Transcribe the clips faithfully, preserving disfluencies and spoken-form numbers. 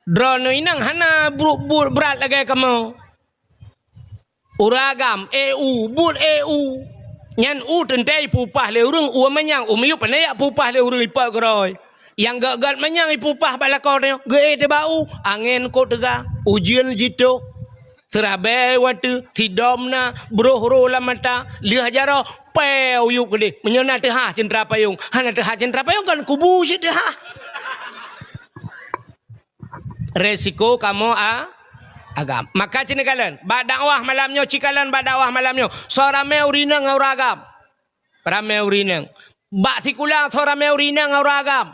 Droeneuh inong hana buet-buet brat lagée kamoe. Ureuëng agam, e u, buet e u. Nyan u teuntée ipeupah lé ureuëng, u manyang, u miyueb pane jak peupah lé ureuëng ipak keurôi. Nyang gét-gét manyang ipeupah bak lakoe nyoe, geu-e teuh bak u, angén kot teuga, ujeuen jitoh. Seurabée watée, sidom na, broh ro lam mata, lheueh jaroe, peu uyueb keudeh. Meunyoe na teuhah ceuntra payong, hana teuhah ceuntra payong kan kubu cit teuhah. Resiko kamoe a-, agam. Maka ci neukalon, bak dakwah malam nyoe, ci kalon bak dakwah malam nyoe. Soe ramé ureuëng inong ngon ureuëng agam? Ramé ureuëng inong. Bak sikula soe ramé ureuëng inong ngon ureuëng agam?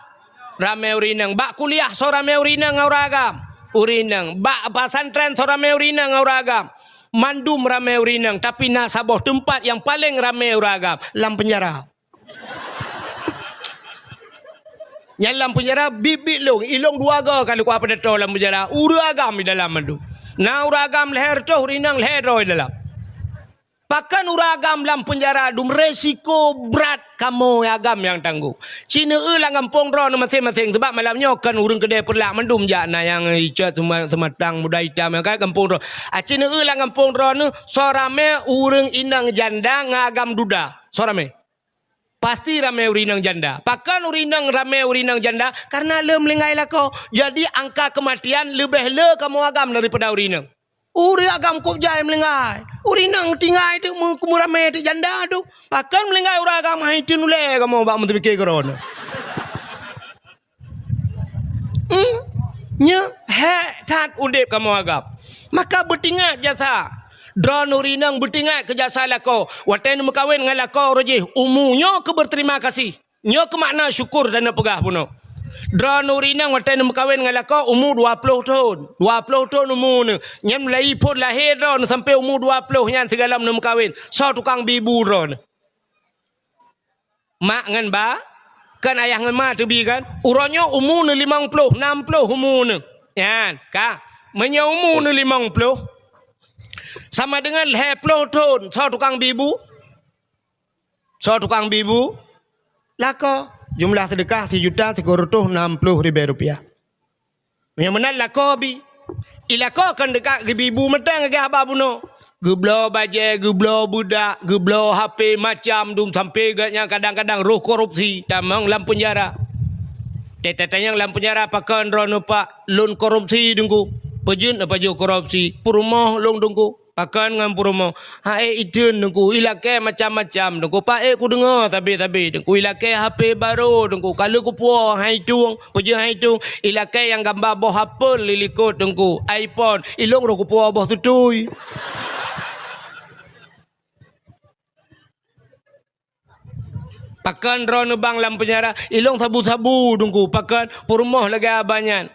Ramé ureuëng inong. Bak kuliah soe ramé ureuëng inong ngon ureuëng agam? Ureuëng inong. Bak pesantren soe ramé ureuëng inong ngon ureuëng agam? Mandum ramé ureuëng inong, tapi na saboh teumpat nyang paleng ramé ureuëng agam, lam peunjara. Nyan lam peunjara biet-biet lôn, ilôn dua goe ka lôn kuat peudato lam peunjara. Ureuëng agam di dalam mandum. Na ureuëng agam lhée reutôh, ureuëng inong lhée droe di dalam. Pakon ureuëng agam lam peunjara dum, resiko brat kamoe agam nyang tanggong. Ci neueu lam gampông droeneuh maséng-maséng, sabab malam nyoe kon ureuëng keudeh Peureulak mandum jak, na nyang icok seuma-, seumatang muda itam nyang ka gampông droe. A, ci neueu lam gampông droeneuh, soe ramé ureuëng inong janda ngon agam duda. Soe ramé? Pasti ramé ureuëng inong janda. Pakon ureuëng inong ramé ureuëng inong janda? Karena le meuninggai lakoe. Jadi angka kematian leubeh le kamoe agam daripada ureuëng inong. Ureuëng agam kôb jai meuninggai. Ureuëng inong tinggai teuk meu-, meuramé teuk janda teuk. Pakon meuninggai ureuëng agam hai teun ulée kamoe bak meuteupiké keudroe nyoe. Hmm, nyoe hék that udeb kamoe agam. Maka beutingat jasa. Droeneuh ureuëng inong beutingat keu jasa lakoe. Watée neumeukawen ngon lakoe uroe jih, umu nyoe keu beuterima kasih. Nyoe keu makna syukur dan neupeugah bunoe. Droeneuh ureuëng inong watée neumeukawen ngon lakoe umu dua ploh thon. Dua ploh thon umu neuh. Nyan mulai phon lahé droeneuh sampoe umu dua ploh nyan sigohlom neumeukawen. Soe tukang bi bu droeneuh? Mak ngon ba, kan ayah ngon ma teubi kan? Uroe nyoe umu neuh limong ploh, nam ploh umu neuh. Nyan, ka. Meunyoe umu neuh limong ploh, sama deungon lhée ploh thon, soe tukang bi bu? Soe tukang bi bu? Lakoe. Jumlah seudeukah sijuta sikureueng reutôh nam ploh ribée rupiah. Nyang meunan lakoe bi. I lakoe kon teuka geubi bu mantong lagée haba bunoe. Geubloe bajée, geubloe beudak, geubloe H P macam dum sampoe gét nyan kadang-kadang roh korupsi, tamong lam peunjara. Teutatanyong lam peunjara pakon droeneuh pak, lôn korupsi Teungku. Peujeuet neupajoh korupsi, peurumoh lôn Teungku. Pakon ngon peurumoh? Hai iteun Teungku, ilakée macam-macam Teungku. Paék kudeungoe sabe-sabe Teungku, ilakée H P barô Teungku. Ka lheueh kupuwoe hai tueng, peujeuet hai tueng, ilakée nyang gamba boh apel di likot Teungku, iPhone. Ilôn roh kupuwoe boh tutui. Pakon droeneuh bang lam peunjara, ilôn sabu-sabu Teungku, pakon peurumoh lagée haba nyan.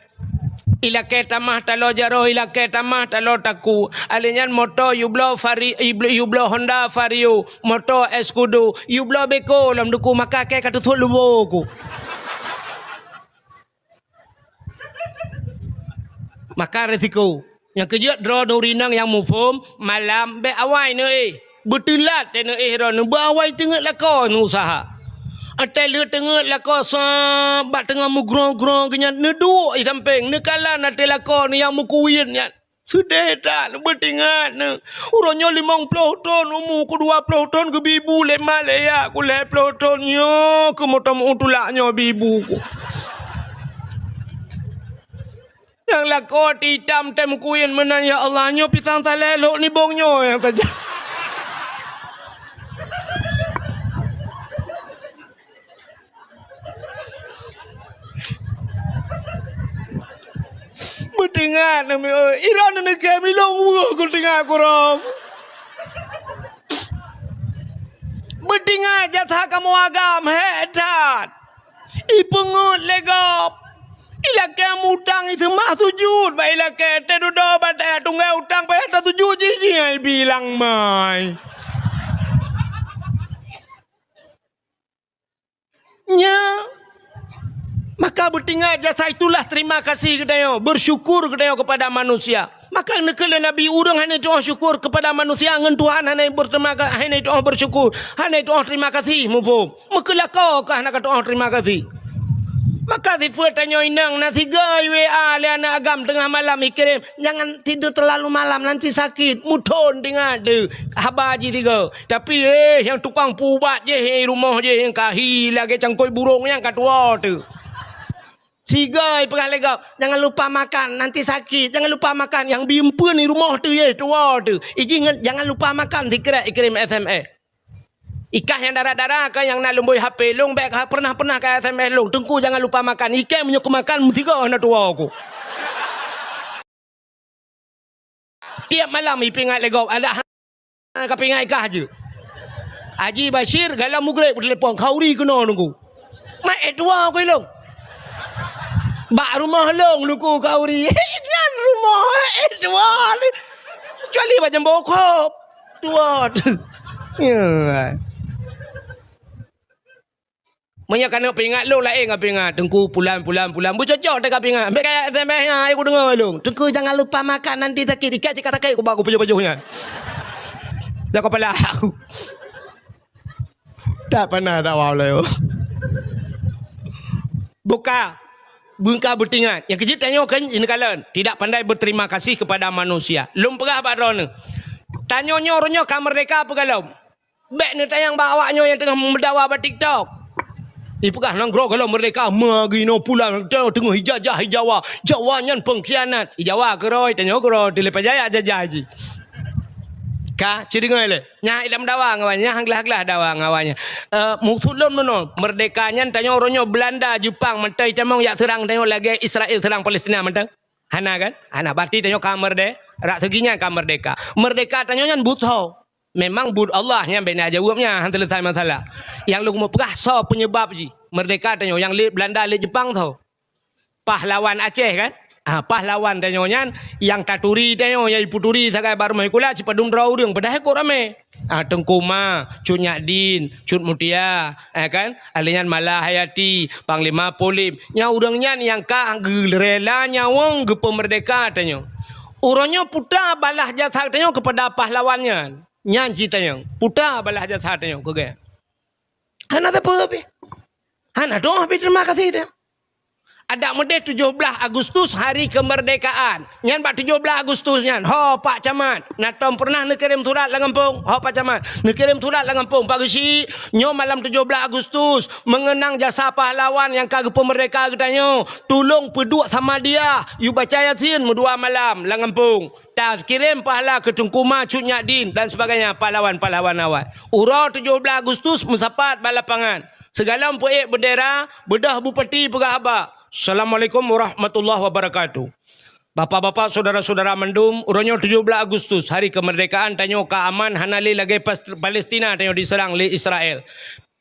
Ilakée tamah taloe jaroe, ilakée tamah taloe takue. Alé nyan moto yubloe Vari-, yubloe Honda Vario, moto Escudo, yubloe beko lom Teungku, maka kée ka teusuet lubo ku. Maka resiko. Nyang keujeuet droeneuh ureuëng inong nyang muphom, malam bék awai neuéh. Beuteulat teuh neuéh droeneuh, beuawai teungeut lakoe neuusaha. Watée lheueh teungeut lakoe sab bak teungoh meugroe-groe geuh nyan, neuduek i sampéng, neukalon ateueh lakoe neuh nyang meukuwien nyan. Seudeh that, beutingat neuh. Uroe nyoe limong ploh thon umu ku, dua ploh thon geubi bu lé ma lé ya ku, lhée ploh thon nyoe keu moto meu tulak nyoe bi bu ku. Nyang lakoe teuitam tém kuyen meunan, ya Allah, nyoe pisang saleh lhok nibong nyoe nyang saja. Beutingat nami oi, iron neukém ilong weueh ku tingat kurong. Beutingat jasa kamoe agam hék that. Ipeungeut lé gob. Ilakée mutang iseumah sujut bak ilakée, teududoe bak tayat tunggée utang payah tasujut jih, jih nyan ibi lam mai. Nya, maka beutingat jasa itulah terima kasih geutanyoe, bersyukur geutanyoe kepada manusia. Maka neukheun lé Nabi, ureuëng hana tu'oh syukur kepada manusia, ngon Tuhan hana berterima ka-, hana tu'oh bersyukur, hana tu'oh terima kasih, muphom. Meukeulakoe ka hana ka tu'oh terima kasih. Maka sifeuet tanyoe inong na sigoe W A lé aneuk agam teungoh malam ikirém, "Jangan tidur terlalu malam, nanti sakit." Muthon teuingat teuh haba jih sigoe. Tapi, eh, nyang tukang peuubat jih, eh, rumoh jih nyang ka hi lagèe cangkôi burông nyang ka tuwoe teuh. Sigoe ipeugah lé gob, "Jangan lupa makan, nanti sakit. Jangan lupa makan." Nyang bi eumpeuen di rumoh teuh, eh, tuwoe teuh. Ijih ngon, "Jangan lupa makan," sikrek ikirém S M S. Ikah nyang dara-dara ka nyang na lumbôi H P lôn, bèk ka pernah-pernah ka S M S lôn, "Teungku jangan lupa makan." Ikah meunyoe keu makan meusigoe na tuwoe ku. Tiep malam ipeuingat lé gob, adak hana kapeuingat ikah jeuet. Haji Bashir galak mugreb telepon, "Khauri keunoe Teungku." Mak, eh, tuwoe ku ilôn. Bak rumoh lôn Teungku Khauri. Nyan rumoh, eh, tuwoe. Kecuali bak jambô khop. Tuwoe. Ya. Meunyoe keuneuk peuingat lôn laén ngon peuingat, "Teungku pulan, pulan, pulan." Beucocok teuka peuingat. Bèk kaya S M S nyan, ayo kudeungoe lôn. "Teungku jangan lupa makan, nanti sakit." Ikah cit ka sakét kubak kupajoh-pajoh nyan. Dak kepala aku. Tak pernah dakwah beliau. Buka, buka beutingat. Nyang keujeuet tanyoe kan ineuk kalon, tidak pandai berterima kasih kepada manusia. Lôn peugah bak droeneuh. Tanyoe nyoe uroe nyoe ka meurdeka peue gohlom? Bèk neutanyong bak awak nyoe nyang teungoh meudawa bak TikTok. Ipeugah nanggroe gohlom meurdeka, meugi noe pulan teungoh ijajah i Jawa. Jawa nyan pengkhianat. I Jawa keudroe, tanyoe keudroe, teuleupah jaya jajah jih. Ka, ci deungoe lé. Nyan ilom dawa ngon awaknyan, nyan han glah-glah dawa ngon awaknyan. Eh, maksud lôn meunoe, meurdeka nyan tanyoe uroe nyoe Belanda, Jepang, mantong jitamong jak seurang tanyoe lagèe Israel seurang Palestina mantong. Hana kan? Hana, berarti tanyoe ka meurde-, rak segi nyan ka meurdeka. Meurdeka tanyoe nyan buet soe? Memang buet Allah nyan bèk na jaweueb nyan, han seuleusai masalah. Nyang lôn keumeung peugah soe peunyebab jih? Meurdeka tanyoe nyang lé Belanda, lé Jepang soe? Pahlawan Aceh kan? Ah, pahlawan tanyoe nyan nyang taturi tanyoe, nyang ipeuturi sagai bak rumoh sikula sipadum droe ureueng, padahai kok ramé. Ah, Teungku Ma, Cut Nyak Din, Cut Mutia, eh kan? Alèh nyan Mala Hayati, Panglima Polip. Nyan ureueng nyan nyang ka geurela nyawöng geupeumeurdeka tanyoe. Uroe nyoe puta balah jasa tanyoe keupada pahlawan nyan. Nyan cit tanyoe, puta balah jasa tanyoe keu geuh. Hana sapeue pih. Hana dong pih terima kasih dia. Adak meudeh tujoh blaih Agustus hari kemerdekaan. Nyan bak tujoh blaih Agustus nyan, ho Pak Camat, na tom pernah neukirém surat lam gampông? Ho Pak Camat, neukirém surat lam gampông, Pak Geuchik, nyoe malam tujoh blaih Agustus, mengenang jasa pahlawan nyang ka geupeumeurdeka geutanyoe. Tulông peuduek Samadiyah, yue baca Yasin meudua malam lam gampông. Takirém pahala keu Teungku Ma, Cut Nyak Din dan sebagainya, pahlawan-pahlawan awai. Uroe tujoh blaih Agustus meusapat bak lapangan. Sigohlom peuék beundera, beudôh bupati peugah haba, "Assalamualaikum warahmatullahi wabarakatuh." Bapak-bapak, saudara-saudara mandum, uroe nyoe tujoh blaih Agustus, hari kemerdekaan tanyoe ka aman, hana lé lagèe Pas-, Palestina tanyoe diseurang lé Israel.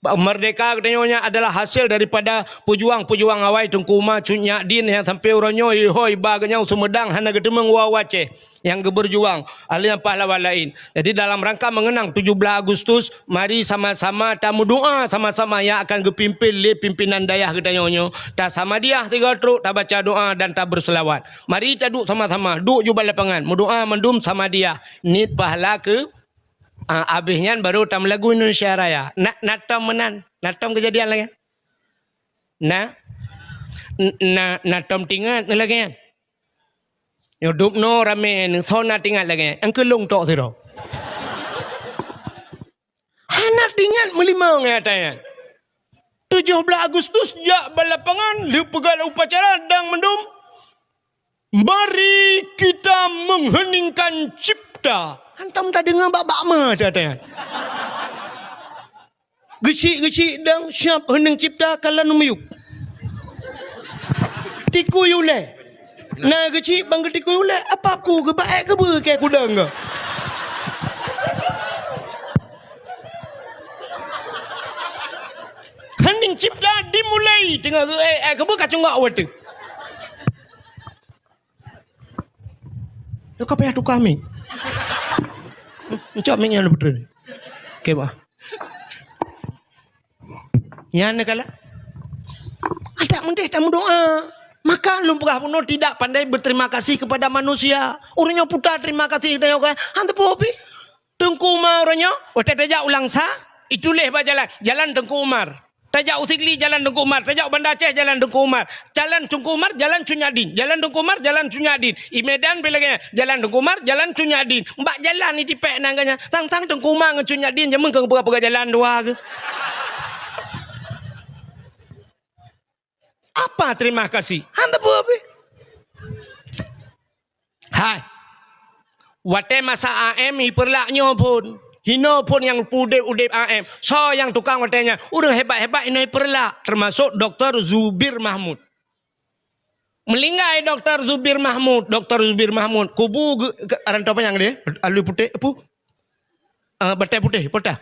Merdeka geutanyoe nyan adalah hasil daripada peujuang-peujuang awai Teungku Ma, Cut Nyak Din nyang sampoe uroe nyoe ihôi ba geutanyoe Sumedang hana geuteumeung u Aceh nyang geubeujuang, ahli nyang pahlawan laén. Jadi, dalam rangka mengenang tujoh blaih Agustus, mari sama-sama tameudoa sama-sama nyang akan geupimpin lé pimpinan dayah geutanyoe nyoe. Tasamadiyah sigoe trok, tabaca doa dan tabeuseulawat. Mari taduek sama-sama, duek ju bak lapangan, meudoa mandum samadiyah, niet pahala keu Ah, abéh nyan baru tamlagu Indonesia Raya. Na, na tom meunan, na tom keujadian lagèe nyan? Na, n-, na, na tom tingat lagèe nyan? Nyoe dub noe ramé, nyoe soe na tingat lagèe nyan? Nyang keu lôn tok sidroe. Hana tingat meulimong nyang ata nyan. Tujoh blaih Agustus jak bak lapangan, lheueh peugah upacara dang mandum. Mari kita mengheningkan cipta. Hantom tadeungoe bak-bak ma that-that. Geuchik-geuchik dang siap heuning cipta kalon miyueb. Tikui ulèe. Na geuchik ban geutikui ulèe, apa ku geuba èk keubeue keu kudang ga. Heuning cipta dimulai teungoh geuék, èk keubeue ka cunggok watèe. Nyoe ka payah tuka mic. Encok mic nyan, Putra. Oke, bah. Nyan neukalon. Adak meudeh tameudoa. Maka lôn peugah bunoe tidak pandai berterima kasih kepada manusia. Ureueng nyoe puta terima kasih tanyoe kan. Han teupeu pih. Teungku Umar ureueng nyoe, watèe tajak u Langsa, ituléh bak jalan, "Jalan Teungku Umar." Tajak u Sigli jalan Teungku Umar, tajak u Banda Aceh jalan Teungku Umar. Jalan Teungku Umar, jalan Cut Nyak Dien. Jalan Teungku Umar, jalan Cut Nyak Dien. I Medan pih lagèe nyan, jalan Teungku Umar, jalan Cut Nyak Dien. Bak jalan i tipèk nan geuh nyan, sang-sang Teungku Umar ngon Cut Nyak Dien jameun keu peugah-peugah jalan dua geuh. Apa terima kasih? Han teupeu pih. Hai. Watèe masa A M i Peureulak nyoe phôn, hinoe phôn nyang peudép-udép A M. Soe nyang tukang watèe nyan? Ureueng hebat-hebat hinoe i Peureulak, teumasok Doktor Zubir Mahmud. Meulinggai Doktor Zubir Mahmud, Doktor Zubir Mahmud, kubu geu-, ke-, aran toh panyang deh, alui putéh, apu? Ah, Batèe Putéh, peue teuh?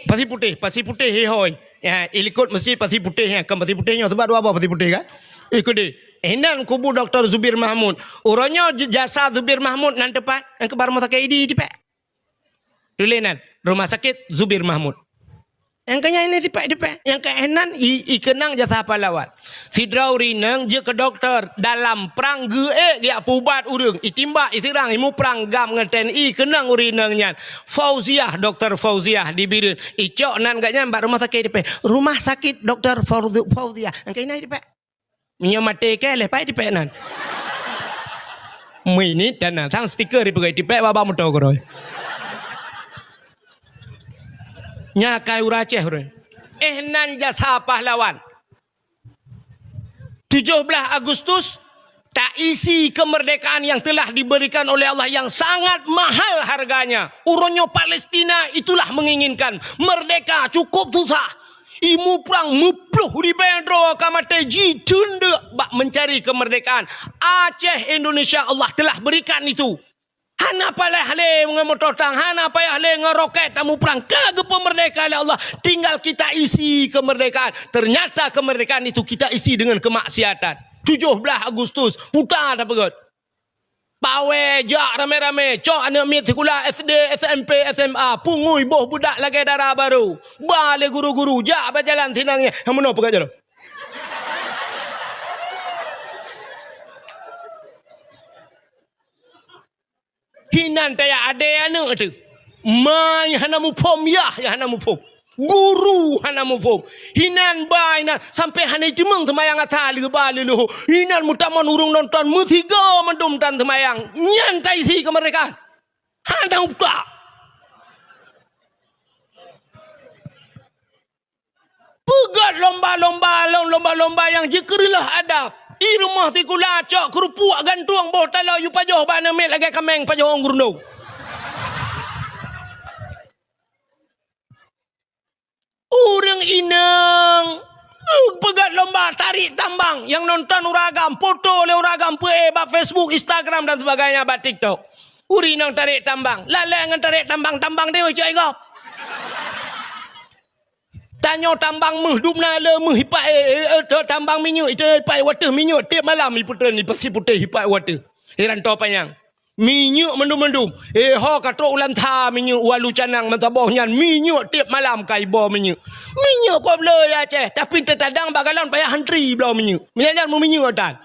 Pasi Putéh, Pasi Putéh, he hôi. Ya, i likot meuseujid Pasi Putéh, ya, kan Pasi Putéh nyoe, sabab dua boh Pasi Putéh kan? Ikut deh. Inan kubu Doktor Zubir Mahmud. Uroe nyoe j-, jasa Zubir Mahmud nan teupat, nyang keubar rumoh sakét Idi teupat. Tuléh nan, Rumah Sakit Zubir Mahmud. Nyang keu nyan ini tipèk-tipèk, nyang keu nyan i, i keunong jasa pahlawan. Sidroe ureueng inong jeuet keu dokto, dalam prang geuék geujak peuubat ureueng, itimbak, iseurang, imuprang GAM ngon T N I, keunong ureueng inong nyan. Fauziah, Doktor Fauziah di Bireuen. Icok nan geuh nyan bak rumah sakit tipèk. Rumah sakit Doktor Fauzi-, Fauziah. Nyang keu nyan tipèk. Meunyoe maté kèe, lé pai tipèk nan. Meuinit dan nan sang stiker dipeugöt tipèk bak moto keudroe. Nyan kai ureueng Aceh ureueng. Eh, nan jasa pahlawan. Tujoh blaih Agustus, taisi kemerdekaan yang telah diberikan oleh Allah yang sangat mahal harganya. Uroe nyoe Palestina itulah menginginkan merdeka cukup susah. Imuprang meuploh ribèe droe ka maté jiceundeuek bak mencari kemerdekaan. Aceh Indonesia Allah telah berikan itu. Hana payah lé ngon moto tang, hana payah lé ngon roket tamuprang. Ka geupeumeurdeka lé Allah. Tinggal kita isi kemerdekaan. Ternyata kemerdekaan itu kita isi dengan kemaksiatan. Tujoh blaih Agustus, puta tapeugöt. Pawé jak ramé-ramé, cok aneuk miet sikula S D, S M P, S M A, pungui boh budak lagèe dara barô. Ba lé guru-guru, jak bak jalan sinan nyan. Hana meunoe peugah jaroe. Hinan taya adé aneuk teuh. Ma nyang hana muphom, yah nyang hana muphom. Guru hana muphom. Hinan ba inan sampai hana jiteumeung seumayang asa leuba leuloh. Hinan meutamong ureueng nonton meusigoe mandum tan seumayang. Nyan taisi keumeurdekaan. Hana utak. Peugöt lomba-lomba, lom-, lomba-lomba nyang jikeureuleuh adab. I rumoh sikula cok keureupuk gantueng boh taloe yue pajoh bak aneuk miet lagèe kaméng pajoh ureueng gurundong. Ureueng inong, peugöt lomba tarék tambang nyang nonton ureueng agam, poto lé ureueng agam peuék bak Facebook, Instagram dan sebagainya, bak TikTok. Ureueng inong tarék tambang, lalè ngon tarék tambang, tambang deungon cok i gob. Tanyoe tambang méuh dum na le méuh ipak, eh, eh, eh, tambang minyeuk, itu ipak watèe minyeuk tiep malam ipeutrön di Pasi Putéh ipak watèe. Di Rantau Panyang. Minyeuk mandum-mandum. Eh, ho ka trok u Lansa minyeuk walu canang meusaboh nyan minyeuk tiep malam ka iboh minyeuk. Minyeuk kok bloe ya Aceh, tapi teutadang bak galon payah antri bloe minyeuk. Meunyan nyan meuminyeuk tan.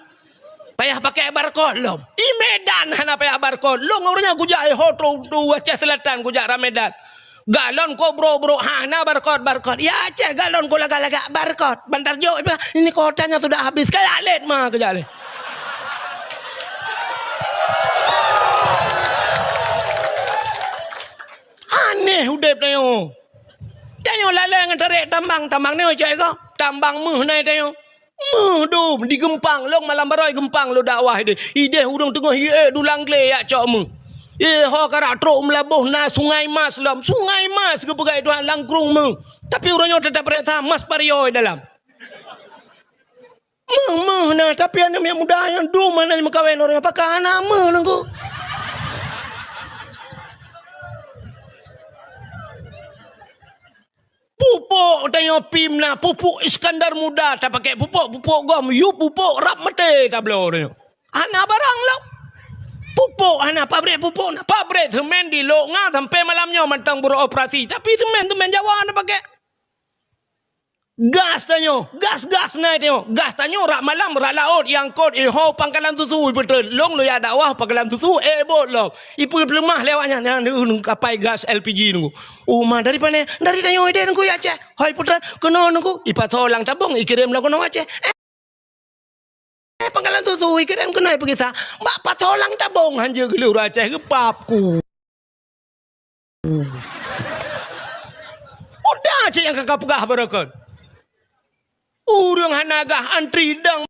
Payah pakai barcode lom. I Medan hana payah barcode. Lôn ureueng nyan kujak, eh, ho trok u Aceh Selatan kujak Ramedan. Galon kok brok-brok, hana barcode, barcode. Ya Aceh, galon kok lagak-lagak barcode. Bantar jok, ini kuotanya sudah habis. Kayak lét ma kejak lé. Aneh udép tanyoe. Tanyoe lalè ngon tarék tambang, tambang nyoe cok i gob. Tambang méuh na i tanyoe. Méuh dum di Geumpang, lôn malam baroe Geumpang lôn dakwah idéh. Idéh ureueng teungoh iék dulang glé yak cok méuh. Eh, ho karak trok meulaboh na Sungai Mas lom. Sungai Mas geupeugah Tuhan, langkrueng méuh. Tapi uroe nyoe teutab rasa mas pareue dalam. Méuh, méuh na, tapi aneuk miet muda nyang dum hana meukawen uroe nyoe, pakon hana méuh nangku. Pupuk tanyoe pim na, pupuk Iskandar Muda tapakèk, pupuk, pupuk gom, yue pupuk rab maté tabloe tanyoe. Hana barang lom. Pupuk hana, pabrik pupuk na, pabrik semen di Lok Nga sampai malam nyoe mantong beroperasi, tapi semen-semen Jawa tapakèk. Gas tanyoe, gas-gas na tanyoe. Gas tanyoe rot malam, rot laôt, iangkot, iho pangkalan susu, ipeutreun. Lôn lôn jak dakwah pangkalan susu, ék bot lom. Ipeupeuleumah lé awaknyan, nyan, nyan, kapai gas L P G nunggu. Uma dari pane? Dari tanyoe idéh nunggu ya Aceh. Hoi putra, keunoe nunggu. Ipasoe lam tabong, ikirém lom keunoe Aceh. Eh, pangkalan susu, ikirém keunoe peugisa. Bak pasoe lam tabong, hanjeuet geuleuh ureueng Aceh geupap ku. Udah cit nyang ka peugah barokon. Ureueng hana gah antri dang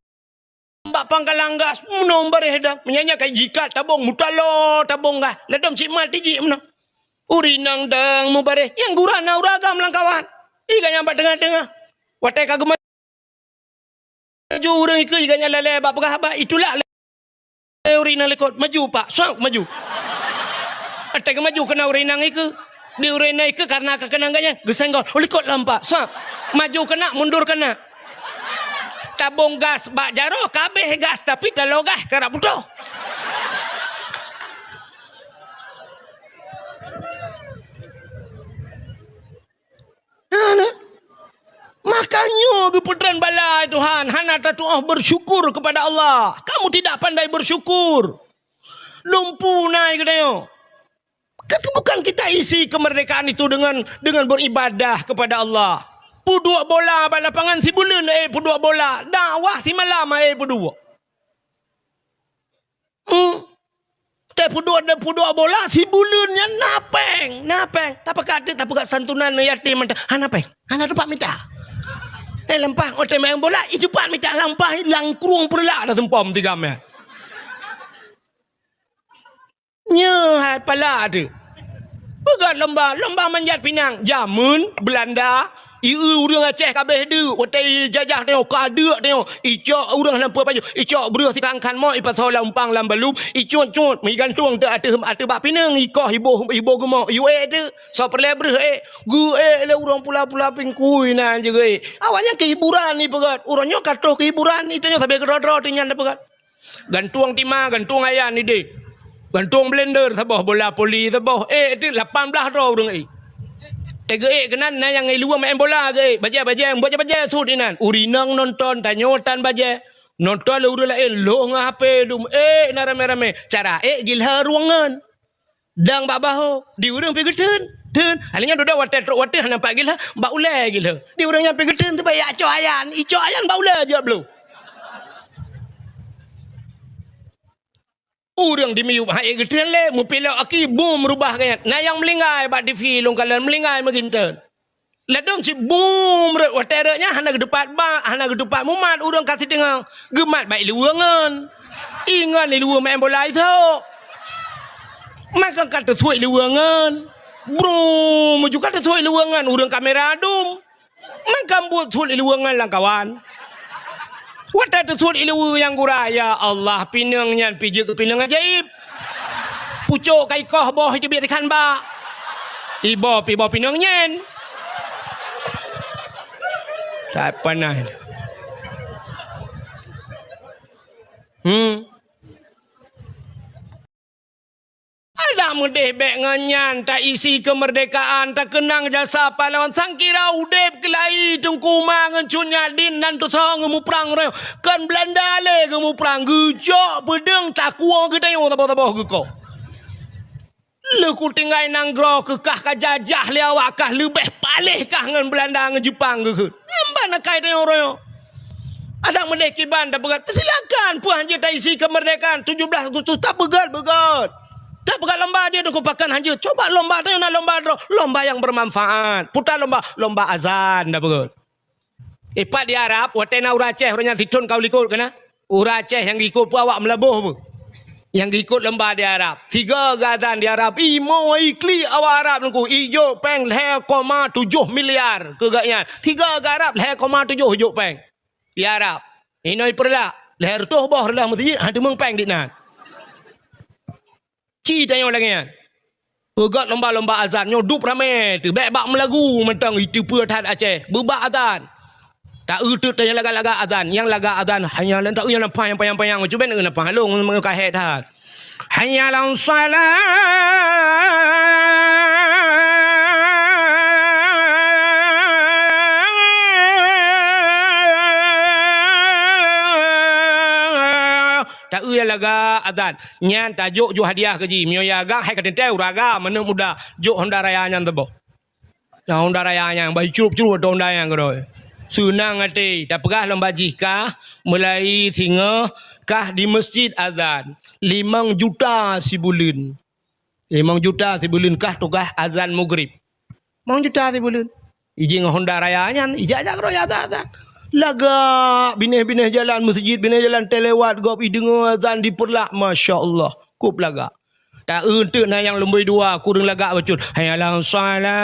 bak pangkalan gas meunoe bareh dang. Meunyan nyan ka jikat tabong, mutaloe tabong gah. Ladom cit mat tijik meunoe. Ureueng inong dang mubareh, nyang gura na ureueng agam lam kawan. Iga nyang bak teungoh-teungoh. Watée ka geuma- Maju ureueng ikeue, iga nyan lalée bak peugah haba, itulak lé ureueng inong likot. Maju, Pak. Sap, maju. Watée geumaju keunan ureueng inong ikeue. Di ureueng inong ikeue karena ka keunan gobnyan, geusenggol. Oh, likot lom, Pak. Sap. Maju keunan, mundur keunan. Tabong gas bak jaroe, ka abéh gas, tapi taloe gas karap putôh. Hana. Makanya geupeutreun bala, hai Tuhan, hana tatuoh bersyukur kepada Allah. Kamu tidak pandai bersyukur. Lumpu na geutanyoe. Kan bukan kita isi kemerdekaan itu dengan, dengan beribadah kepada Allah. Peuduek bola bak lapangan sibuleuen, eh, peuduek bola. Dakwah simalam, eh, peuduek. Hmm. Teuh peuduek, teuh peuduek bola sibuleuen nyan na péng, na péng. Tapakat teuk, tapeugah santunan yatim mantong. Hana péng, hana teumpat mita. Eh, lampah, oh, teumpat bola, i teumpat mita lampah, lam krueng peureulak dah seumpom tigam nyan. Nyoe hai pala teuk. Peugah lomba, lomba manjat pinang. Jameun Beulanda, i eu ureueng Aceh ka abéh deuk, watée jajah tanyoe, ka deuk tanyoe, icok ureueng hana peue pajoh, icok breueh sikangkan mok, ipasoe lam umpang lam balum, icut-cut, igantung teuk ateueh, ateueh bak pineung, ikoh iboh, iboh geumok, iék teuk, soe peureulée breueh ék, geuék lé ureueng pula-pula pingkui nan jeuet. Awaknyan keu hiburan ipeugét, uroe nyoe ka troh keu hiburan, i tanyoe sabe keudroe-droe teuh nyan tapeugét. Gantueng tima, gantueng ayan idéh. Gantueng blender saboh, bola voli saboh. Eh, itu lapan blaih droe ureueng ék. Teuh geuék keunan, na nyang i luwa maén bola geuék. Bajée-bajée, bajée-bajée sut inan. Ureueng inong nonton, tanyoe tan bajée. Nonton lé ureueng laén, lhôh ngon H P dum. Ék na ramé-ramé. Cara ék gilhé rueng ngon. Dang bak bahô, di ureueng pih geutheun, theun. Akhirnya dudoe watée trok watée hana pat gilhé, bak ulée gilhé. Di ureueng nyan pih geutheun teuh bak icok ayan, icok ayan bak ulée jeuet bloe. Ureueng di miyueb hai geutheun lé, meupilok aki, bum, rubah geuh nyan. Na nyang meulinggai bak T V lôn kalon, meulinggai meuginteun. Ladôm cit bum rot, watée rot nyan hana geutupat bak, hana geutupat mumat ureueng ka siteungoh. Geumat bak i luwa ngon. I ngon i luwa maén bola isok. Maka ka teusuet i luwa ngon. Brum, meuju ka teusuet i luwa ngon ureueng kamera dum. Maka buet suet i luwa ngon lam kawan. Watée teusuet i luwa nyang gura, ya Allah, pineung nyan pih jeuet keu pineung ajaéb. Pucok ka ikoh boh iteubiet ikan bak. Iboh pih boh pineung nyan. Sai panah. Hmm. Adak meudeh bék ngon nyan, taisi keumeurdekaan, takeunang jasa pahlawan, sangkira udeb keulayi Teungku Ma ngon Cut Nyak Dien nan tusoe geumuprang roh. Kon Beulanda lé geumuprang, geucok peudeueng takue geutanyoe saboh-saboh geukoh. Leuku tinggai nanggroe keu kah ka jajah lé awak kah leubeh paléh kah ngon Beulanda ngon Jeupang geukheun. Nyan ban akai tanyoe uroe nyoe. Adak meudeh kiban tapeugét, peusilakan, peue hanjeuet taisi keumeurdekaan tujoh blaih Agustus, tapeugét-peugét. Tapeugét lomba jeuet, dukung pakan hanjeuet. Coba lomba tanyoe na lomba droe, lomba nyang bermanfaat. Puta lomba, lomba azan tapeugét. Ipat di Arab, watée na ureueng Aceh, ureueng nyan sithon ka u likot keunan. Ureueng Aceh nyang geuikot peue awak meulaboh peue. Nyang geuikot lomba di Arab. Siga geuazan di Arab. Imo iklik awak Arab nungku. Ijok péng lhée koma tujoh miliar keu gobnyan. Siga geu Arab lhée koma tujoh ijok péng. Di Arab. Inoe ipeureulak. Lhée reutôh boh reulak meuseujid, han teumeung péng dinan. Ci tanyoe lagée nyan. Peugét lomba-lomba azan nyoe dup ramé teuh, bék bak meulagu mantong, iteupeue that Aceh. Beubak azan. Ta eu teuk tanyoe lagak-lagak azan, nyang lagak azan hanya lan ta eu nyang panyang-panyang, cuba na panyang lôn meukahé that. Hayya 'alas shalah. Nyang lagak azan, nyan tajok ju hadiah keu jih. Meunyoe ya agam, hai ka teuntèe ureueng agam, aneuk muda, jok Honda Raya nyan teuboh. Nyang Honda Raya nyan, bah icrup-crup ateueh Honda nyan keudroe. Seunang até, tapeugah lom bak jih kah, mulai singoh kah di meuseujid azan, limong juta sibuleuen. Limong juta sibuleuen kah tugaih azan Maghrib. Limong juta sibuleuen. Ijih ngon Honda Raya nyan, ijak-jak keudroe azan-azan. Lagak binéh-binéh jalan meuseujid, binéh jalan teuliwat gob, ideungoe azan di Peureulak, masya Allah, kôp lagak. Ta-eu teuk na nyang lumbôi dua, kureueng lagak bacut. Hayya 'alas shalah.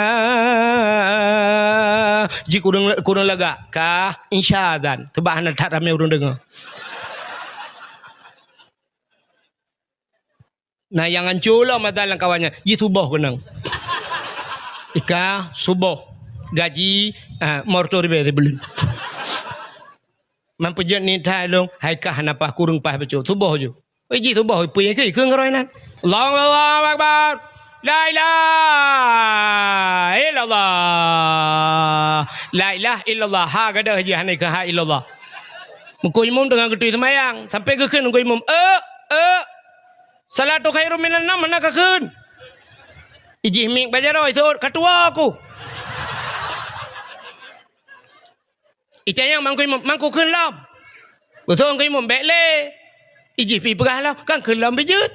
Jih kureueng, kureueng lagak. Kah, insya azan. Teubak hana that ramé ureueng deungoe. Na nyang hanco lom azan lam kawan nyan, jih suboh keunong. Ika suboh gaji, ah, morto ribèe sibuleuen. Man peujeuet ni thai lôn, hai kah hana paih kureueng paih bacut. Suboh ju. Oi jih suboh peue nyang keu keu ngeuroi nan. Allahu Akbar. La ilaha illallah. La ilaha illallah. Ha gadoh jih hana keu ha illallah. Meuko imum teungoh geutui seumayang, sampai geukheun meuko imum, "Eh, eh." Salatu khairum minan naum hana kakheun. Ijih mieng bak jaroe seuôt, "Ka tuwoe ku." Itanyong mangkui mum, "Mangkui kheun lom." Beutôi mangkui mum, "Bèk lé." Ijih pi peugah lom, "Kan kheun lom pi jeuet."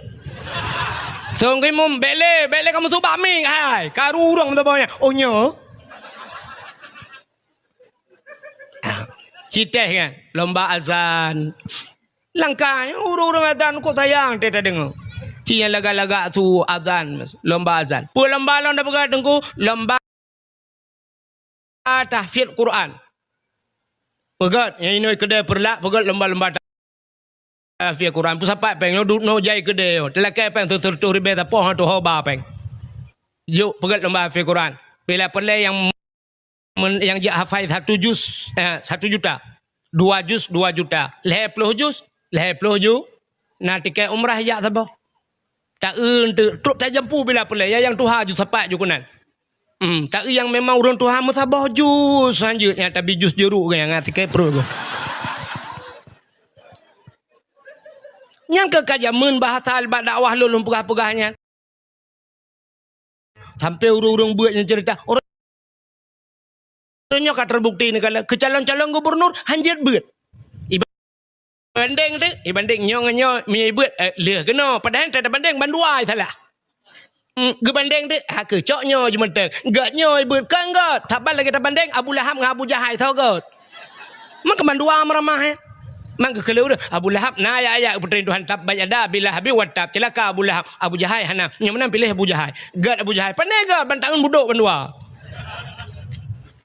So mangkui mum, "Bèk lé, bèk lé kamoe subah mieng hai." Karu ureueng meusaboh nyan. Oh nyoe. Citeh kan, lomba azan. Langkah ureueng-ureueng azan kok sayang teuh tadeungoe. Ci nyang lagak-lagak su azan, lomba azan. Peue lomba lom tapeugah Teungku? Lomba tahfiz Quran. Peugöt, nyang inoe keudè Peureulak, peugöt lomba-lomba tahfiz Quran. Peusapat péng, nyoe duek nyoe jai keudè nyoe. Teulakèe péng, seureutôh ribèe sapoh, han tuho ba péng. Jok, peugöt lomba tahfiz Quran. Bila peureulèe nyang men-, nyang jak hafai satu juz, eh, satu juta. Dua juz, dua juta. Lhèe ploh juz, lhèe ploh ju-, na tikèt umrah jak saboh. Ta-eu teuk, trok tajampu bila peureulèe, ya nyang tuha ju sapat ju keunan. Hmm, ta-eu nyang memang ureueng tuha meusaboh juz, selanjutnya tabi juz juruk nyang ngat tikèt pruet. Nyan keuh ka jameun bahasa bak dakwah lôn, lôn peugah-peugah nyan. Sampai ureueng-ureueng beuet nyang cerita, ureueng nyoe ka terbukti neukalon keu calon-calon gubernur hanjeuet beuet. Ibandeng teuk, ibandeng nyoe ngon nyoe, meunyoe beuet, eh, lheueh keunoe. Padahai tabandeng bandua salah. Hmm, geubandeng teuk, ha keuh cok nyoe jimeuteuk. Gèt nyoe beuet kan gèt. Saban lagèe tabandeng Abu Lahab ngon Abu Jahai soe gèt. Meukeumandua meuramah, eh. Mangkeukheun lé ureueng, Abu Lahab na ayat-ayat geupeurintah, tabbat yada Abi Lahabin wa tab, ceulaka Abu Lahab. Abu Jahai hana. Nyang meunan piléh Abu Jahai. Gèt Abu Jahai. Pane gèt ban taeun budok bandua.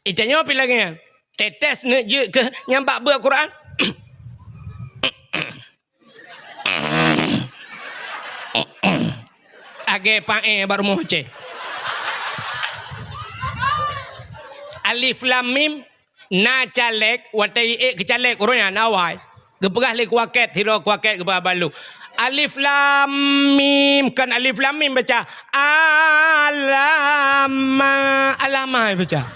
Itanyoe pih lagèe nyan. Tetes neuk jeuet keu nyang bak beuet Quran. Agé paéh bak rumoh Aceh. Alif Lam Mim, na caleg, watèe ék keu caleg ureueng nyan awai. Geupeugah lé kuakét, sidroe kuakét geupeugah bak lôn. Alif Lam Mim, kon Alif Lam Mim baca. Alama, alama baca.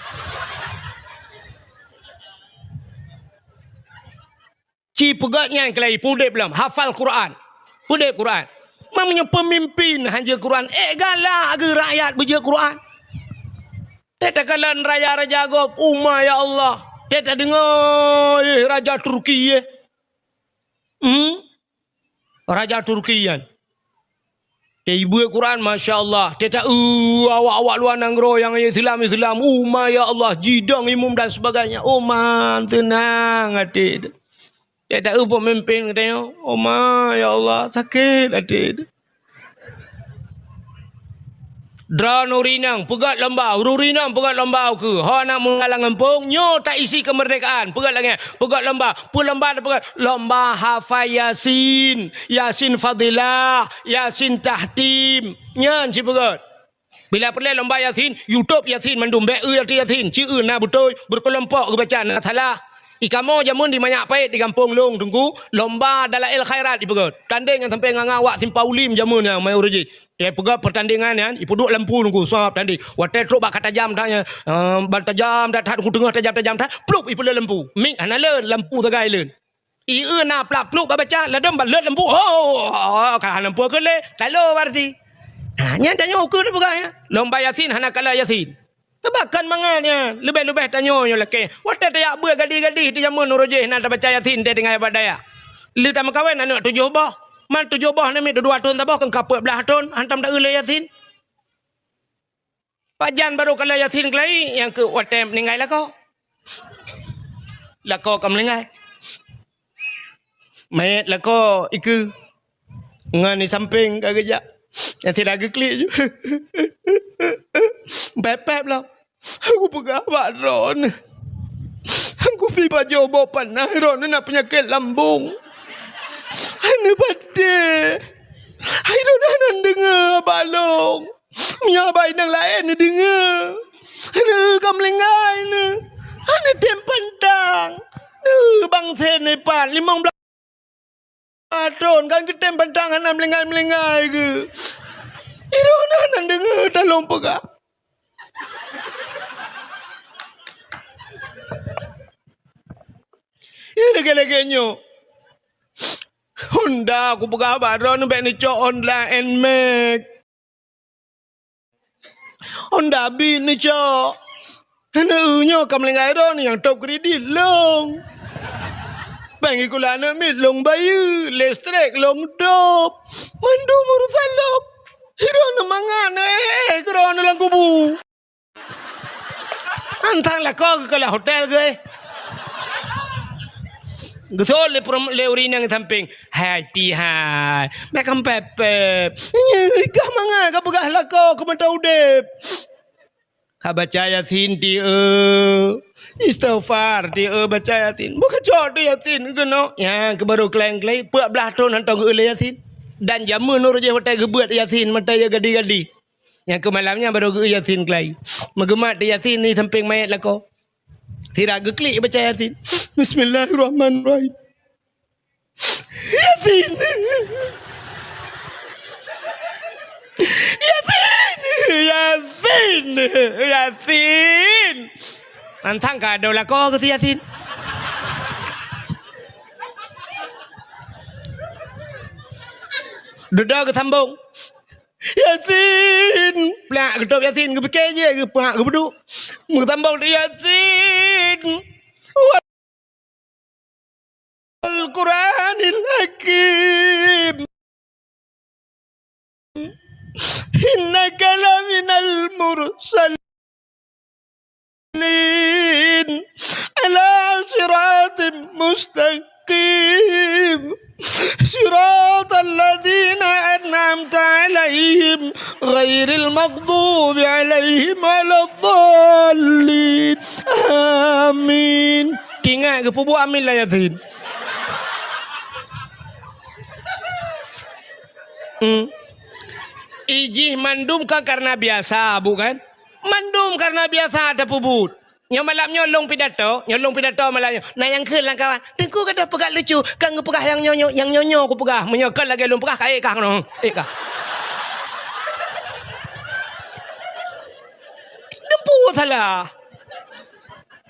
Ci peugöt nyan keulai peudép lom, hafal Quran. Peudép Quran. Meunyoe peumimpin han jeuet Quran, ék galak geu rakyat beujeuet Quran. Teuh takalon raja-raja gob, uma ya Allah. Teuh tadeungoe, eh, raja Turki, eh. Hmm? Raja Turki nyan. Teuh ibeuet Quran, masya Allah. Teuh ta-, eu, awak-awak luwa nanggroe nyang Islam-Islam, uma ya Allah, jidong imum dan sebagainya. Uma, teunang até. Teuh ta-, eu, peumimpin geutanyoe, uma ya Allah, sakét até. Droeneuh ureueng inong peugöt lomba, ureueng inong peugöt lomba ukeue. Ho aneuk muda lam gampông, nyoe taisi keumeurdekaan, peugöt lagèe nyan, peugöt lomba, peue lomba tapeugöt? Lomba hafai Yasin, Yasin Fadilah, Yasin Tahtim. Nyan ci peugöt. Bila peureulèe lomba Yasin, YouTube Yasin mandum, bèk eu Yasin, ci eu na beutôi, beukeulompok geubaca na salah. I kamoe jameun di Manyak Pait di gampông lôn Teungku, lomba Dalail Khairat ipeugöt. Tandeng nyang sampai ngon awak Simpang Ulim jameun nyan, mayoh jih. Ipeugöt peurtandingan nyan, ipeuduek lampu Teungku, sab tandeng. Watèe trok bak ka tajam that nyan, eh, ban tajam that, that Teungku, teungoh tajam-tajam that, plup ipeuleuet lampu. Mik hana leuet, lampu sagai leuet. Ié na plak-pluk bak baca, ladôm bak leuet lampu. Oh, oh, oh, ka lampu keu lé, talo barsi. Ha, nyan tanyoe ukeue teupeugah nyan. Lomba Yasin hana kala Yasin. Teubakan mangat nyan, leubeh-leubeh tanyoe nyoe lakée. Watée tajak beuet gadih-gadih di jameun uroe jih na tabaca Yasin teuh tinggai bak dayah. Lé tameukawen aneuk tujoh boh. Man tujoh boh namiet dua thon saboh, keu ka peuet blaih thon, hantom taeu lé Yasin. Pajan barô kala Yasin keulai, nyang keu watée meuninggai lakoe. Lakoe ka meuninggai. Manyét lakoe ikeue. Ngon di sampéng ka geujak. Nyang sira geuklik ju. Pép-pép lom. Aku peugah bak droeneuh. Aku pi pajoh boh panas, droeneuh na peunyakét lambông. Hana patéh. Hai droeneuh hana deungoe haba lôn. Meunyoe haba inong laén neudeungoe. Neuh ka meulinggai neuh. Hana tem pantang. Neuh bangsa neuh pat limong blaih Patron kan geutem bantang hana meulinggai-meulinggai geuh. Iroh na nan deungoe talong peugah. Ya lagèe-lagèe nyoe. Honda kupeugah bak droeneuh bèk neucok Honda Nmax. Honda Beat neucok. Aneuk nyoe ka meulinggai droeneuh nyang top kredit lôn. Péng sikula aneuk miet lôn bayeue, listrik lôn top. Mandum urusan lôn. Droeneuh mangat neuéh-éh keu droeneuh lam kubu. Antang lakoe geukalon hotel geuh. Geuseuôt lé peurum-, lé ureueng inong sampéng. Hai pihai. Bèk kampèe-pèe. Nyoe kah mangat ka peugah lakoe keu mata udép. Ka baca Yasin tieu. Istighfar tieu baca Yasin. Beuh kacok teuh Yasin keunoe. Nyang keu barô keulai-keulai, peuet blah thon hantom geu-eu lé Yasin. Dan jameun uroe jih watèe geubeuet Yasin, mata jih gadi-gadi. Nyang keu malam nyan barô geu-eu Yasin keulai. Meugeumat teuh Yasin di sampéng manyét lakoe. Sira geuklik baca Yasin. Bismillahirrahmanirrahim. Yasin. Yasin. Yasin. Yasin. Mantang ka adoe lakoe keu si Yasin. Dudoe geusambong. Yasin! Plak, geutôb Yasin, geupike jih, geupeugah, geupeuduek. Meusambong di Yasin. Wal Qur'anil Hakim. Innaka laminal mursalin. على صراط مستقيم. صراط الذين أنعمت عليهم غير المغضوب عليهم ولا الضالين. آمين. Teuingat geupeubuet amin lam Yasin. Hmm. Ijih mandum kan karena biasa, bukan? Mandum karena biasa tapeubuet. Nyoe malam nyoe lôn pidato, nyoe lôn pidato malam nyoe. Na nyang kheun lam kawan, "Teungku gadoh peugah lucu, ka geupeugah nyang nyoe nyoe, nyang nyoe nyoe kupeugah. Meunyoe kon lagèe lôn peugah, ka ék kah keunoe. Ék kah." Dumpeue salah.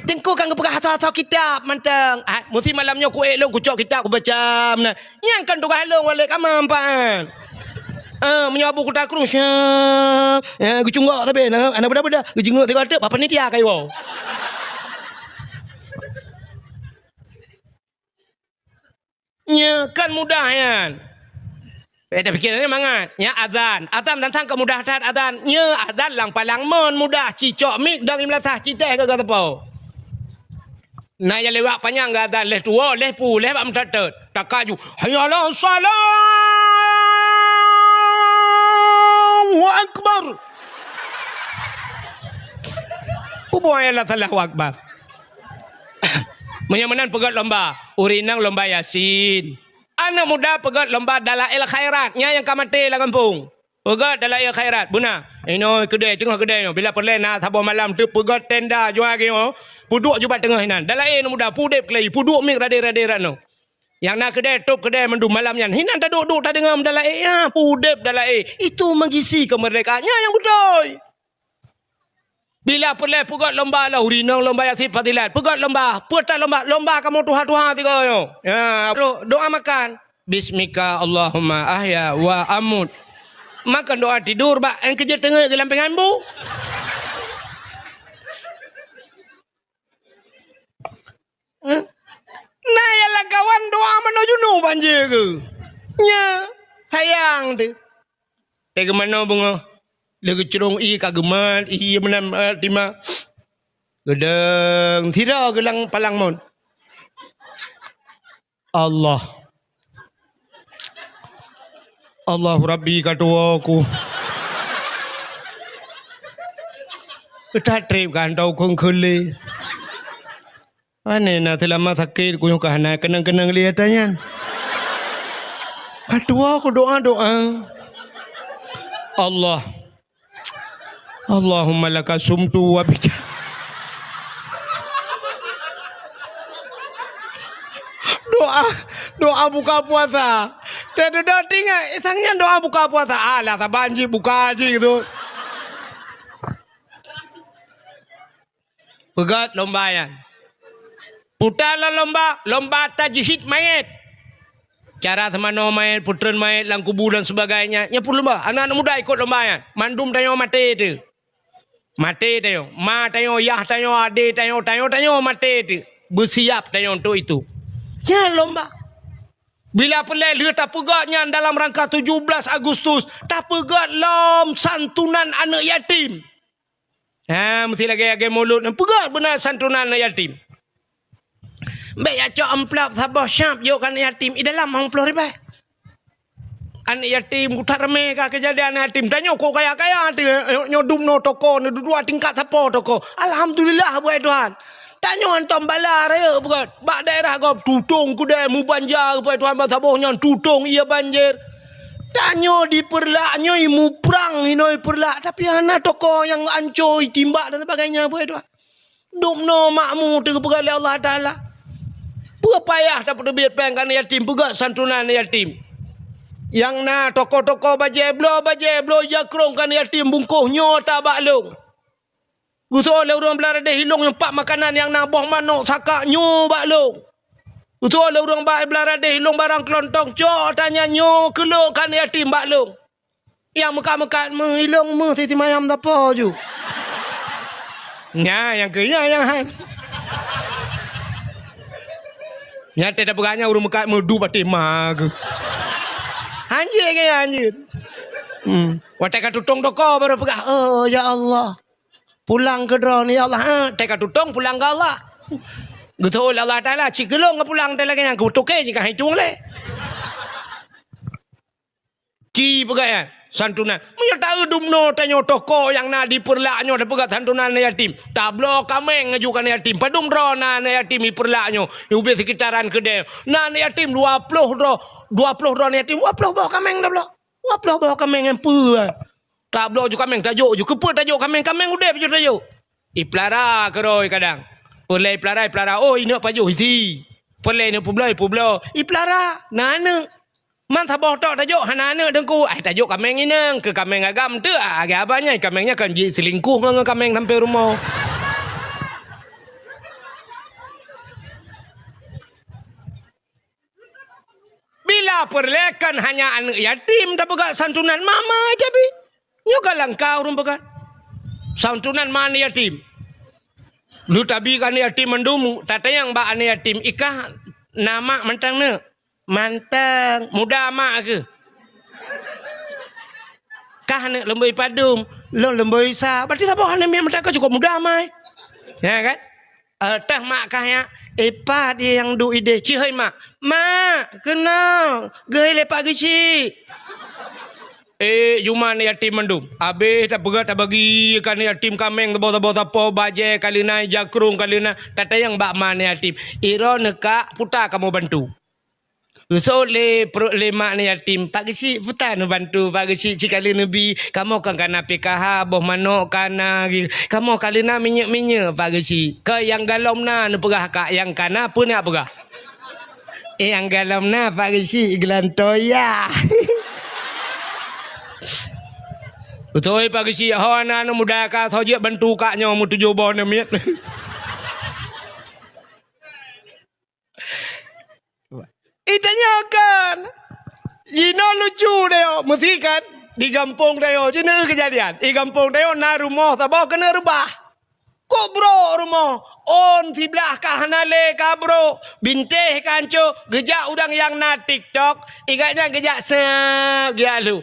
Teungku ka geupeugah asoe-asoe kitab mantong. Ah, musti malam nyoe ku ék lôn kucok kitab kubaca meunan. Nyang kon tugaih lôn walek amam pan. Ah, meunyoe Abu Kuta Krueng, syah, eh, geucunggok sabe, na, aneuk beuda-beuda, geujeungok sigoe teuk, bak panitia ka iwoe. Nyoe kan mudah nyan. Eh, tapi kira mangat. Nyan azan. Azan tantang ka mudah that azan. Nyoe azan lam palang mon mudah. Cicok mik dong imlasah citeh gaga teupeu. Na nyang lewat panyang gata leh tuwoe, leh pu, leh bak meuteut-teut. Takaju, "Hayya 'alas shalah! Allahu Akbar!" Peue buet hayya 'alas shalah, Allahu Akbar? Meunyoe meunan peugöt lomba, ureueng inong lomba Yasin. Aneuk muda peugöt lomba dalail khairat, nyan nyang ka maté lam gampông. Peugöt dalail khairat, beuna. Inoe keudè, teungoh keudè nyoe. Bila peureulèe na saboh malam teuk peugöt tenda jual geuh nyoe. Peuduek ju bak teungoh inan. Dalail aneuk muda, peudép keulayi, peuduek miek radé-radé rot nyoe. Nyang na keudè, tôb keudè mandum malam nyan. Hinan taduek-duek tadeungoe dalail, ya, peudép dalail. Itu mengisi kemerdekaan. Nyan nyang beutôi. Bila peureulèe peugöt lomba lah, ureueng inong lomba Yasin Fadilat. Peugöt lomba, peue that lomba, lomba kamoe tuha-tuha tiga nyoe. Ya, terus doa makan. Bismika Allahumma ahya wa amut. Makan doa tidur bak, eh, keujeuet teungeut keu lampéngan bu. Eh? Na nyang lam kawan doa manoe junub banjir keu. Nya, sayang teuh. Teuh keu manoe beungoh. Lé geucrông ie ka geumat, ie meunan, eh, tima. Geudong, sidroe geulang palang mon. Allah. Allahu Rabbi ka tuwoe ku. Ka trép kantô kheun kheulé. Aneuk na seulama sakét ku nyoe ka hana keunong-keunong lé ata nyan. Ka tuwoe ku doa-doa. Allah. Allahumma laka sumtu wa bika. Doa, doa buka puasa. Teuh dudoe tingat, sang nyan doa buka puasa. Alah, saban jih buka jih tu. Peugöt lomba nyan. Puta lom lomba, lomba tajhid mayét. Cara seumanoe mayét, peutreun mayét lam kubu dan sebagainya. Nyan pun lomba, aneuk-aneuk muda ikot lomba nyan. Mandum tanyoe maté teuh. Maté tanyoe. Ma tanyoe, yah tanyoe, adé tanyoe, tanyoe, tanyoe maté teuh. Beusiap tanyoe untuk itu. Nyan lomba. Bila peureulèe lheueh tapeugöt nyan dalam rangka tujuh belas Agustus, tapeugöt lom santunan aneuk yatim. Ha, meusti lagèe-lagèe mulod nyan peugöt beuna santunan aneuk yatim. Bèk jak cok amplop saboh syap jok keu aneuk yatim, i dalam limong ploh ribèe. Aneuk yatim, ku that ramé ka keujadian aneuk yatim. Tanyoe kok kaya-kaya teuh, nyoe dumnoe toko, nyoe dua tingkat sapo toko. Alhamdulillah, buet Tuhan. Tanyoe hantom bala rayeuk beugöt. Bak daerah gob tutong keudè mubanja, buet Tuhan, ban saboh nyan tutong ie banjir. Tanyoe di Peureulak nyoe muprang inoe Peureulak, tapi hana toko nyang anco itimbak dan sebagainya, buet Tuhan. Dumnoe makmu teuh geupeugah lé Allah Taala. Peue payah tapeuteubiet péng keu aneuk yatim, peugöt santunan aneuk yatim. Nyang na toko-toko bajèe, bloe bajèe, bloe jakrong keu aneuk yatim bungkôh nyoe ata bak lôn. Geusoe lé ureueng Bangladesh ilôn nyang pak makanan nyang na boh manok sakak nyoe bak lôn. Geusoe lé ureueng ba-, Bangladesh ilôn barang keulontong cok ata nyan nyoe keu lôn keu aneuk yatim bak lôn. Nyang meukat-meukat meuh ilôn meuh siti mayam dapo ju. Nya nyang keu nya nyang han. Nya teuh tapeugah nyan ureueng meukat meuh duek até ma geuh. Hanjeuet nyan hanjeuet. Hmm. Watèe ka tutong toko baru peugah, "Oh, ya Allah. Pulang keu droeneuh, ya Allah." Ha, teuh ka tutong pulang keu Allah. Geutôh lé Allah Taala, "Ci keu lôn ka pulang teuh lagèe nyan, keu toke jih ka han itueng lé." Ci peugah nyan, santunan. Meunyoe taeu dumnoe tanyoe toko nyang na di Peureulak nyoe tapeugah santunan aneuk yatim. Tabloe kaméng laju keu aneuk yatim. Padum droe na aneuk yatim di Peureulak nyoe. Ubé seukitaran keudè. Na aneuk yatim dua ploh droe. Dua ploh droe aneuk yatim. Dua ploh boh kaméng tabloe. Dua ploh boh kaméng nyang peue. Tabloe ju kaméng, tajok ju. Keupeue tajok kaméng? Kaméng udép ju tajok. Ipeulara keudroe kadang. Peureulèe ipeulara, ipeulara. Oh, ineuk pajoh isi. Peureulèe ineuk peubloe, ipeubloe. Ipeulara, na aneuk. Man saboh tok tajok, hana aneuk teungku. Ai, tajok kaméng inong. Keu kaméng agam teuk, ah, agam abah nyan. Kaméng nyan kan jiselingkuh ngon, ngon kaméng sampai rumoh. Bila peureulèe kan hanya aneuk yatim tapeugah santunan mama tapi. Nyoe ka langka ureueng peugah. Santunan ma aneuk yatim. Lu tabi keu aneuk yatim mandum, tatanyong bak aneuk yatim, "I kah na mak mantong neuk?" "Mantong." "Muda mak keuh?" "Kah neuk leumbôi padum?" "Lôn leumbôi sa." Berarti saboh aneuk miet mantong ka cukôp muda mai. Ya kan? Eh, teuh mak kah nyak, "Eh, pat ie nyang duek idéh?" "Cit hôi mak." "Mak, keunoe, geuhôi lé Pak Geuchik." Eh, juma aneuk yatim mandum. Abéh tapeugah tabagi keu aneuk yatim kaméng saboh-saboh sapo, bajèe ka lheuh na, jakrong ka lheuh na, tatanyong bak ma aneuk yatim. "Droeneuh kak, peue ta kamoe bantu?" Geusôk lé pruet lé mak aneuk yatim, "Pak Geuchik, peue ta neubantu, Pak Geuchik, cit ka lheuh neubi? Kamoe kan ka na P K H, boh manok ka na, kamoe ka lheuh na minyeuk-minyeuk, Pak Geuchik." "Keu nyang galom na neupeugah kak, nyang ka na peue neuk peugah?" "Eh, nyang galom na, Pak Geuchik, geulantoe ya." Beutôi Pak Geuchik, ho aneuk-aneuk muda ka soe jeuet bantu kak nyoe meutujoh boh namiet. Itanyoe kan, jinoe lucu deh, meusi kan, di gampông deh, jinoe keujadian. Di gampông deh na rumoh saboh keuneuk reubah. Kok brok rumoh, ôn siblah ka hana lé ka brok, bintéh ka ancô, geujak ureuëng nyang na TikTok, igat nyan geujak sab geujak lhôh.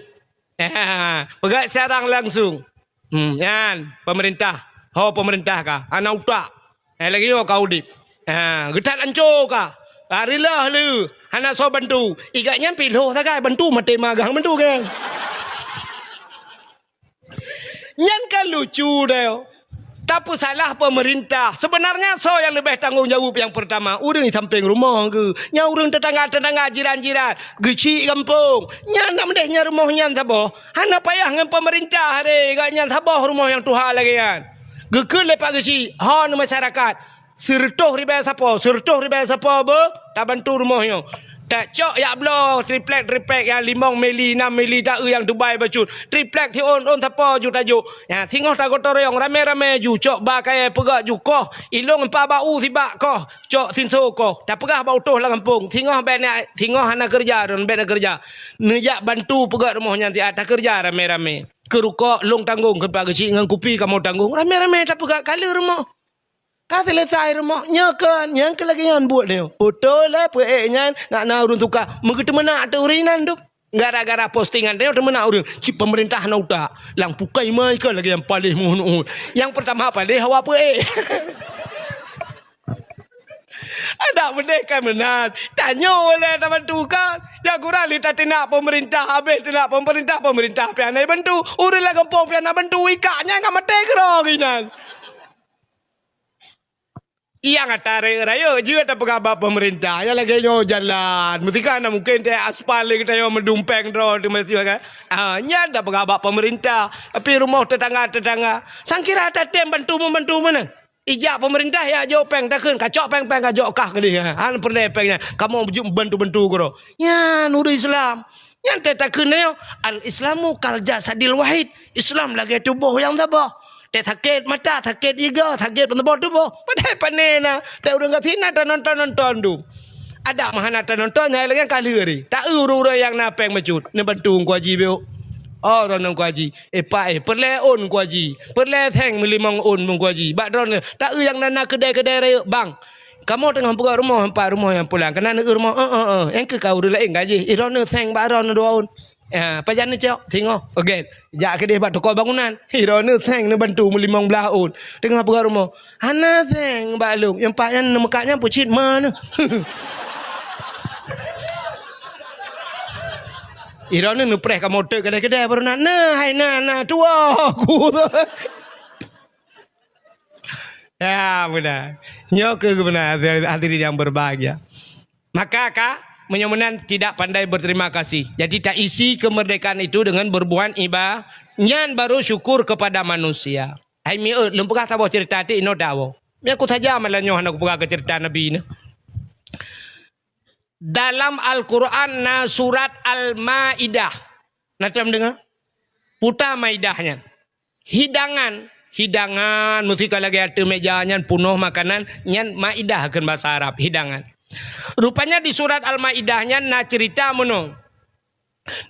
Peugah siarang langsung. Hmm, nyan, peumeurintah. Ho peumeurintah ka, hana utak. Eh, lagée nyoe ka udeb. Ha, geuthat ancô ka. Ka rilah lé, hana soe bantu. Igat nyan pih lhôh sagai bantu maté magang bantu kan. Nyan kan lucu deh. Tapeusalah peumeurintah. Seubeunarnya soe nyang leubeh tanggong jaweueb nyang peurtama? Ureuëng sampéng rumoh geuh. Nyan ureuëng teutangga-teutangga, jiran-jiran, geuchik gampông. Nyan nak meudeh nyan rumoh nyan saboh. Hana payah ngon peumeurintah re, gobnyan saboh rumoh nyang tuha lagée nyan. Geukheun lé Pak Geuchik, ho neu masyarakat. Sireutôh ribée sapo, sireutôh ribée sapo beuh tabantu rumoh nyoe. Tacok yak bloe triplek-triplek nyang limong mili, nam mili, taeu nyang Dubai bacut. Triplek siôn-ôn sapo ju tajok. Nyan singoh tagotong royong ramé-ramé ju cok ba kayée peugah ju koh. Ilong empat bak u sibak koh, cok sinso koh. Tapeugah bak utôh lam gampông. Singoh bék na, singoh hana keureuja, droen bék na keureuja. Neujak bantu peugah rumoh nyan siat takeureuja ramé-ramé. Keu rukok lôn tanggong, keu Pak Geuchik ngon kupi kamoe tanggong. Ramé-ramé tapeugah ka lheueh rumoh. Ka seuleusai rumoh, nyoe kon, nyang keu lagée nyan buet nyoe. Beutôi lé peuék nyan, ngat na ureuëng suka meugeuteumeuna ateueh ureuëng inan dum. Gara-gara postingan nyoe teumeuna ureuëng, cit peumeurintah na utak. Lam pukai mai kon lagée nyang paléh meuhun-uhun. Nyang peurtama paléh hawa peuék. Adak beudeh kan meunan. Tanyoe lé tabantu kan. Nyang kurang lé tateunak peumeurintah, habéh teunak peumeurintah, peumeurintah pih hana bantu. Ureuëng lam gampông pih hana bantu, ikak nyan ka maté keudroe inan. Nyang ata rayeuk-rayeuk jeuet tapeugah bak peumeurintah, nyang lagée nyoe jalan. Meutika na mungken teuh aspal lé geutanyoe meudumpéng droe teuma siwa kan. Ah, nyan tapeugah bak peumeurintah, tapi rumoh tetangga-tetangga. Sangkira tatem bantu-membantu meunan. Ijak peumeurintah ya jok péng takheun, kacok péng-péng kajok kah keudeh. Han peureulée péng nyan, kamoe beujeuet bantu-bantu keudroe. Nyan ureuëng Islam. Nyan teuh takheun nyoe, al-Islamu kal jasadil wahid. Islam lagée tuboh nyang saboh. Teuh sakét mata, sakét iga, sakét saboh tuboh. Padahai pané na, teuh ureuëng gasien na tanonton-nonton dum. Adak meuhana tanonton, nyang laén ka lheueh. Taeu ureuëng-ureuëng nyang na péng bacut, neubantu Teungku Haji biôk. Oh, droeneuh Teungku Haji. Eh, pak, eh, peureulée ôn Teungku Haji. Peureulée seng meulimong ôn Teungku Haji. Bak droeneuh, taeu nyang na, na keudée-keudée rayeuk bang. Kamoe teungoh peugah rumoh, empat rumoh nyang pulang. Keunan rumoh, eh, eh, eh. Nyang keu ka ureuëng laén gaji. Ih, droeneuh seng bak droeneuh dua ôn. Ya, pajan neucok, singoh. Oke. Jak keudeh bak toko bangunan. Ih, droeneuh seng neubantu meulimong blaih ôn. Teungoh peugah rumoh. Hana seng bak lôn. Nyang pat nyan neumeukat nyan peucit ma neu. Ih, droeneuh neupreh kamoe teuk keudeh-keudeh baru na. Nah, hai na, na, tuwoe ku. Ya, beuna. Nyoe keuh beuna hadirin yang berbahagia. Maka ka, meunyoe meunan tidak pandai berterima kasih. Jadi, taisi kemerdekaan itu dengan berbuat iba-, nyan baru syukur kepada manusia. Hai miet, lôn peugah saboh cerita ti inoe dawoe. Meunyoe ku saja malam nyoe hana kupeugah keu cerita Nabi nyoe. Dalam Al-Quran na surat Al-Maidah. Na teudeungoe? Puta Maidah nyan. Hidangan, hidangan, meusti ka lagée ateueh meja nyan punoh makanan, nyan maidah kheun basa Arab, hidangan. Rupanya di surat Al-Maidah nyan na cerita meunoe.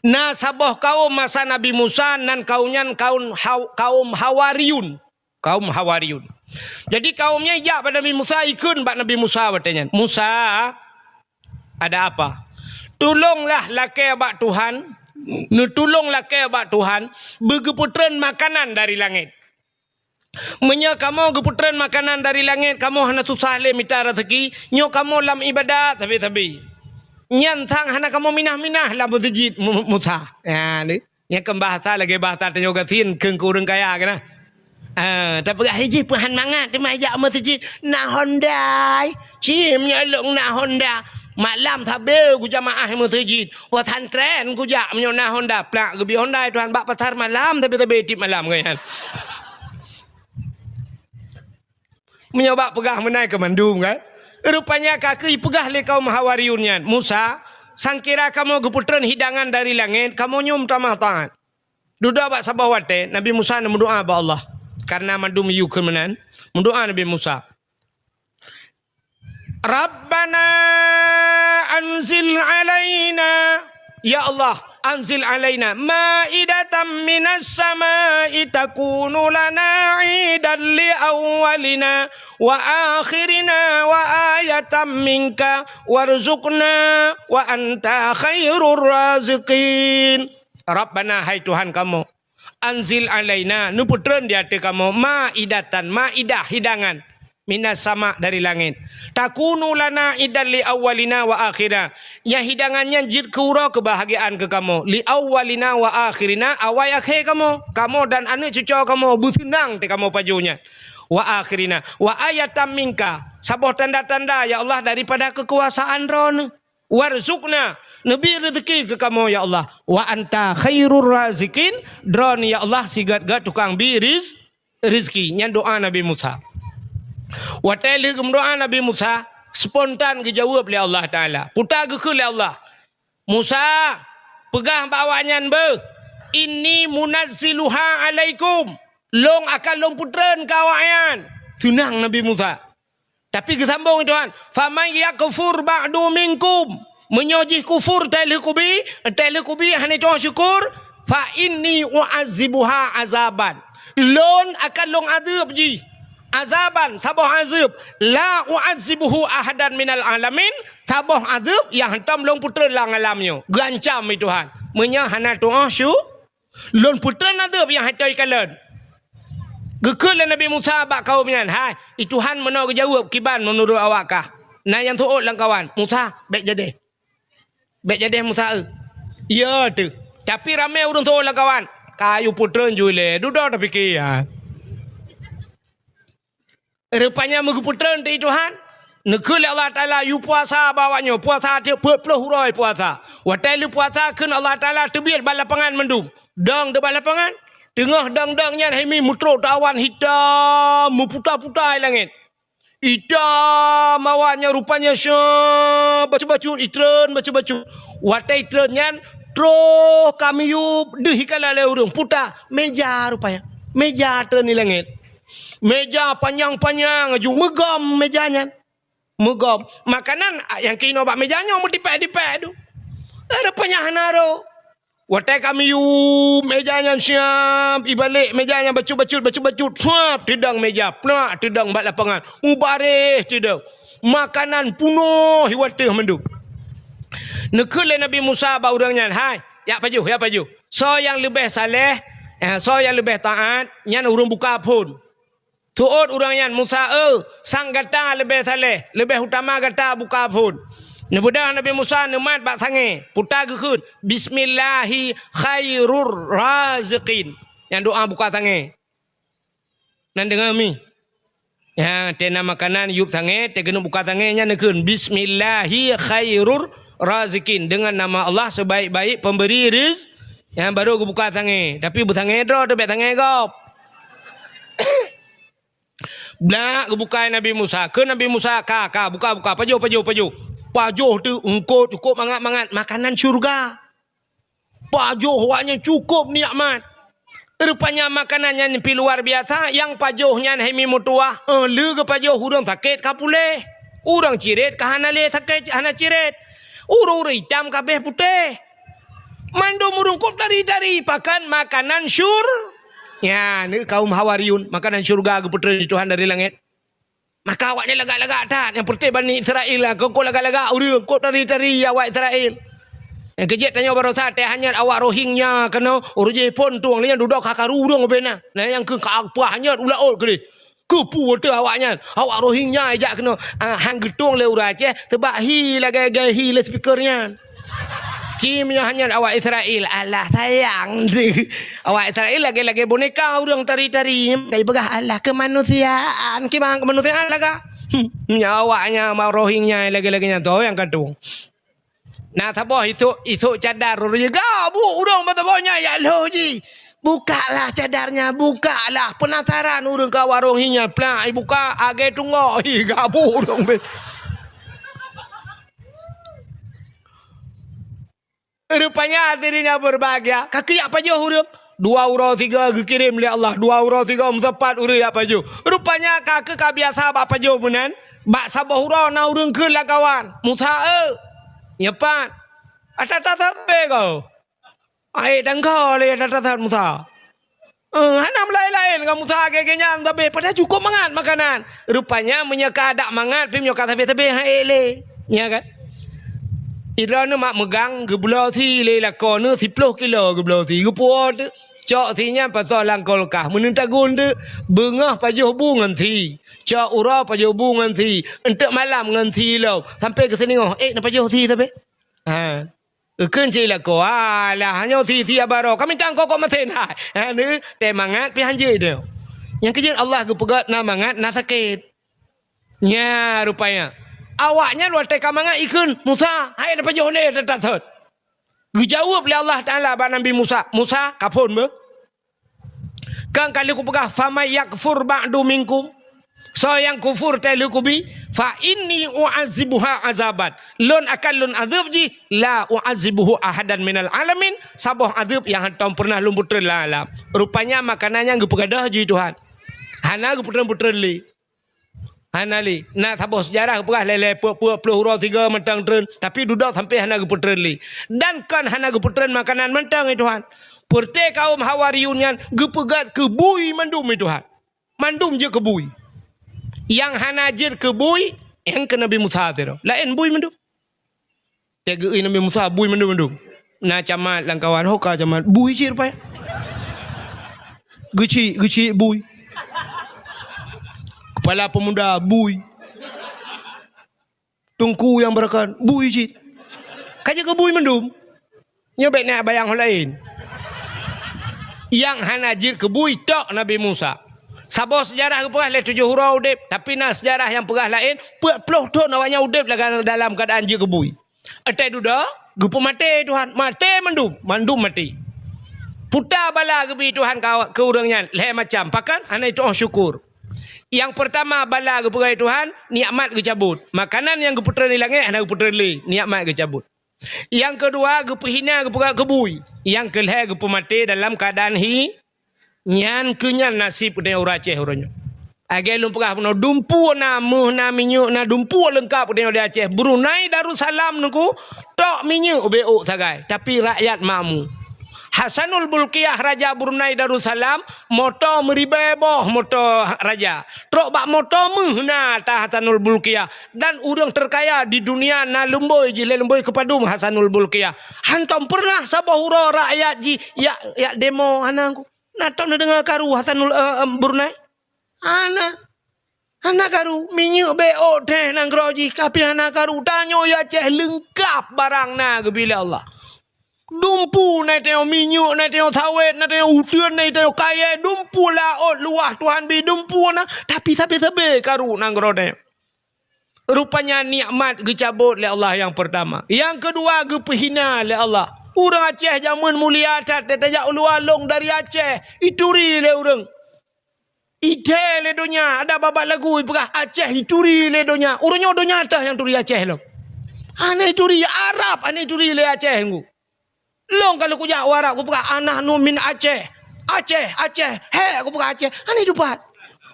Na saboh kaum masa Nabi Musa, nan kaum nyan kaum Haw-, kaum Hawariyun. Kaum Hawariyun. Jadi kaum nyan ijak bak Nabi Musa, ikheun bak Nabi Musa watée nyan, "Musa, ada apa? Tulonglah lakée bak Tuhan, neutulong lakée bak Tuhan, beugeupeutreun makanan dari langét. Meunyoe kamoe geupeutreun makanan dari langét, kamoe hana susah lé mita raseuki, nyoe kamoe lam iébadat sabe-sabe. Nyan sang hana kamoe minah-minah lam meuseujid Mu-, Musa." Ya, ni. Nyan kan bahasa lagée bahasa tanyoe gasien keu ureuëng kaya keunan. Ah, tapeugah, "Hijih peuhan mangat teuma jak meuseujid na Honda. Cim nyoe lôn na Honda." Malam sabe gujamaah meuseujid. Pesantren gujak meunyoe na Honda. Plak geubi Honda tuhan bak pasar malam sabe-sabe tiep malam keunan. Meunyoe bak peugah meunan keu mandum kan. Rupanya ka keuh ipeugah lé kaum Hawariyun nyan, "Musa, sangkira kamoe geupeutreun hidangan dari langét, kamoe nyoe meutamah taát. Dudoe bak saboh watée, Nabi Musa neumeudoá bak Allah. Kareuna mandum yue keu meunan, meudoá Nabi Musa. Rabbana anzil alaina, ya Allah, anzil alaina maidatan minas samai takunu lana idan li awwalina wa akhirina wa ayatan minka warzuqna wa anta khairur raziqin. Rabbana, hai Tuhan kamoe, anzil alaina, neupeutreun di ateueh kamoe, maidatan, maidah, hidangan, minas sama, dari langét. Takunu lana idan li awwalina wa akhirina. Nyang hidangan nyan jeuet keu uroe keubahgiaan keu kamoe. Li awwalina wa akhirina, awai akhé kamoe. Kamoe dan aneuëk cucoe kamoe beuseunang teuh kamoe pajoh nyan. Wa akhirina. Wa ayatan minka. Saboh tanda-tanda, ya Allah, daripada keukuasaan Droeneuh. Warzuqna, neubi reuzeuki keu kamoe, ya Allah. Wa anta khairur raziqin, Droeneuh, ya Allah, sigét-gét tukang bi riz-, reuzeuki. Nyan doá Nabi Musa. Watée lheueh geumeudoá Nabi Musa, spontan geujaweueb lé Allah Taala. Peue geukheun lé Allah, "Musa, peugah bak awaknyan beuh, inni munazziluha alaikum, lôn akan lôn peutreun keu awaknyan." Seunang Nabi Musa. Tapi geusambong Tuhan, "Faman yakfur ba'du minkum," meunyoe jih kufur teuh lheueh kubi, teuh lheueh kubi hana tu'oh syukur, "fa inni u'adzibuha azaban," lôn akan lôn azeueb jih, azaban, saboh azeueb, "la u'adzibuhu ahadan minal alamin," saboh azeueb nyang hantom lôn peutreun lam alam nyoe. Geuancam lé Tuhan, meunyoe hana tu'oh syu-, Lôn peutreun azeueb nyang hana tu'oh kalon. Geukheun lé Nabi Musa bak kawöm nyan, "Hai, i Tuhan meunoe geujaweueb kiban meunurot awak kah?" Na nyang seuôt lam kawan, "Musa, bék jadeh. Bék jadeh Musa, eu." "Iya teuh." Tapi ramé ureuëng seuôt lam kawan, "Ka yue peutreun ju ilée, dudoe tapike, ya." Rupanya meugeupeutrön teuh Tuhan, neukheun lé Allah Taala yue puasa bak awak nyoe, puasa tiep peuet ploh uroe puasa. Watée lheueh puasa kheun Allah Taala teubiet bak lapangan mandum. Dong teuh bak lapangan, teungoh dong-dong nyan hai mi meutrok teuh awan hitam meuputa-puta i langét. Hitam awan nyan rupanya syeh bacut-bacut, itreun bacut-bacut. Watée itreun nyan troh ka miyueb deuh ikala lé ureuëng puta meja rupanya. Meja treun i langét. Meja panyang-panyang aju meugom meja nyan. Meugom. Makanan, ah, nyang keunoe bak meja nyoe meutipék-tipék tu. Eh, rupanya hana rôh. Watée ka miyueb meja nyan siab, ibalek meja nyan bacut-bacut, bacut-bacut, suab teudong meja, plak teudong bak lapangan, mubareh teudong. Makanan punoh i wateuh mandum. Neukheun lé Nabi Musa bak ureuëng nyan, "Hai, jak pajoh, jak pajoh. Soe nyang leubeh saleh, eh, soe nyang leubeh taát, nyan ureuëng buka phon." Teuôt ureuëng nyan, "Musa, eu, sang gata leubeh saleh, leubeh utama gata buka phon." Neubeudôh Nabi Musa neumat bak sangée, puta geukheun, "Bismillahi khairur raziqin." Nyan doá buka sangée. Nan deungoe mi. Ya, tena makanan yueb sangée, teugeuneuek buka sangée nyan neukheun, "Bismillahi khairur raziqin." Dengan nama Allah sebaik-baik pemberi riz-, nyan baru geubuka sangée. Tapi beusangée droe teuh bék sangée gob. Blak geubuka Nabi Musa. Keu Nabi Musa, "Ka, ka, buka, buka. Pajoh, pajoh, pajoh." Pajoh teuh eungkôt cukôp mangat-mangat. Makanan syurga. Pajoh awaknyan cukôp nikmat. Rupanya makanan nyan pih luar biasa. Nyang pajoh nyan hai mi meutuwah. Eh, lé geupajoh ureuëng sakét ka puléh. Ureuëng cirét ka hana lé sakét, hana cirét. Ureuëng-ureuëng itam ka béh putéh. Mandum ureuëng kôb tari-tari pakan makanan syur-, ya, ni kaum Hawariyun, makanan syurga geupeutrön di Tuhan dari langét. Maka awaknyan lagak-lagak that, nyang peureté Bani Israel lah, keu kôb lagak-lagak ureuëng, kôb tari-tari awak Israel. Nyang keujeuet tanyoe barosa teuh hanyot awak Rohingya keunoe, ureuëng jih phon tueng, lé nyan dudoe ka karu ureuëng ubé na. Nah, nyang keu ka pah hanyot u laôt keudeh. Keupeue teuh awaknyan, awak Rohingya jak keunoe, ah, han geutueng lé ureuëng Aceh, teubak hi lagée-lagée hi lé speaker nyan. Ci meunyoe hanyot awak Israel, alah sayang. Awak Israel lagée-lagée boneka ureuëng tari-tari. Kai peugah alah keumanusiaan, kiban keumanusiaan lagak. Hmm, nyan awaknyan ma Rohingya lagée-lagée nyan tu nyang ka tueng. Na saboh isok, isok cadar ureuëng gabuek ureuëng bak saboh nyan yak lhôh jih. "Bukaklah cadarnya, bukaklah." Penasaran ureuëng ka warong hi nyan, plak ibuka, agée tunggok, hi gabuek ureuëng beh. Rupanya hadirin yang berbahagia, ka keuyak pajoh ureuëng. Dua uroe sigoe geukirém lé Allah, dua uroe sigoe meusapat ureuëng jak pajoh. Rupanya ka keu ka biasa bak pajoh meunan, bak saboh uroe na ureuëng kheun lam kawan, "Musa, eu, nyoe pat, ata-ata sabe kau." Aék tangka lé ata-ata Musa. Eh, hana meulaén-laén ngon Musa lagée nyan sabe, padahai cukôp mangat makanan. Rupanya meunyoe ka adak mangat, pih meunyoe ka sabe-sabe, han ék lé. Nya kan? Droeneuh mak meugang geubloe sie lé lakoe neuh siploh kilo geubloe sie. Geupuwoe teuk, cok sie nyan pasoe lam kulkas. Meuneuk tagun teuk, beungoh pajoh bu ngon sie. Cok uroe pajoh bu ngon sie. Eunteuk malam ngon sie lom. Sampai keu seuningoh, ék na pajoh sie sabe. Ha. Eukheun cit lakoe, "Alah, nyoe sie-sie baroe, kami tang kokok masen hai." Ha, neu, teumangat pih hanjeuet nyoe. Nyang keujeuet Allah geupeugét na mangat, na sakét. Nya rupanya. Awaknyan watée ka mangat ikheun, "Musa, hai na pajoh lé teutathot." Geujaweueb lé Allah Taala bak Nabi Musa, "Musa, ka phon beuh?" Kan ka lheueh kupeugah, "Faman yakfur ba'du minkum," soe nyang kufur teuh lheueh kubi, "fa inni u'adzibuha azaban," lôn akan lôn azeueb jih, "la u'adzibuhu ahadan minal alamin," saboh azeueb nyang hántom peureunah lôn peutreun lam alam. Rupanya makanan nyan geupeugadôh jih Tuhan. Hana geupeutrön-peutrön lé. Hana lé. Na saboh seujarah geupeugah lé-lé peuet-peuet ploh uroe sigoe mantong treun, tapi dudoe sampoe hana geupeutrön lé. Dan kon hana geupeutrön makanan mantong, ya Tuhan. Peureté kawöm Hawariyun nyan geupeugét keu bui mandum, ya Tuhan. Mandum jeuet keu bui. Nyang hana jeuet keu bui, nyang keu Nabi Musa sidroe. Laén bui mandum. Teugeui Nabi Musa bui mandum-mandum. Na camat lam kawan, ho ka camat, bui cit rupanya. Geuchik, geuchik bui. Kepala pemuda bui. Teungku nyang beurakan bui cit. Ka jeuet keu bui mandum. Nyoe bék na bayang ho laén. Nyang hana jeuet keu bui tok Nabi Musa. Saboh seujarah geupeugah lé tujoh uroe udeb, tapi na seujarah nyang peugah laén, peuet ploh thon awaknyan udeb lam, dalam keuadaan jeuet keu bui. Watée dudoe, geupeumaté Tuhan, maté mandum, mandum maté. Puta bala geubi Tuhan ka, keu ureuëng nyan lhée macam, pakon hana jitu'oh syukur. Nyang peurtama bala geupeugét Tuhan, nikmat geucabot. Makanan nyang geupeutrön di langét hana geupeutrön lé, nikmat geucabot. Nyang keudua geupeuhina, geupeugét keu bui. Nyang keulhée geupeumaté dalam keuadaan hi, Nyan keuh nyan naseb geutanyoe ureuëng Aceh uroe nyoe. Lagée lôn peugah bunoe, dumpeue na, méuh na, minyeuk na, dumpeue leungkab geutanyoe di Aceh. Brunei Darussalam Teungku, tok minyeuk ubé ôk sagai, tapi rakyat makmu. Hasanul Bolkiah raja Brunei Darussalam, moto meuribée boh moto raja. Trok bak moto méuh na ata Hasanul Bolkiah, dan ureuëng teukaya di dunia na lumboi jih lé lumboi keupadum Hasanul Bolkiah. Hántom peureunah saboh uroe rakyat jih jak, jak demo, hana. Na tom neudeungoe karu Hasanul, eh, em, Brunei? Hana. Hana karu. Minyeuk bé ôk teuh nanggroe jih, tapi hana karu. Tanyoe di Aceh leungkab barang na geubi lé Allah. Dumpeue na tanyoe, minyeuk na tanyoe, sawét na tanyoe, uteuen na tanyoe, kayée, dumpeue laôt luwah Tuhan bi, dumpeue na, tapi sabe-sabe karu nanggroe tanyoe. Rupanya nikmat geucabot lé Allah nyang peurtama. Nyang keudua geupeuhina lé Allah. Ureuëng Aceh jameun mulia that, tajak u luwa lôn dari Aceh, ituri lé ureuëng. Ithée lé donya, ada babah lagu ipeugah Aceh ituri lé donya. Uroe nyoe donya teuh nyang turi Aceh lom. Hana ituri Arab, hana ituri lé Aceh ngu. Lôn ka lheueh kujak u Arab, kupeugah, "Ana nu min Aceh." "Aceh, Aceh." "Hék," kupeugah, "Aceh." Hana dipat.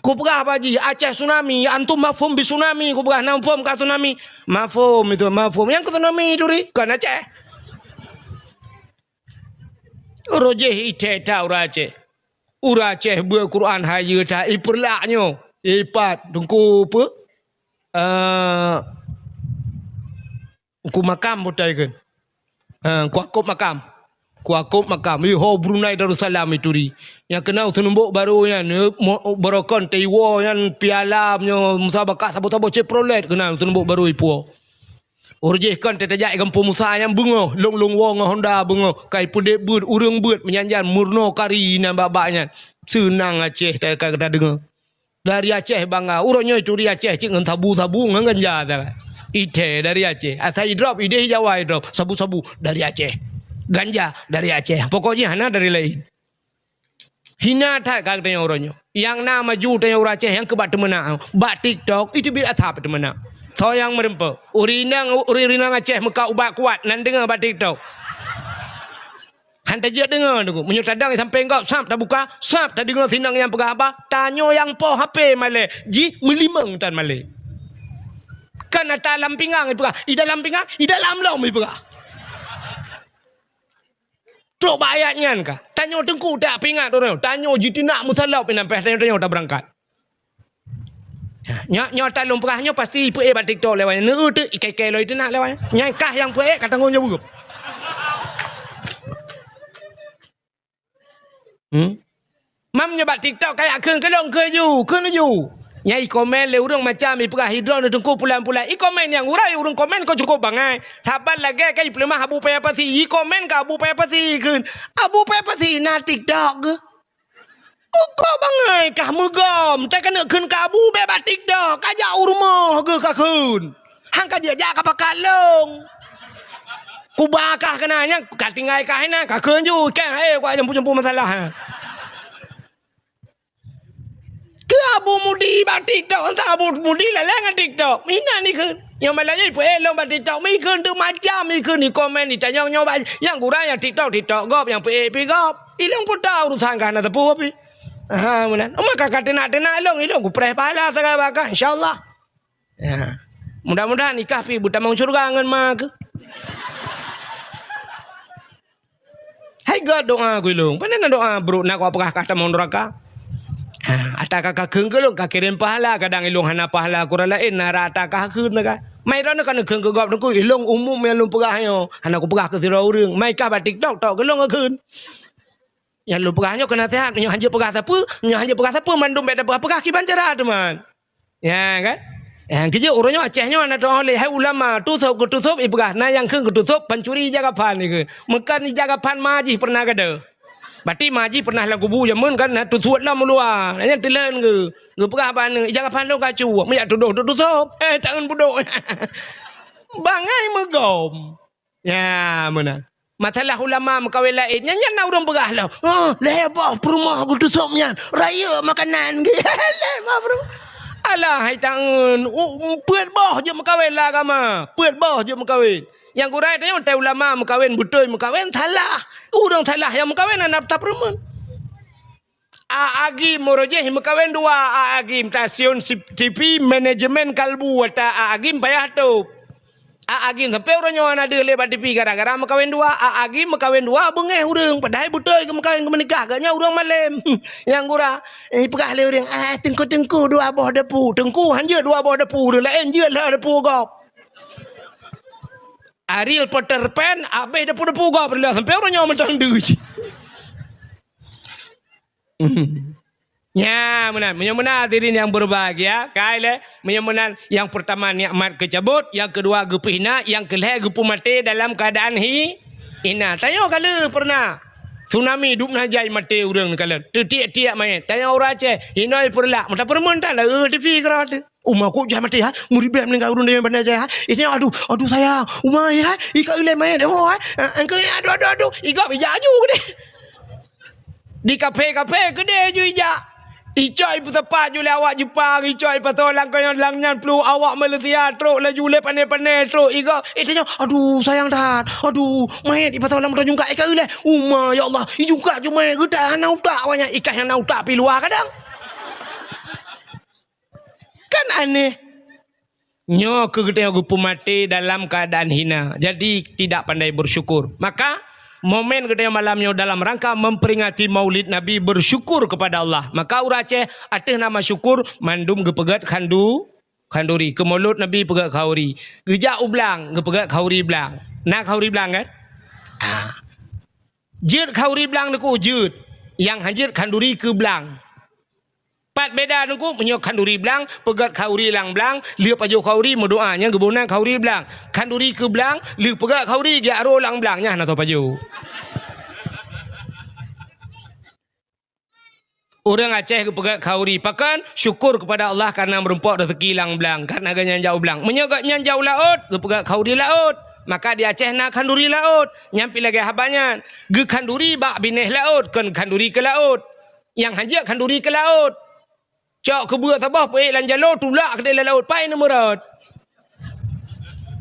Kupeugah bak jih, "Aceh tsunami, antum mafhum bi tsunami," kupeugah, "Na mafhum ka tsunami?" "Mafhum itu, mafhum." Nyang keu tsunami turi, kon Aceh. Rojih ithée that ureuëng Aceh. Ureuëng Aceh beuet Quran hayeue that, ipeurlak nyoe. Ipat, Teungku peue? Eh, Teungku Makam beutai kan. Ha, Teungku Akop Makam. Teungku Akop Makam. Ih, ho Brunei Darussalam ituri. Nyang keunong seunumbok barô nyan, eh, mo-, barokon teuiwoe nyan piala meunyoe musabakah saboh-saboh Chevrolet keunong seunumbok barô ipuwoe. Ureuëng jih kon teutajak i gampông Musa nyang beungoh, lôn-lôn woe ngon Honda beungoh, ka ipeudeb beuet, ureuëng beuet, meujan-jan meurunoe kari inan bak-bak nyan. Seunang Aceh ta-, ka tadeungoe. Dari Aceh bangga. Uroe nyoe ituri Aceh cit ngon sabu-sabu ngon ganja sagai. Ithée dari Aceh. Asai idrop ideh Jawa idrop. Sabu-sabu dari Aceh. Ganja dari Aceh. Pokok jih hana dari laén. Hina that ka geutanyoe uroe nyoe. Nyang na maju tanyoe ureuëng Aceh nyang keu bak teumeunak. Bak TikTok, iteubiet asab teumeunak. Soe nyang meureumpok? Ureuëng inong, ureuëng inong Aceh meukat ubat kuat, nan deungoe bak TikTok. Han tajeuet deungoe, Teungku. Meunyoe tadong sampéng gob, sab tabuka, sab tadeungoe sinong nyang peugah haba, tanyoe nyang po H P malée, jih meulimong tan malée. Kan ata lam pingang ipeugah, i dalam pingang, i dalam lom ipeugah. Trok bak ayat nyan ka. Tanyoe Teungku tak pingat ureuëng. Tanyoe jitinak meusalop inan peh tanyoe-tanyoe tabeurangkat. Nyoe, nyoe talôn peugah nyoe pasti ipeuék bak TikTok lewat nyan. Neu teuk ikai-kai lom itinak lewat nyan. Nyang kah nyang peuék ka tanggong jaweueb. Hmm? Mam nyoe bak TikTok kayak kheun keulong keu ju, kheun ju. Nyang ikomen lé ureuëng macam ipeugah hidroe Teungku pulan-pulan. Ikomen nyang urai ureuëng komen ko cukup bangai. Saban lagée kai peuleumah Abu Paya Pasi. Ikomen ka Abu Paya Pasi kheun. Abu Paya Pasi na TikTok geuh. Uko bangai kah meugom, teukeunok kheun ka Abu bék bak TikTok, ka jak u rumoh geuh ka kheun. Han ka jeuet jak ka pakat lông. Kuba kah keunan nyang ka tinggai kah inan, ka kheun ju, kah hai ku jampu-jampu masalah. Keu Abu Mudi bak TikTok, entah Abu Mudi lalai ngon TikTok. Inan ikheun. Nyang malam nyan ipeuék lôn bak TikTok, mi kheun teuk macam ikheun, ikomen, itanyong nyoe bak nyang gura nyang TikTok, TikTok gob, nyang peuék pi gob. Ilong puta urusan ka hana teupeu pi. Aha, meunan. Uma ka kateunak-teunak ilong, ilong kupreh pahala sagai bak kah, insya Allah. Ya. Mudah-mudahan ikah pi beutamong syurga ngon ma keuh. Hai gét doa keu ilong. Pane na doa brok na kau peugah kah tamong neuraka. Ha, ata ka kakheun keu ilong, kakirém pahala, kadang ilong hana pahala kurang laén, na rata kakheun ka. Mai droeneuh ka neukheun keu gob neukheun ilong umum nyang lôn peugah nyoe. Hana kupeugah keu sidroe ureuëng. Mai kah bak TikTok tok keu ilong kakheun. Nyang lôn peugah nyoe keu naseuhat, nyoe hanjeuet peugah sapeue, nyoe hanjeuet peugah sapeue, mandum bék tapeugah-peugah kiban cara teuma. Ya kan? Ya, keujeuet uroe nyoe Aceh nyoe na teuh lé hai ulama, tusôb keu tusôb ipeugah, na nyang kheun keu tusôb pancuri ija gaphan ikheun. Meukan ija gaphan ma jih pernah gadôh. Bati ma jih pernah lam kubu jameun kan na tusuet lam luwa. Nyan teuleuen geu. Geupeugah bak aneuk, ija gaphan lôn kacu. Meujak tudoh tu tusôb. Eh, tangan budok. Bangai meugom. Ya, meunan. Masalah ulama meukawen laén, nyan, nyan na ureuëng peugah lom. Oh, lhée boh peurumoh geutusôb nyan, rayeuk makanan geuh. Lhée boh peurumoh. Alah, hai tangeun, u-, peuet boh jeuet meukawen lam agama. Peuet boh jeuet meukawen. Nyang gura tanyoe tai ulama meukawen beutôi meukawen salah. Ureuëng salah nyang meukawen hana tapeurumeun. A Agim uroe jéh meukawen dua, A Agim stasiun si-, T V manajemen kalbu ata A Agim payah tôb. A Agim sampoe uroe nyoe hana deuh lé bak T V gara-gara meukawen dua. A Agim meukawen dua beungéh ureuëng padahai beutôi geumeukawen geumeunikah geuh nyan ureuëng malém. Nyang gura, eh, peugah lé ureuëng, "Ah, teungku-teungku dua boh depu." Teungku hanjeuet dua boh depu, ureuëng laén jeuet lhée depu gob. Ariel Peter Pan habéh depu-depu gob lhée sampoe uroe nyoe mantong deuh. Hmm. Nya, meunan. Meunyoe meunan hadirin yang berbahagia, kai lé, meunyoe meunan yang pertama nikmat keucabot, yang kedua geupeuhina, yang keulhée geupeumaté dalam keadaan hi-, hina. Tanyoe ka lheueh pernah tsunami dub na jai maté ureuëng ka lheueh. Teutiek-tiek manyét. Tanyoe ureuëng Aceh, hinoe peureulak. Meuta peurumeun tan, eh, T V keurot. Uma kok jai maté, ha? Meuribée meuninggai ureuëng dayah bandar jai, ha? Ini aduh, aduh sayang. Uma, ya, ha? Ika ulée main, oh, ha? Eh, engkau, aduh, aduh, aduh. Igob ija aju keudeh. Di kafe-kafe keudeh ju ija. Icok ipeusapat ju lé awak Jepang, icok ipasoe lam keunoe lam nyan plu awak Malaysia trok laju lé pane-pane trok igob. Eh, tanyong, aduh, sayang that. Aduh, main ipasoe lam moto jungkat, ika ulée. Uma, ya Allah, ijungkat ju main geutak hana utak awaknyan. Ikah nyang na utak pi luwa kadang. Kan aneh. Nyoe keuh geutanyoe geupeumaté dalam keadaan hina. Jadi, tidak pandai bersyukur. Maka, momen geutanyoe malam nyoe dalam rangka memperingati Maulid Nabi bersyukur kepada Allah. Maka, ureuëng Aceh ateueh nama syukur mandum geupeugét khandu-, khanduri. Keu Maulud Nabi peugét khauri. Geujak u blang, geupeugét khauri blang. Na khauri blang, kan? Ah. Jeuet khauri blang Teungku, jeuet. Nyang hanjeuet khanduri keu blang. Pat beda Teungku, meunyoe khanduri blang, peugét khauri lam blang, lheueh pajoh khauri meudoa, nyan geuboh nan khauri blang. Khanduri keu blang, lheueh peugét khauri, jak ro lam blang, nyan hana soe pajoh. Ureuëng Aceh geupeugét khauri, pakon? Syukur kepada Allah karena meurumpok rezeki lam blang, karena gobnyan jak u blang. Meunyoe gobnyan jak u laôt, geupeugét khauri laôt. Maka di Aceh na khanduri laôt, nyan pi lagée haba nyan. Geukhanduri bak binéh laôt, kon khanduri keu laôt. Nyang hanjeuet khanduri keu laôt. Cok keubeue saboh peuék lam jaloe tulak keudeh lam laôt, pai neumeurot.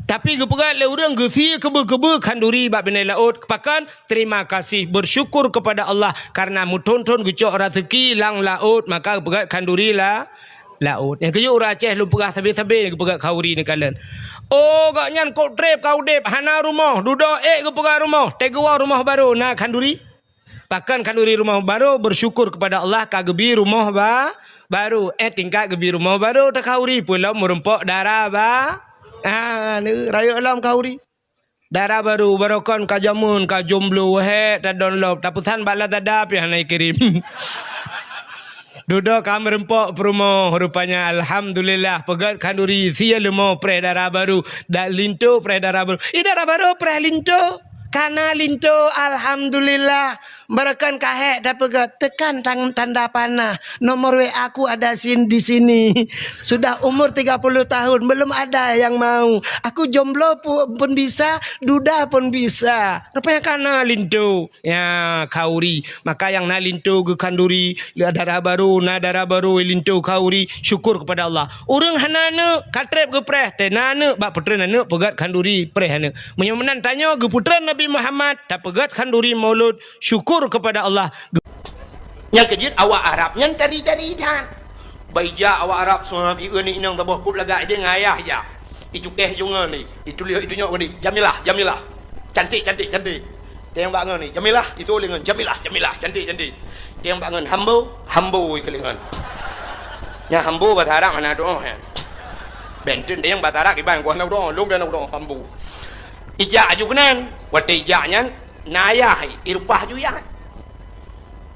Tapi geupeugét lé ureuëng geusie keubeu-keubeu khanduri bak binéh laôt, pakon? Terima kasih, bersyukur kepada Allah karena meuthon-thon geucok raseuki lam laôt, maka geupeugét khanduri la-, laôt. Nyang keujeuet ureuëng Aceh lôn peugah sabe-sabe geupeugét khanduri neukalon. Oh, gobnyan kok treb ka udeb, hana rumoh, dudoe ék geupeugét rumoh, teugoe rumoh barô na khanduri. Pakon khanduri rumoh barô, bersyukur kepada Allah ka geubi rumoh ba-, barô. Eh, tingkat geubi rumoh barô, takhanduri peue lom meureumpok dara ba-, ah, ni, rayeuk lom khanduri. Dara barô, barokon ka jameun, ka jomblo, wahé, tadon lom, tapeusan bak Lazada pih hana kirém. Dudoe ka meureumpok peurumoh, rupanya alhamdulillah, peugét khanduri, sie leumo preh dara barô, dak linto preh dara barô. Ih, dara barô preh linto. Kana linto, alhamdulillah. Barokon ka hék tapeugét, tekan tang-, tanda panah. Nomor W A ku ada sin-, di sini. Sudah umur tiga puluh tahun, belum ada yang mau. Aku jomblo pu-, pun bisa, duda pun bisa. Rupanya kana linto. Ya, khanduri. Maka nyang na linto geukhanduri, le dara barô, na dara barô linto khanduri, syukur kepada Allah. Ureuëng hana aneuk, ka treb geupreh, teuh na aneuk, bak peutreun aneuk peugét khanduri preh aneuk. Meunyoe meunan tanyoe geupeutreun Nabi Muhammad, tapeugét khanduri maulud, syukur kepada Allah. Nyang keujeuet awak Arab nyan tari-tari that. Bak ijak awak Arab seumab ieu ni inong taboh kup lagak idéh ngon ayah ijak. Icukéh ju ngon ni, ituléh itunyok ngon ni, Jamilah, Jamilah. Cantik, cantik, cantik. Teuh bak ngon ni, Jamilah, itu lé ngon, Jamilah, Jamilah, cantik, cantik. Teuh bak ngon, Hambo, Hambo ikeulé ngon. Nya Hambo bahasa Arab hana doh nyan. Benten teuh bahasa Arab iban gua hana doh, lôn hana doh, Hambo. Ijak aju keunan, watée ijak nyan, na ayah, irupah ju yah.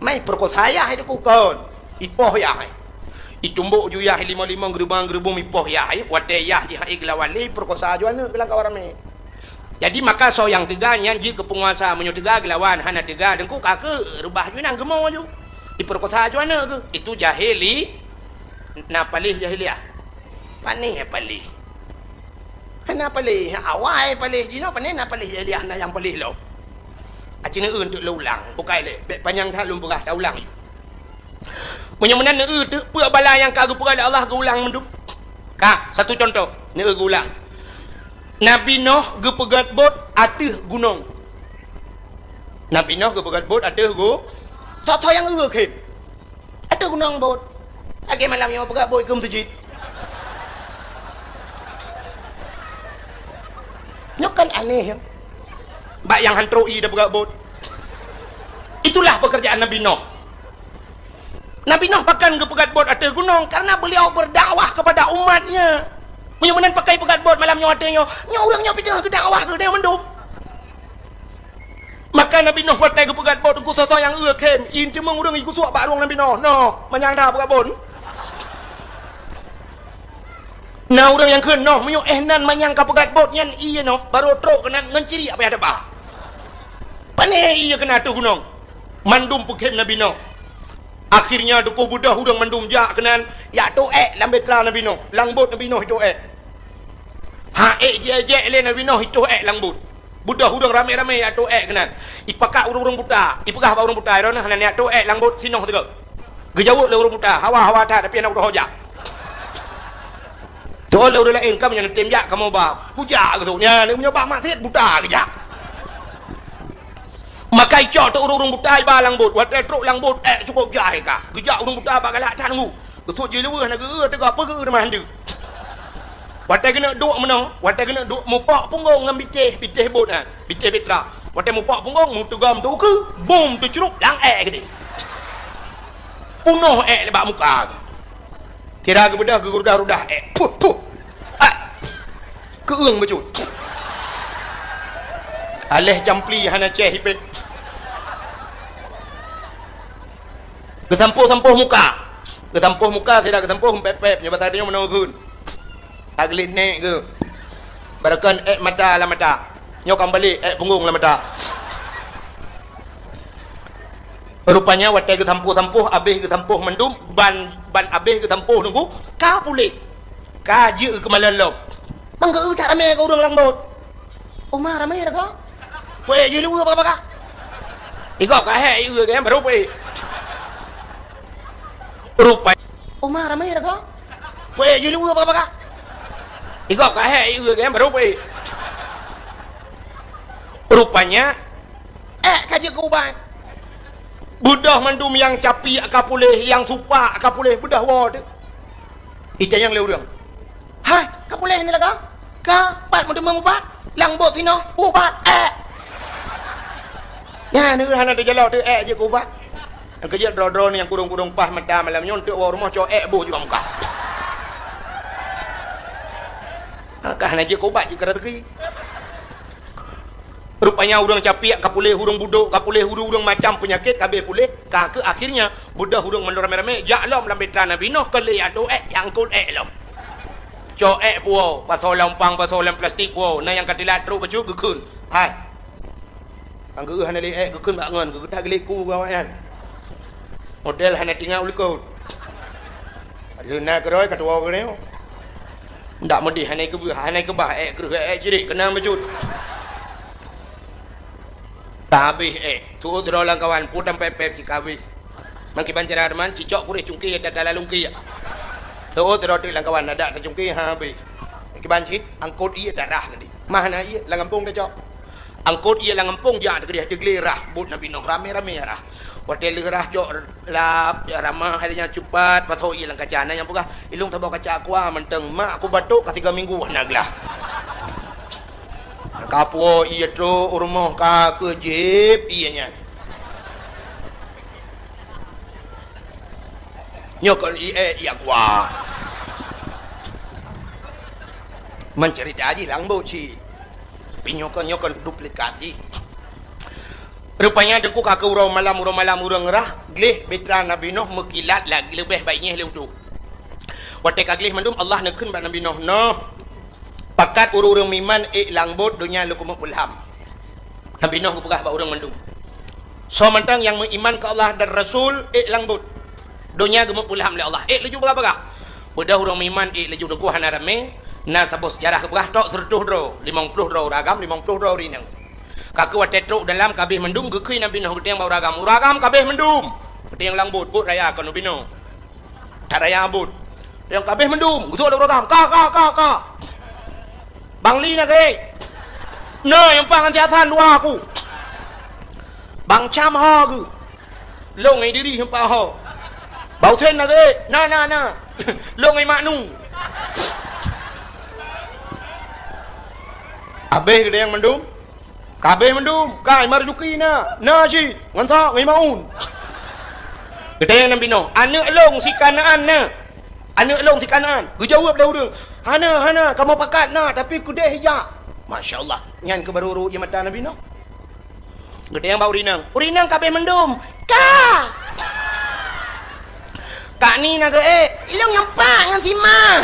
Mai peurekosa yah itu kukon, ipoh yah. Itumbok ju yah limong-limong, geurubong-geurubong, ipoh yah. Watée yah jih hai geulawan lé, peurekosa ju aneuk geulang kawan ramé. Jadi maka soe nyang teuga nyan jeuet keu peunguasa, meunyoe teuga geulawan, hana teuga deungku ka keu reubah ju inong geumo ju. Ipeurekosa ju aneuk geuh. Itu jahili, na paléh jahiliah. Panéh paléh. Hana paléh, awai paléh jinoe, panéh na paléh jahiliah, na nyang paléh lom. Aci neueu untuk lôn ulang, bukai lé, bék panyang that lôn peugah, taulang ju. Meunyoe meunan neueu teuk peue bala nyang ka geupeugah lé Allah geuulang mandum. Ka, satu contoh, neueu geuulang. Nabi Noh geupeugét bot ateueh gunong. Nabi Noh geupeugét bot ateueh gu-, soe-soe nyang eu khem. Ateueh gunong bot. Lagée malam nyoe peugah bot keu meuseujid. Nyoe kan aneh, ya. Bak nyang han trok ié da peugah bot. Itulah pekerjaan Nabi Noh. Nabi Noh pakon geupeugét bot ateueh gunong, karena beliau berdakwah kepada umatnya. Meunyoe meunan pakon peugét bot malam nyoe ateueh nyoe, nyoe ureuëng nyoe pih teuh geudakwah keu geutanyoe mandum. Maka Nabi Noh watée geupeugét bot, teungku soe-soe nyang eu khem, ié teumeung ureuëng ikusuak bak rueng Nabi Noh. Noh, manyang da peugét bot. Na ureuëng nyang kheun noh, meunyoe éh nan manyang ka peugét bot nyan ié noh, barô trok keunan ngon ciriek payah teuba. Panéh ié keunan ateueh gunong. Mandum peukhem Nabi Noh. Akhirnya dukôh beudôh ureuëng mandum jak keunan, jak toh ék lam bahtera Nabi Noh, lam bot Nabi Noh itoh ék. Ha ék jijak lé Nabi Noh itoh ék lam bot. Beudôh ureuëng ramé-ramé jak toh ék keunan. Ipakat ureuëng-ureuëng buta, ipeugah bak ureuëng buta, "Droeneuh hana neujak toh ék lam bot, sinoh sigoe." Geujaweueb lé ureuëng buta, "Hawa-hawa that, tapi hana kutoh jak." Toh lé ureuëng laén, "Kamoe nyan tem jak, kamoe ba kujak geusok nyan, meunyoe bak maksiet buta geujak." Maka icok teuk ureuëng-ureuëng buta iba lam bot, watée trok lam bot, ék cukôp jai ka. Geujak ureuëng buta bak galak that teungku. Geusut jih luweuh na geu-eu teuga peugeu teuma handeuk. Watée geuneuk duek meunoe, watée geuneuk duek mupok punggong lam bitéh, bitéh bot nyan, bitéh bahtera. Watée mupok punggong, meuteugom teukeue, bum teucrup lam ék keudeh. Punoh ék bak muka. Kira geubeudôh geurudah-rudah ék. Puh, puh. Ah. Keueung bacut. Aléh campli hana céh ipét. Geusampôh-sampôh muka. Geusampôh muka, sira geusampôh pép-pép, nyoe basa tanyoe meunoe geukheun. Ka geulet nék geuh. Barokon ék mata lam mata. Nyoe ka meubalek ék punggong lam mata. Rupanya watée geusampôh-sampôh, abéh geusampôh mandum, ban, ban abéh geusampôh teungku, ka puléh. Ka jeuet keumalon lom. Bang geu-eu that ramé keu ureuëng lam bot. Uma ramé dah ka. Peue jih lu baka-baka. Igob ka hék ieu ke baru peue. Rupa. Uma ramé dah ka. Peue jih lu baka-baka. Igob ka hék ieu ke baru peue. Rupanya, ék ka jeuet keu ubat. Beudôh mandum nyang capiek ka puléh, nyang supak ka puléh, beudôh woe teuk. Itanyong lé ureuëng, "Hai, ka puléh ni lagoe? Ka, pat meuteumé ubat? Lam bot sinoe, ubat ék." Nyan, hana teujalok teuk ék jeuet keu ubat. Nyang keujeuet droe-droe nyang kudong-kudong paih mata malam nyoe, teuk woe rumoh cok ék boh juga muka. Ka hana jeuet keu ubat jeuet keu rezeki. Rupanya ureuëng capiek ka puléh, ureuëng budok ka puléh, ureuëng-ureuëng macam peunyakét ka abéh puléh, ka keuh akhirnya beudôh ureuëng mandum ramé-ramé jak lom lam bitra Nabi Nuh keu lé atô ék, jak angkot ék lom. Cok ék puwoe, pasoe lam umpang, pasoe lam plastik puwoe, na nyang ka teulat trok bacut geukheun. Hai. Nyang geuh hana lé ék geukheun bak ngon, geuh that geuléku bak awaknyan. Model hana tinggai u likot. Leuna keudroe ka tuwoe keudroe. Ndak meudeh hana keu-, hana keubah ék kreueh ék cirit keunong bacut. Ka habéh ék. Tuwoe droe lam kawan, pue tampéb-péb cit ka habéh. Meukiban cara teuma, cicok puréh cungké ya tata lalungké. Tuwoe droe teuk lam kawan, adak tacungké ha habéh. Meukiban cit, angkot ié tarah tadi. Mah na ié, lam gampông tacok. Angkot ié lam gampông jak teukeudeh teuglé rah bot Nabi Nuh ramé-ramé rah. Watée lheueh rah cok lap, jak ramah hai nyan cupat, pasoe ié lam kaca. Na nyang peugah, "Ilong saboh kaca aqua mantong, mak aku batuk ka tiga minggu hana glah." Ka puwoe ié trok u rumoh ka keuh jieb ié nyan. Nyoe kon ié, ié aqua. Mencerita jih lam bot cit. Tapi nyoe kon, nyoe kon duplikat jih. Rupanya teungku ka keuh uroe malam, uroe malam ureuëng rah, gleh bitra Nabi Nuh meukilat lagée leubeh baik nyeh lé utoe. Watée ka gleh mandum Allah neukheun bak Nabi Nuh, "Noh, pakat ureuëng-ureuëng meuiman ék lam bot donya lôn keumeung peulham." Nabi Nuh geupeugah bak ureuëng mandum, "Soe mantong nyang meuiman keu Allah dan Rasul ék lam bot. Donya geumeupeulham lé Allah, ék laju bagah-bagah." Beudôh ureuëng meuiman ék laju teungku hana ramé, na saboh seujarah geupeugah tok seureutôh droe, limong ploh droe ureuëng agam, limong ploh droe ureuëng inong. Ka keuh watée trok dalam ka abéh mandum geukheun Nabi Nuh geutanyong bak ureuëng agam, "Ureuëng agam ka abéh mandum?" Geutanyong lam bot, "Bot raya kon ubinoe." That raya bot. Nyang ka abéh mandum, geusok lé ureuëng agam, "Ka, ka, ka, ka." "Bang Li na geuh?" "Na, nyang pah ngon si Hasan dua aku." "Bang Cam ho geuh?" "Lôn ngon Idris nyang pah ho." "Bang Husen na geuh?" "Na, na, na." "Lôn ngon Mak Nu." Abéh geutanyong mandum. Ka abéh mandum, ka Marzuki na, na cit, ngon sa, ngon Maun. Geutanyong Nabi Nuh, "Aneuëk lôn si Kanaan na? Aneuëk lôn si Kanaan?" Geujaweueb lé ureuëng, "Hana, hana, kamoe pakat na, tapi keudeh jak." Masya Allah, nyan keuh barô rhot ie mata Nabi Nuh. Geutanyong bak ureuëng inong, "Ureuëng inong ka abéh mandum?" "Ka." "Kak Ni na geuh ék?" "Ilong nyang pat ngon si Ma."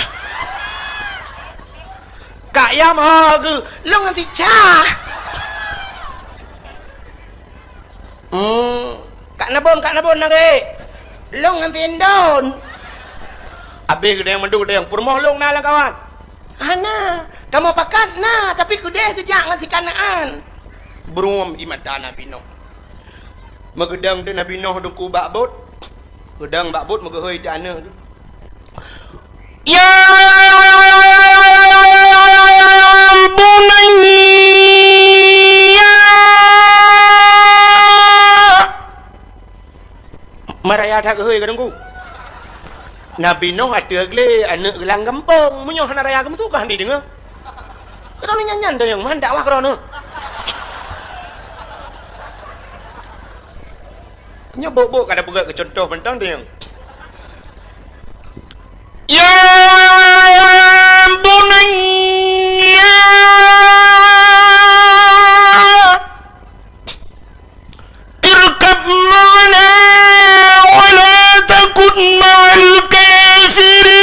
"Kak Yam ho geuh?" "Lôn ngon si Ca." "Hmm, Kak Nabon, Kak Nabon na geuh?" "Lôn ngon si Indon." Abéh geutanyong mandum geutanyong, "Peurumoh lôn na lam kawan?" "Hana, kamoe pakat na, tapi keudeh geujak ngon si Kanaan." Beurhom ie mata Nabi Nuh. Meugeudong teuk Nabi Nuh teungku bak bot. Geudong bak bot meugeuhôi teuk aneuëk. "Ya bunayya." Meuraya that geuhôi ka teungku. Nabi Nuh ateueh glé aneuëk lam gampông. Meunyoe hana raya geumeusu ka hana jideungoe. Droeneuh nyan-nyan tanyong, man dakwah droeneuh. Nyoe bok-bok ka tapeugah keu cuntoh mantong tanyong. Ya bunayya. Irkab ma'ana wa la takun ma'al kafirin.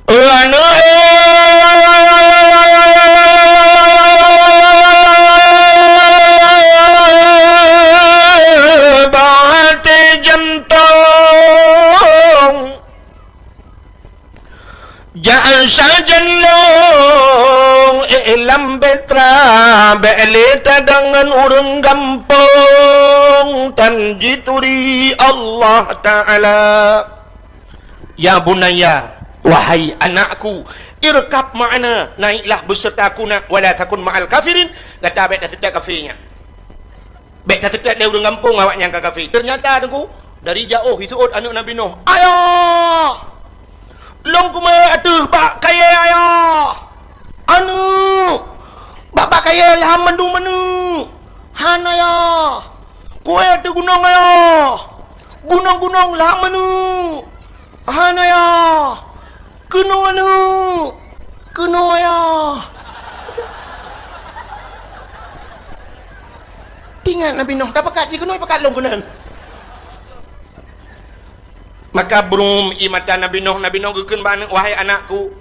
Aneuëk eh, bah até jantong. Jak sajan lôn, eh, lam bitra, bék lé tadong ngon ureuëng gampông, tan jituri Allah Ta'ala. "Ya bunayya, wahai anakku, irkab ma'ana, naiklah beserta aku nak, wala takun ma'al kafirin, gata bék taseutôt kafé nyan. Bék taseutôt lé ureuëng gampông awaknyan ka kafé." Ternyata, Teungku, dari jaoh jiseuôt aneuëk Nabi Nuh, "Ayah! Lôn kumeu'ék ateueh bak kayée, Ayah! Aneuëk! Bak, bak kayée lham mandum aneuëk! Han, Ayah! Kuék ateueh gunong, Ayah! Gunong-gunong lham aneuëk! Han, Ayah! Keunoe aneuëk! Keunoe, Ayah!" Teuingat Nabi Nuh, tapakat jih keunoe, pakat lôn keunan. Maka brum ie mata Nabi Nuh, Nabi Nuh geukheun bak aneuëk, "Wahai anakku,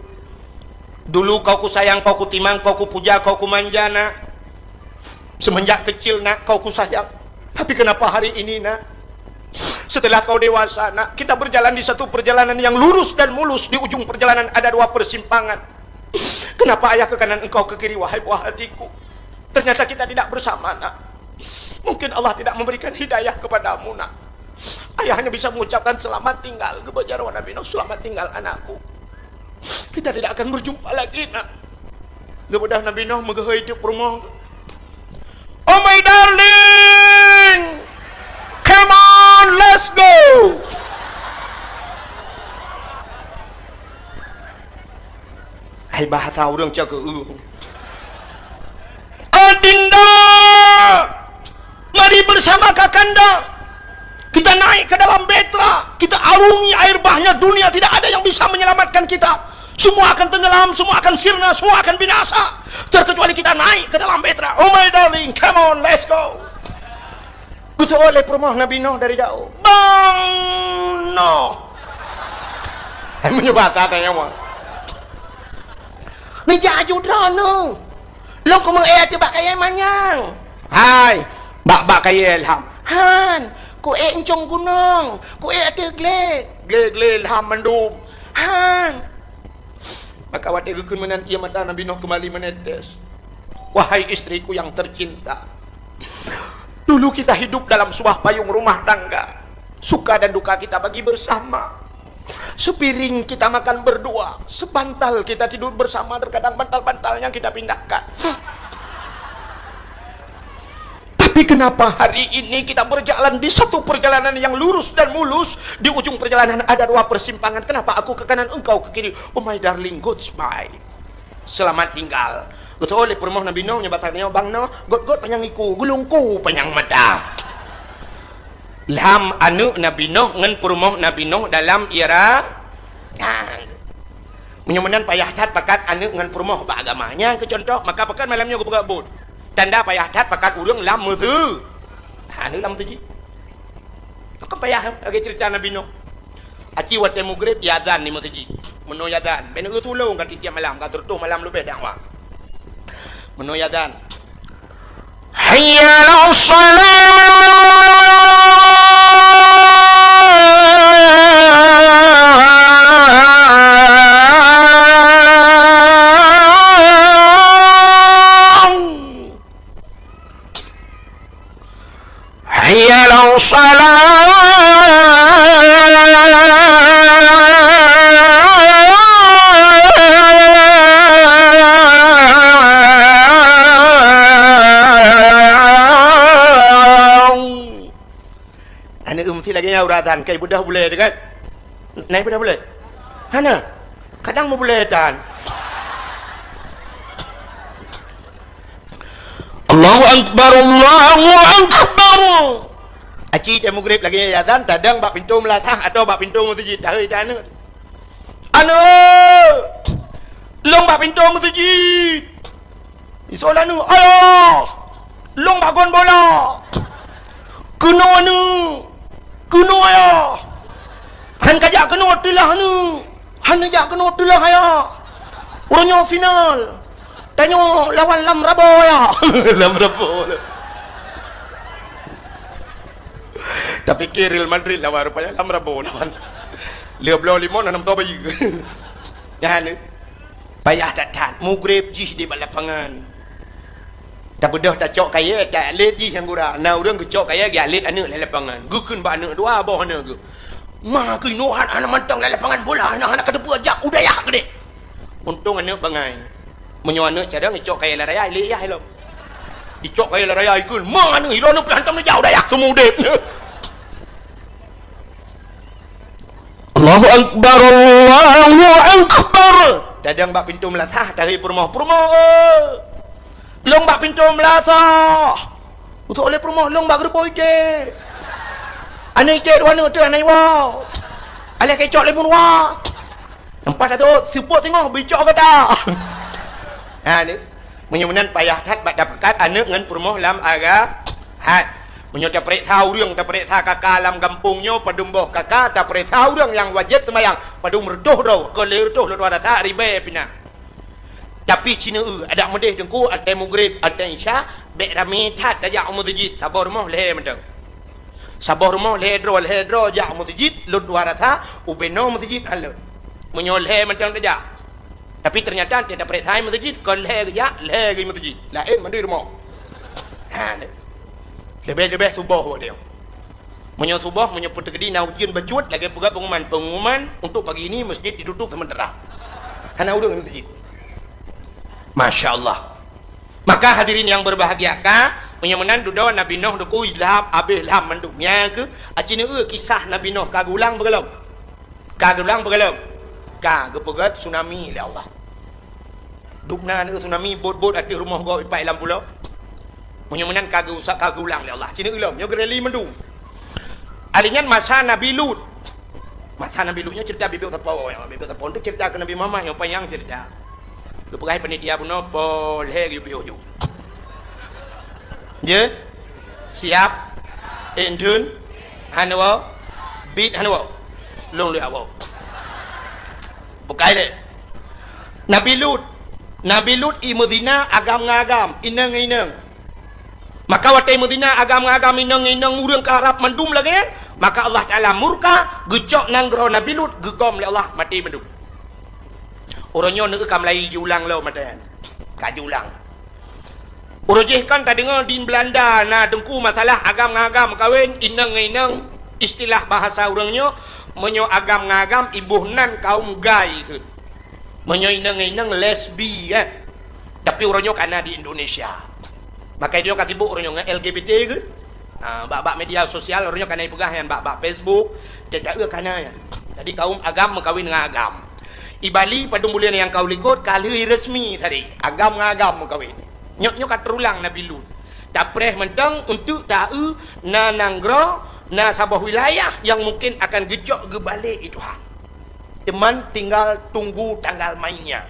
dulu kau kusayang, kau kutimang, kau kupuja, kau kumanja, nak. Semenjak kecil, nak, kau kusayang. Tapi kenapa hari ini, nak, setelah kau dewasa, nak, kita berjalan di satu perjalanan yang lurus dan mulus, di ujung perjalanan ada dua persimpangan. Kenapa ayah ke kanan, engkau ke kiri, wahai buah hatiku? Ternyata kita tidak bersama, nak. Mungkin Allah tidak memberikan hidayah kepadamu, nak." Ayah hanya bisa mengucapkan, "Selamat tinggal," geuboh jaroe Nabi Nuh, "Selamat tinggal, anakku. Kita tidak akan berjumpa lagi, nak." Geubeudôh Nabi Nuh meugeuhôi teuk peurumoh. "Oh my darling, come on, let's go." Hai bahasa ureuëng cok keu, "Adinda, mari bersama kakanda. Kita naik ke dalam bahtera, kita arungi air bahnya, dunia tidak ada yang bisa menyelamatkan kita. Semua akan tenggelam, semua akan sirna, semua akan binasa. Terkecuali kita naik ke dalam bahtera. Oh my darling, come on, let's go." Geuseuôt lé peurumoh Nabi Nuh dari jaoh. "Bang Nuh!" Hai, meunyoe bahasa tanyoe mah. "Neujak aju droeneuh. Lôn kumeu'ék ateueh bak kayée manyang." "Hai, bak, bak kayée lham." "Han, kuék euncong gunong, kuék ateueh glé." "Glé-glé lham mandum." "Han." Maka watée geukheun meunan, ie mata Nabi Nuh keumbali meunetes. Wahai istriku yang tercinta, dulu kita hidup dalam sebuah payung rumah tangga. Suka dan duka kita bagi bersama. Sepiring kita makan berdua, sebantal kita tidur bersama, terkadang bantal-bantalnya kita pindahkan. Tapi kenapa hari ini kita berjalan di satu perjalanan yang lurus dan mulus, di ujung perjalanan ada dua persimpangan. Kenapa aku ke kanan, engkau ke kiri? Oh my darling, goodbye. Selamat tinggal." Geuseuôt lé peurumoh Nabi Nuh, nyoe bahasa nyoe, "Bang Nuh, got-got panyang iku, geulungku panyang mata." Lham aneuëk Nabi Nuh ngon peurumoh Nabi Nuh dalam ie ra-, nah. Meunyoe meunan payah that pakat aneuëk ngon peurumoh bak agama. Nyan keu contoh, maka pakat malam nyoe geupeugah buet. Tanda payah that pakat ureuëng lam meuseu-, ha, aneuëk lam meuseujid. Kan payah, lagée ceurita Nabi Nuh. Aci watée mugreb, iazan di meuseujid. Meunoe iazan, bèk neueu tulông ka tiep-tiep malam, ka seureutôh malam leubeh dakwah. Meunoe iazan, "Hayya 'alas shalah!" "Hayya 'alas shalah!" Aneuëk meusti lagée nyan uroe azan, kai beudôh bulée teuh kan? Nyan beudôh bulée? Hana. Kadang meubulée tan. Allahu Akbar, Allahu Akbar. Aci teuh mugreb lagée azan, tadong bak pintoe meulasah atau bak pintoe meuseujid, tahôi teuh aneuëk. "Aneuëk, lôn bak pintoe meuseujid." Isoe lé aneuëk, "Ayah, lôn bak gon bola." "Keunoe aneuëk, keunoe ayah." "Han kajak keunoe, teulah aneuëk." "Han neujak keunoe, teulah ayah. Uroe nyoe final. Tanyoe lawan Lam Rabo, ayah." Lam Rabo. Tapike Real Madrid lawan, rupanya Lam Rabo lawan. Lheueh bloe limong, na nam toh bayeue. Nyan, payah that-that. Mugreb jih di bak lapangan. Tabeudôh tacok kayée, ta-, lét jih nyang gura. Na ureuëng geucok kayée, geualét aneuëk lam lapangan. Geukheun bak aneuëk dua boh aneuëk geuh. Ma keunoe hana mantong lam lapangan bola, hana, hana kateupeue jak u dayah keudeh. Untông aneuk bangai. Meunyoe aneuk cadang, icok kayèe lam raya, ilèe yah ilông. Icok kayèe lam raya ikheun, ma aneuk ilông nyoe pih hantom neujak u dayah seumeu udép. Allahu Akbar, Allahu Akbar. Cadang bak pintoe meulasah, tahe peurumoh, "Peurumoh, eh! Lông bak pintoe meulasah!" Usôk lé peurumoh, "Lông bak geureuboh ité." Aneuk ité dua aneuk teuh hana iwoe. Alah keu icok lé meuruwa. Nampak tak tu? Seupôt singoh bicok gata. Ha ni. Meunyoe meunan payah that bak tapakat aneuk ngon peurumoh lam agama. Hat. Meunyoe tapareksa ureueng, tapareksa kaka lam gampông nyoe, padum boh kaka, tapareksa ureueng nyang wajéb seumayang, padum reutôh droe, kon lhèe reutôh lôn tuan rasa, ribèe pih na. Tapi ci neu-eu, adak meudeh teungku, watèe mugreb, watèe isya, bèk ramé that tajak u meuseujid, saboh rumoh lhèe mantong. Saboh rumoh lhèe droe, lhèe droe jak u meuseujid, lôn tuan rasa, ubé noe meuseujid hana lôn. Meunyoe lhèe mantong tajak. Tapi teunyata watèe tapareksa meuseujid, kon lhèe geujak, lhèe geuh meuseujid. Laén mandum rumoh. Ha, leubeh-leubeh suboh watèe nyoe. Meunyoe suboh, meunyoe peuteukedi na ujeuen bacut, lagèe peugah pengumuman, "Pengumuman untuk pagi ini masjid ditutup sementara." Hana ureueng meuseujid. Masya Allah. Maka hadirin yang berbahagia, ka, meunyoe meunan dudoe Nabi Nuh teungku ilham, abéh ilham mandum. Nyan keuh, aci neu-eu kisah Nabi Nuh ka geulang beugalom. Ka geulang beugalom. Ka geupeugöt tsunami lé Allah. Dubna neu tsunami, bot-bot ateueh rumoh gob ipat lam pulo. Meunyoe meunan ka geuusak, ka geulang lé Allah. Ci neu-eu lom, nyoe geureli mandum. Ari nyan masa Nabi Lut. Masa Nabi Lut nyoe cerita bibit sapo, ya. Bibit sapo tu cerita keu Nabi Muhammad nyang panyang cerita. Geupeugah panitia bunoe, "Po lhèe geuyue piôh ju." Jeuet? Siap? Ék dum? Hana woe? Bit hana woe? Lôn lheueh woe. Bukai lé. Nabi Lut. Nabi Lut i meuzina agam ngon agam, inong ngon inong. Maka watèe meuzina agam ngon agam, inong ngon inong, ureueng ka rab mandum lagèe nyan, maka Allah Taala murka, geucok nanggroe Nabi Lut, geugom lé Allah, maté mandum. Uroe nyoe neu-eu ka mulai jiulang lom mata nyan. Ka jiulang. Uroe jih kan tadeungoe di Belanda na teungku masalah agam ngon agam meukawen, inong ngon inong, istilah bahasa ureueng nyoe, meunyoe agam ngon agam, iboh nan kaum gay kheun. Meunyoe inong ngon inong, lesbi, eh. Tapi uroe nyoe ka na di Indonesia. Maka nyoe ka sibuk uroe nyoe ngon L G B T kheun. Ha, bak-bak media sosial uroe nyoe ka na ipeugah nyan, bak-bak Facebook, teuka ka na nyan. Jadi kaum agam meukawen ngon agam. I Bali padum buleuen nyang ka u likot ka lheueh resmi tadi, agam ngon agam meukawen. Nyoe, nyoe ka teurulang Nabi Lut. Tapreh mantong untuk ta-eu na nanggroe, na saboh wilayah nyang mungkin akan geucok geubalek lé Tuhan. Teuma tinggal tunggu tanggal mainnya.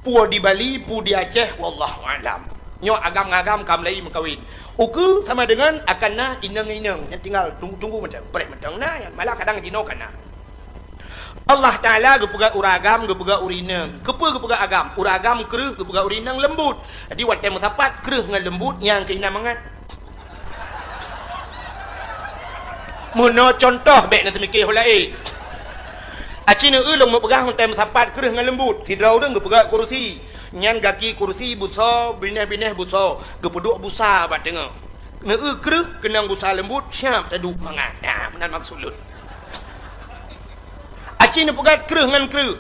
Peue di Bali, peue di Aceh, wallahu a'lam. Nyoe agam ngon agam ka mulai meukawen. Ukeue sama deungon akan na inong-inong. Nyan tinggal tunggu-tunggu mantong. Preh mantong na, nyan malah kadang jinoe ka na. Allah Taala geupeugah ureueng agam, geupeugah ureueng inong. Keupeue geupeugah agam? Ureueng agam kreueh, geupeugah ureueng inong leumbut. Jadi watèe meusapat kreueh ngon leumbut, nyang keu inan mangat. Meunoe contoh, bèk na seumiké ho laén. Aci neu-eu lôn meupeugah watèe meusapat kreueh ngon leumbut. Sidroe ureueng geupeugah kurusi. Nyan gaki kurusi busoe, binéh-binéh busoe. Geupeuduek busa bak teungoh. Neu-eu kreueh keunong busa leumbut, siap taduek mangat. Nah, meunan maksud lôn. Aci neupeugah kreueh ngon kreueh.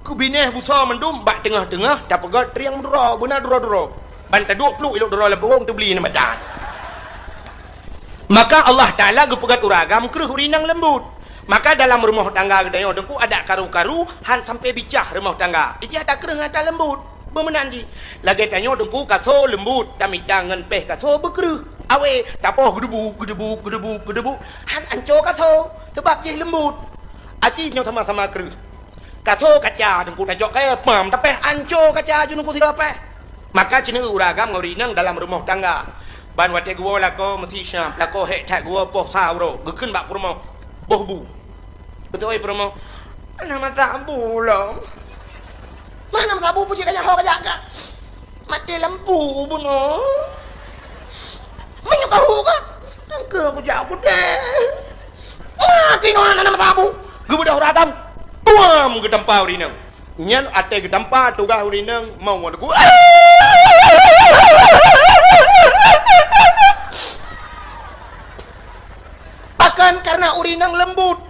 Keu binéh busoe mandum bak teungoh-teungoh tapeugah triang meuduro, beuna duro-duro. Ban taduek pluek ilok duro lam pohong teubli nyan mata. Maka Allah Taala geupeugah ureueng agam kreueh ureueng inong leumbut. Maka dalam rumoh tangga geutanyoe teungku adak karu-karu han sampai bicah rumoh tangga. Ijih ata kreueh ngon ata leumbut. Beumeunan jih. Lagèe tanyoe teungku kaso leumbut, tamita ngon péh kaso beukreueh. Awé, tapoh geudebu, geudebu, geudebu, geudebu. Han anco kaso, sabab jih leumbut. Aci nyoe sama-sama kreueh. Kaso kaca teungku tajok kayèe, pam, tapéh anco kaca ju teungku sidroe péh. Maka ci neu-eu ureueng agam ngon ureueng inong dalam rumoh tangga. Ban watèe geuwoe lakoe meusi siap, lakoe hék that geuwoe poh sa uroe, geukheun bak peurumoh, boh bu. Geuteu'oh peurumoh, "Hana meusabu lom." "Ma hana meusabu, peue cit ka jak ho ka jak ka? Maté lampu bunoe." "Meunyoe ka hu ka, engkeu kujak u keudè." "Ma keunoe hana meusabu?" Geubeudôh ureueng agam, tuam geutampa ureueng inong. Nyan watèe geutampa tugaih ureueng inong mau ngon lagu. Bahkan karena ureueng inong leumbut,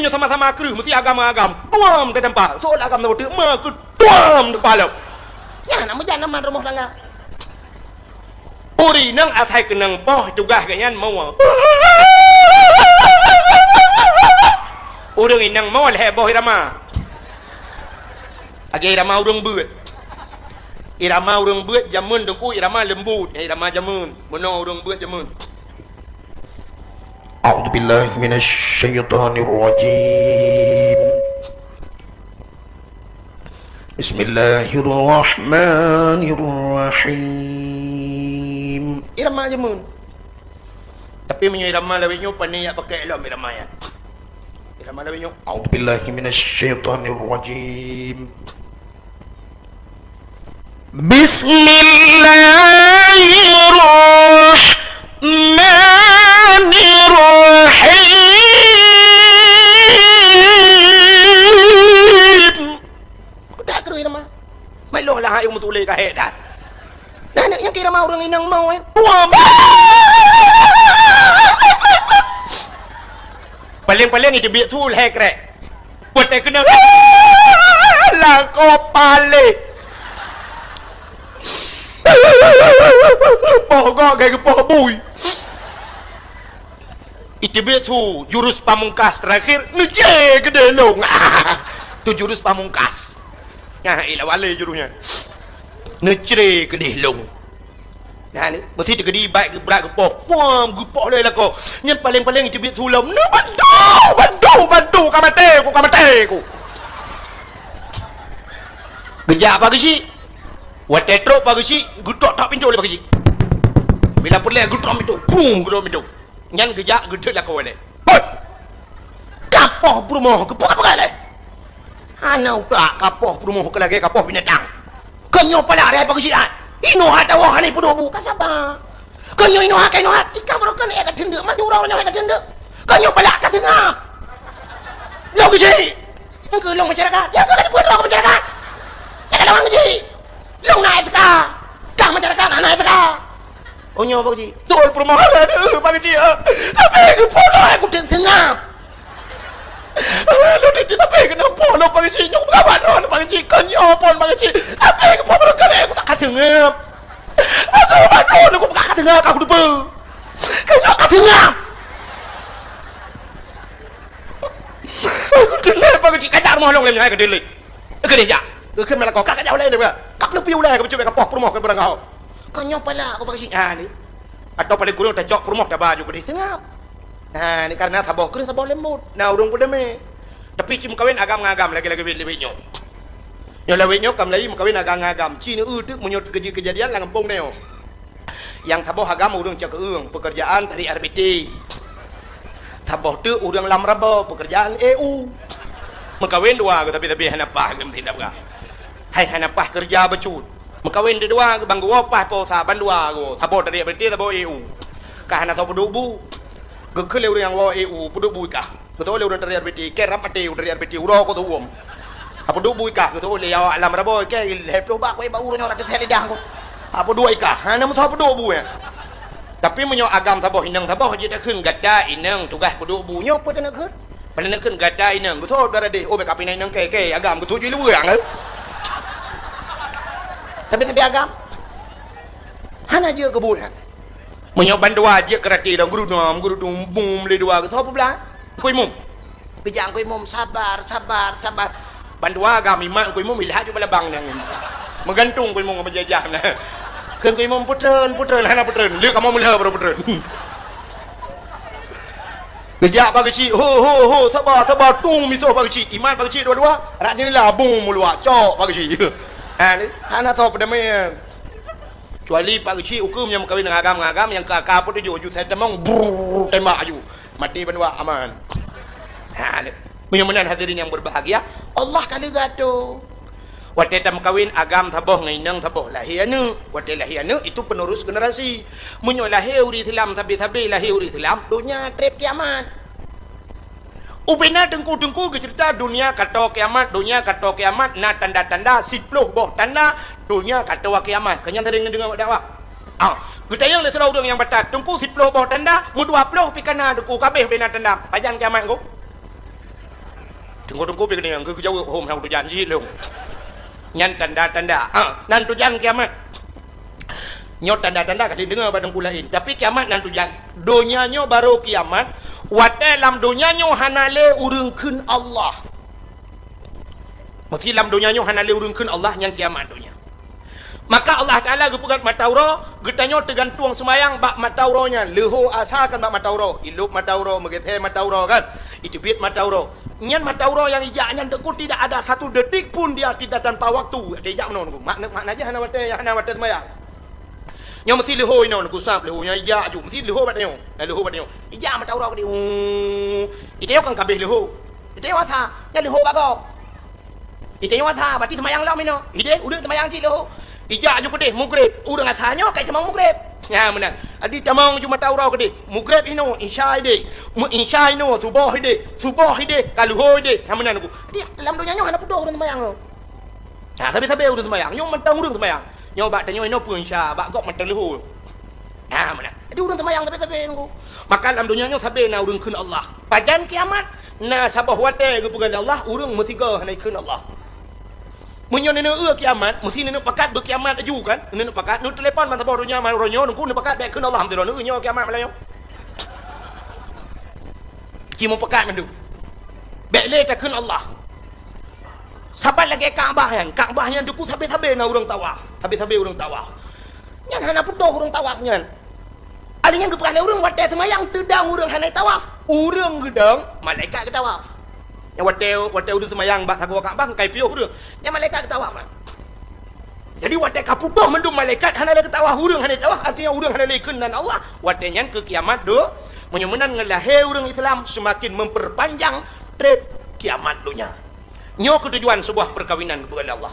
Sama-sama kreueh, meusti agam ngon agam. Tuam teutampa. Soe agam ngon teuk, ma keu tuam teutampa lom. Nyan na meujan aman rumoh tangga. Ureueng inong asai keunong boh tugaih geuh nyan moe. Ureueng inong moe lhèe boh irama. Lagèe irama ureueng beuet. Irama ureueng beuet jameun teungku irama leumbut, irama jameun. Meunoe ureueng beuet jameun. A'udzubillahi minasyaitonirrajim. Bismillahirrahmanirrahim. Irama jameun. Tapi meunyoe irama lawét nyoe, pane jak pakai lom irama nyan. Irama lawét nyoe, a'udzubillahi minasyaitonirrajim. Bismillahirrahmanirrahim. Peugah keu irama. Mai lôn lah ayong meutuléh ka hék that. Nah, nyang kira mah ureueng inong mau, eh. Wah, paling-paling itu biet su lhèe krek. Buet eh keuneuk. Langkô paléh. Poh gok gai geupoh bui. Iteubiet su jurus pamungkas terakhir, neucre keudeh lông. Tu jurus pamungkas. Nah, ilah wale jurus nyan. Neucre keudeh lông. Nah, ni, meusti teukeudi baik geubrat geupoh. Puam, geupoh lé lakoe. Nyan paléng-paléng iteubiet su lom. Neubantu, bantu, bantu, ka maté ku, ka maté ku. Geujak Pak Geuchik. Watèe trok Pak Geuchik, geutok-tok pintoe lé Pak Geuchik. Bila peureulèe geutok pintoe, brum, geutok pintoe. Nyan geujak geudeuek lakoe lé. Hoi! Kapoh peurumoh keu peue-peue lé? Hana utak kapoh peurumoh keu lagèe kapoh binatang. Keu nyoe pala raya Pak Geuchik ai. Inoe hatawa hana peuduek bu ka saba. Keu nyoe inoe hai ka inoe hai, tika baroe keuneuk ka teundeuk, maju uroe nyoe hai ka teundeuk. Keu nyoe pala ka teungap. Lôn Geuchik. Nyang keu lôn masyarakat. Nyang keu ka dipeue droe keu masyarakat. Nyang ka lawang Geuchik. Lôn na S K. Kang masyarakat hana S K. Oh, nyoe Pak Geuchik. Beutôi peurumoh lôn, Pak Geuchik. Tapi geupeue lôn kuteueng seungab. Lôn teuti tapi keunoe po lôn Pak Geuchik. Nyoe peugah bak droeneuh Pak Geuchik. Keu nyoe phon Pak Geuchik. Tapi geupeue lôn keuneuk kutak ka seungab. Beutôi bak droeneuh kupeugah ka seungab ka kuteupeu. Keu nyoe ka seungab. Aku teulhèe Pak Geuchik, kajak rumoh lôn lé nyoe hai keudeh lé. Keudeh jak. Geukheun meulakoe ka kajak ulèe deh. Ka peuleupi ulèe ka beucut bèk kapoh peurumoh keu beurangkaho. Ka nyoe pala aku Pak Geuchik. Ha ni. Atau paléng kureueng tacok peurumoh taba ju keudeh seungab. Ha ni karena saboh kreueh saboh leumbot. Na ureueng peudamé. Tapi ci meukawen agam ngon agam lagèe-lagèe wét lé wét nyoe. Nyoe lawét nyoe ka meulayi meukawen agam ngon agam. Ci neu-eu teuk meunyoe teukeujeuet keujadian lam gampông nyoe. Nyang saboh agam ureueng cok keueung, pekerjaan tarik R B T. Saboh teuk ureueng lam raba, pekerjaan E U. Meukawen dua geuh tapi-tapi hana paih geuh meusidab gah. Hai hana paih keureuja bacut. Meukawen dua geuh bang geuwoe paih po sa ban dua geuh. Saboh tarik R B T, saboh E U. Ka hana soe peuduek bu. Geukheun lé ureueng nyang woe E U, peuduek bu kah. Geutoh lé ureueng tarik R B T, kèe rab maté ureueng tarik R B T, uroe ko teuwom. Apa duek bu ikah, geutoh lé awak lam raba, kèe lhèe ploh bak, kue bak ureueng nyoe ratus hèk lidang ko. Apa duek ikah, hana meutoh apa duek bu, ya. Tapi meunyoe agam saboh inong saboh jeuet takheun gata inong tugaih peuduek bu nyoe peue taneuk kheun? Peue taneuk kheun gata inong, geutoh dara deh, oh bèk kapinai inong kèe, kèe agam geutoh jih luweue, eh. Tapi, tapi agam hana jeuet keu buet, ha. Meunyoe bandua jeuet keu rati dong, geurunom, geurunom, bum, lé dua, geutoh peublah. Kui mum. Geujak Teungku Imum, sabar, sabar, sabar. Bandua agam imat Teungku Imum ilhak ju balabang nyan. Meugantung Teungku Imum ngon meujajah na. Kheun Teungku Imum, "Peutreun, peutreun, hana peutreun. Lheueh kamoe meulheueh baru peutreun." Geujak Pak Geuchik, "Ho, ho, ho, sabar, sabar, tueng misoh Pak Geuchik." Imat Pak Geuchik dua-dua, rak jeundela bung meuluak, cok Pak Geuchik. Ha, ni, hana soe peudamé. Kecuali Pak Geuchik ukeue nyang meukawen ngon agam, ngon agam nyang ka, ka peutujoh ju sai tamong, brrrr, tembak ju. Maté bandua aman. Ha, meunyoe meunan hadirin yang berbahagia, Allah ka leuga tu. Watèe tameukawen agam saboh ngon inong saboh lahé aneuk. Watèe lahé aneuk itu penerus generasi. Meunyoe lahé ureueng Islam sabe-sabe lahé ureueng Islam, donya trép kiamat. Ubena teungku-teungku geuceurita dunia kato kiamat, dunia kato kiamat na tanda-tanda siploh boh tanda dunia kato kiamat. Keu nyan sering neudeungoe dakwah. Ah, geutanyong lé sidroe ureueng nyang batat, "Teungku, siploh boh tanda, meudua ploh pih ka na Teungku, ka abéh ubena tanda. Pajan kiamat Teungku?" Teungku-teungku pih keudéh, geujaweueb hom, hana tujan jih lom. Nyan tanda-tanda. Ha, nan tujan kiamat. Nyoe tanda-tanda ka lheueh deungoe bak teungku laén. Tapi kiamat nan tujan. Donya nyoe barô kiamat. Watée lam donya nyoe hana lé ureuëng kheun Allah. Meusé lam donya nyoe hana lé ureuëng kheun Allah, nyan kiamat donya. Maka Allah Taala geupeugah mata uroe, geutanyoe teugantueng seumayang bak mata uroe nyan. Leuho asa kan bak mata uroe, ilop mata uroe, meugeusé mata uroe kan, iteubiet mata uroe. Nyan mata uroe nyang ijak nyan teungku tidak ada satu detik pun dia tidak tanpa waktu. Watée ijak meunoe, mak, makna jih hana watée, hana watée seumayang. Nyoe meusé leuho inoe, gusab leuho nyan ijak ju, meusé leuho bak tanyoe, na leuho bak tanyoe. Ijak mata uroe keudéh. Ita nyoe kan kabeh leuho. Ita nyoe asa, nyan leuho bak gob. Ita nyoe asa, berarti seumayang lom inoe. Hideh, udeuek seumayang cit leuho. Ijak ju keudéh, mugreb. Ureuëng asa nyoe kai tamong mugreb. Nyan meunan. Adi tamong ju mata uroe keudéh. Mugreb inoe, isya ideh. Meu isya inoe, suboh ideh. Suboh ideh, ka leuho ideh. Nyan meunan ku. Di lam donya nyoe hana putôh ureuëng seumayang. Ha, sabe-sabe ureuëng seumayang. Nyoe mantong ureuëng seumayang. Nyoe bak tanyoe inoe peue isya, bak gob mantong leuho. Ha, meunan. Jadi ureuëng seumayang sabe-sabe teungku. Maka lam donya nyoe sabe na ureuëng kheun Allah. Pajan kiamat, na saboh watée geupeugah lé Allah, ureuëng meusigoe hana kheun Allah. Meunyoe neuneuk eu kiamat, meusé neuneuk pakat beukiamat laju kan? Neuneuk pakat, neutelepon ban saboh donya, ban uroe nyoe, teungku neupakat bék kheun Allah, alhamdulillah, neueu nyoe kiamat malam nyoe. Ci meupakat mandum. Bék lé takheun Allah. Saban lagée Ka'bah nyan, Ka'bah nyan teungku sabe-sabe na ureuëng tawaf, sabe-sabe ureuëng tawaf. Nyan hana putôh ureuëng tawaf nyan. Ahli nyan geupeugah lé ureuëng watée seumayang teudong ureuëng hana tawaf. Ureuëng geudong, malaikat geutawaf. Nyang watée, watée ureuëng seumayang bak sagoe Ka'bah kai piôh ureuëng. Nyang malaikat geutawaf. Jadi watée ka putôh mandum malaikat hana lé geutawaf ureuëng hana tawaf, artinya ureuëng hana lé kheun nan Allah. Watée nyan keu kiamat do, meunyoe meunan ngon lahé ureuëng Islam seumaken memperpanjang tret kiamat donya. Nyoe keutujuan sebuah perkawinan geupeugah lé Allah.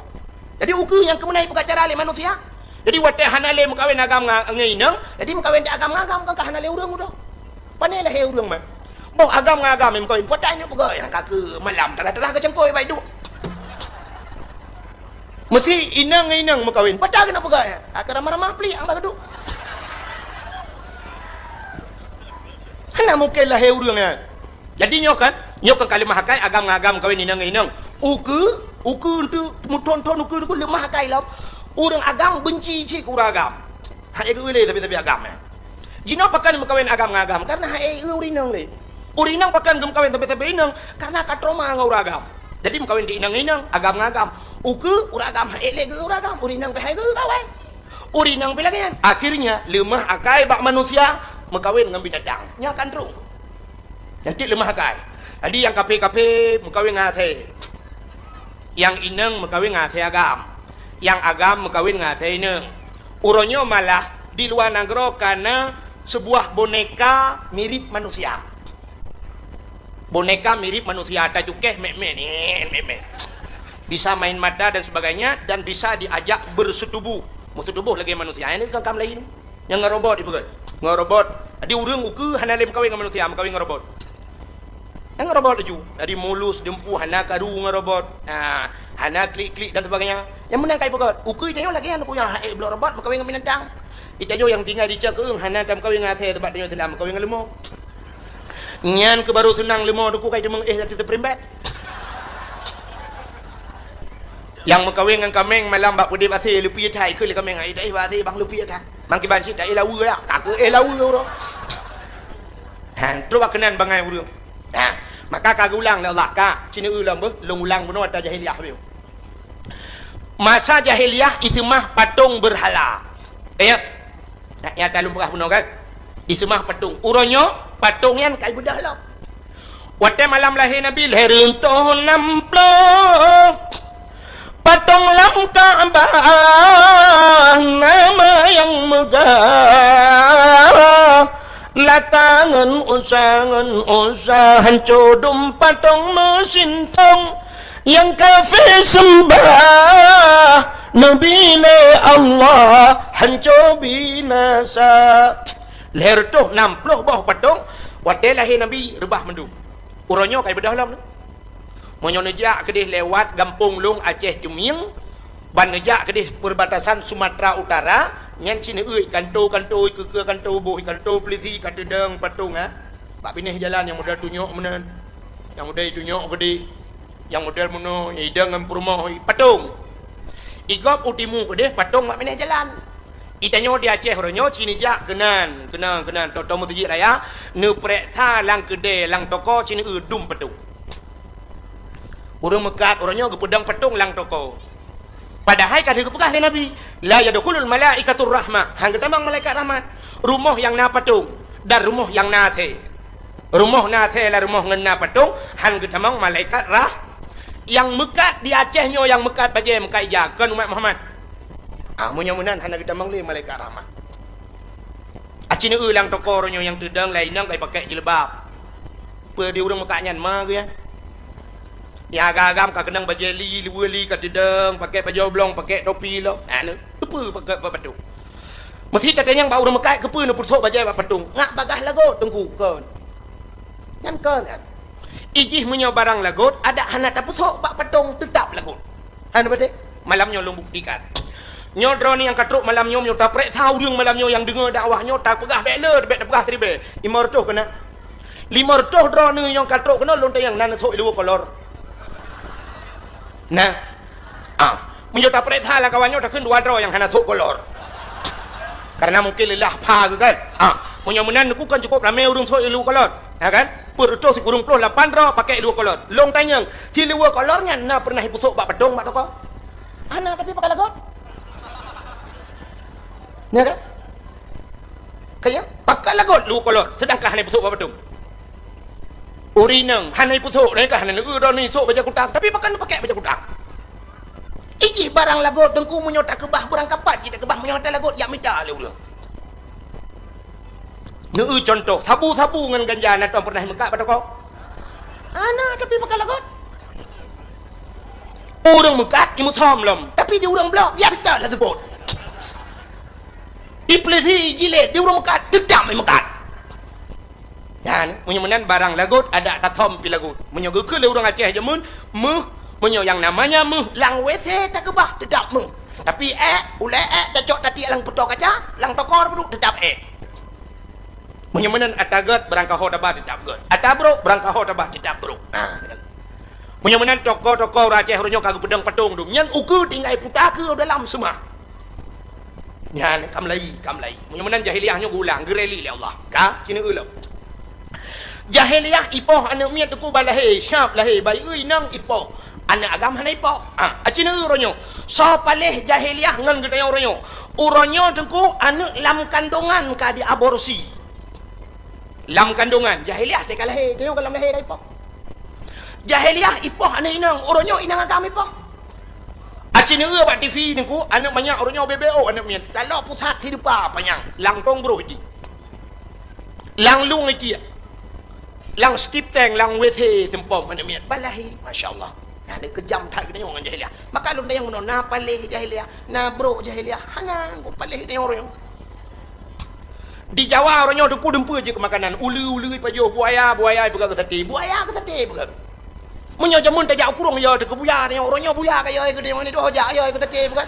Jadi ukeue nyang keumeunai peugah cara lé manusia. Jadi watée hana lé meukawen agam nga-, ngon inong, jadi meukawen di agam ngon agam, kan ka hana lé ureuëng udah. Pane lahé ureuëng man. Boh agam ngon agam meukawen, peue ta inong peugah nyang ka keu malam tarah-tarah geucangkôi bak iduek. Meusé inong ngon inong meukawen, peue ta keuneuk peugah nyan? Ka ramah-ramah plik ang bak geuduek. Hana mungken lahé ureuëng nyan. Jadi nyoe kan, nyoe kan ka leumah akai agam ngon agam meukawen inong ngon inong. Ukeue, ukeue untuk meuthon-thon ukeue tu leumah akai lom. Ureuëng agam benci cit keu ureuëng agam. Hana geuilée tapi-tapi agam nyan. Jinoe pakon meukawen agam ngon agam? Karena hana eu ureuëng inong lé. Ureuëng inong pakon geumeukawen sabe-sabe inong? Karena ka trauma ngon ureuëng agam. Jadi meukawen di inong ngon inong, agam ngon agam. Ukeue ureuëng agam hana lé geu ureuëng agam, ureuëng inong pih hana geu kawen. Ureuëng inong pih lagée nyan. Akhirnya leumah akai bak manusia meukawen ngon binatang. Nyan kan trok. Nyan cit leumah akai. Jadi nyang kaphé-kaphé meukawen ngon asèe. Nyang inong meukawen ngon asèe agam. Nyang agam meukawen ngon asèe inong. Uroe nyoe malah di luwa nanggroe ka na seubuah boneka mirip manusia. Boneka mirip manusia, tacukéh mèk-mèk, nèk, mèk-mèk. Bisa main mata dan sebagainya dan bisa diajak bersetubuh. Meusetubuh lagèe manusia. Nyan kan kam laén. Nyang ngon robot ipeugah. Ngon robot. Jadi ureueng ukeue hana lé meukawen ngon manusia, meukawen ngon robot. Nyang ngon robot laju. Jadi mulus, dumpeue, hana karu ngon robot. Ha, hana klik-klik dan sebagainya. Nyang meunan ka ipeugah. Ukeue tanyoe lagèe nyan, ukeue nyang hana bloe robot meukawen ngon binatang. Di tanyoe nyang tinggai di Cakeueng hana tameukawen ngon asèe, sabab tanyoe Islam meukawen ngon leumo. Nyan keuh baru seunang leumo, teungku, ka iteumeung éh ateueh teupeurimbat. Nyang meukawen ngon kaméng malam bak peudép asèe, leupie that, ikheun lé kaméng, "Ai, taéh bak asèe bang, leupie that." Mangkiban cit taéh laweue yak, ka keuh éh laweue uroe. Ha, trok bak keunan bangai ureueng. Ha, maka ka geulang lé Allah, ka, ci neueu lom beuh, lôn ulang bunoe ata jahiliah beuh. Masa jahiliah iseumah patong beurhala. Ingat? Nyata lôn peugah bunoe kan? Iseumah patong. Uroe nyoe patong nyan ka ibeudôh lom. Watèe malam lahé Nabi, lhèe reutôh nam ploh patong lam Ka'bah, nama nyang meugah. Lata ngon Uzza, ngon Uzza, hanco dum patong meusintong. Nyang kafé seumbah Nabi lé Allah hanco binasa. Lhèe reutôh nam ploh boh patong, watèe lahé Nabi reubah mandum. Uroe nyoe ka ibeudôh lom. Meunyoe neujak keudéh lewat gampông lôn Aceh Cumieng, ban neujak keudéh perbatasan Sumatera Utara, nyan ci neueu kanto-kanto, ikeue-keue kanto boh, kanto polisi ka teudong patong, ha. Bak binéh jalan nyang muda tunyok meunan, nyang muda tunyok keudéh. Nyang model meunoe, idong ngon peurumoh, patong. Igob u timu keudeh, patong bak binéh jalan. Itanyoe di Aceh uroe nyoe, ci neujak keunan, keunan, keunan, toe-toe meuseujid raya, neupeureksa lam keudè, lam toko, ci neueu dum patong. Ureuëng meukat uroe nyoe geupeudong patong lam toko. Padahai ka lheueh geupeugah lé Nabi, "La yadkhulul malaikatur rahmah," hán geutamong malaikat rahmat. Rumoh nyang na patong dan rumoh nyang na asèe. Rumoh na asèe lam rumoh ngon na patong, hán geutamong malaikat rah-, nyang meukat di Aceh nyoe, nyang meukat bajèe meukat ija, kon umat Muhammad. Ah, meunyoe meunan hana geutamong lé malaikat rahmat. Aci neueu lam toko uroe nyoe nyang teudong laén inong ka ipakék jilbab. Peue di ureuëng meukat nyan ma geuh nyan? Nyang agam-agam ka keunong bajèe li, luweue li ka teudong, pakék bajèe oblong, pakék topi lom. Anu, keupeue pakék bak patong? Meusi tatanyong bak ureuëng meukat, keupeue neupeusok bajèe bak patong? Ngat bagaih lagot teungku kon. Nyan kon kan. Ijih meunyoe barang lagot, adak hana tapeusok bak patong, teutap lagot. Hana beutôi? Malam nyoe lôn buktikan. Nyoe droeneuh nyang ka trok malam nyoe, meunyoe tapeureksa ureuëng malam nyoe nyang deungoe dakwah nyoe, tapeugah bèk le, bèk tapeugah siribèe. Limong reutôh keunan. Limong reutôh droeneuh nyang ka trok keunoe lôn tanyong na neusok iluweue kolor. Nah. Ah, meunyoe tapeureksa lam kawan nyoe takheun dua droe nyang hana sok kolor. Karena mungkin leulah pha geuh kan. Ah, meunyoe meunan neukheun kan cukup ramé ureuëng sok iluweue kolor. Ya kan? Peuet reutôh sikureueng ploh lapan droe pakék iluweue kolor. Lôn tanyong, si iluweue kolor nyan na peureunah ipeusok bak patong bak toko? Hana, tapi pakat lagot. Ya kan? Kaya, pakat lagot iluweue kolor, seudangkan hana ipeusok bak patong. Ureuëng inong hana ipeusok, nyan ka hana neueu droeneuh isok bajèe kutang, tapi pakat neupakék bajèe kutang. Ijih barang lagot teungku meunyoe takeubah beurangkapat jih takeubah meunyoe hana lagot jak mita lé ureuëng. Neueu cuntoh, sabu-sabu ngon ganja na tom peureunah imeukat bak toko? Hana, tapi pakat lagot. Ureuëng meukat imeusom lom, tapi di ureuëng bloe biasa lah seubot. Ipeulisi jilét di ureuëng meukat, teutap imeukat. Nyan, meunyoe meunan barang lagot, adak tasom pih lagot. Meunyoe geukheun lé ureuëng Aceh jameun, meuh, meunyoe nyang namanya meuh, lam WC takeubah, teutap meuh. Tapi ék, ulèe ék, tacok tatiek lam peutoe kaca, lam toko peuduek, teutap ék. Meunyoe meunan ata gèt, beurangkaho taba, teutap gèt. Ata brok, beurangkaho taba, teutap brok. Nah, meunyoe meunan toko-toko ureuëng Aceh uroe nyoe ka geupeudong patong dum. Nyan ukeue tinggai puta keu dalam seumah. Nyan, ka meulayi, ka meulayi. Meunyoe meunan jahiliah nyoe geuulang, geureli lé Allah. Ka, ci neueu lom. Jahiliah ipoh aneuk miet teungku bak lahé, syab lahé, bayeue inong ipoh. Aneuk agam hana ipoh. Ah, aci neueu uroe nyoe. Soe paléh jahiliah ngon geutanyoe uroe nyoe? Uroe nyoe teungku aneuk lam kandongan ka diaborsi. Lam kandongan, jahiliah teuka lahé, tanyoe ka lam lahé ka ipoh. Jahiliah ipoh aneuk inong, uroe nyoe inong agam ipoh. Aci neueu bak TV teungku, aneuk manyak uroe nyoe B B O aneuk miet. Taloe pusat hidupa panyang, langkong broh jih. Lam lueng itiek. Lam stip tank, lam WC seumpom aneuk miet. Balahi, masya Allah. Nyan keujam that geutanyoe ngon jahiliah. Maka lôn tanyong meunoe, na paléh jahiliah, na brok jahiliah. Hana, kok paléh geutanyoe uroe nyoe. Di Jawa uroe nyoe dumpeue-dumpeue jeuet keu makanan. Uleue-uleue ipajoh, buaya, buaya ipeugah keu saté. Buaya keu saté ipeugah. Meunyoe jameun tajak u krueng, yo teuh keu buya, tanyoe uroe nyoe buya ka yo keu tanyoe ni doh jak yo keu saté ipeugah.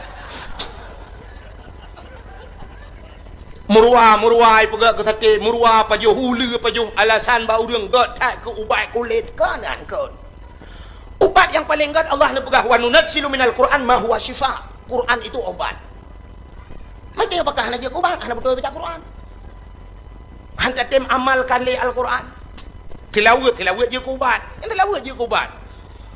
Meuruwa, meuruwa ipeugah keu saté, meuruwa pajoh, uleue pajoh, alasan bak ureuëng gèt that keu ubat kulét, kon nyan kon. Ubat nyang paleng gèt Allah neupeugah, "Wa nunazzilu minal Qur'an ma huwa syifa." Quran itu obat. Meuteupakah hana jeuet keu ubat, hana beutôi baca Quran. Hana tem amalkan lé Al-Quran. Tilaweuet, tilaweuet jeuet keu ubat. Nyang tilaweuet jeuet keu ubat.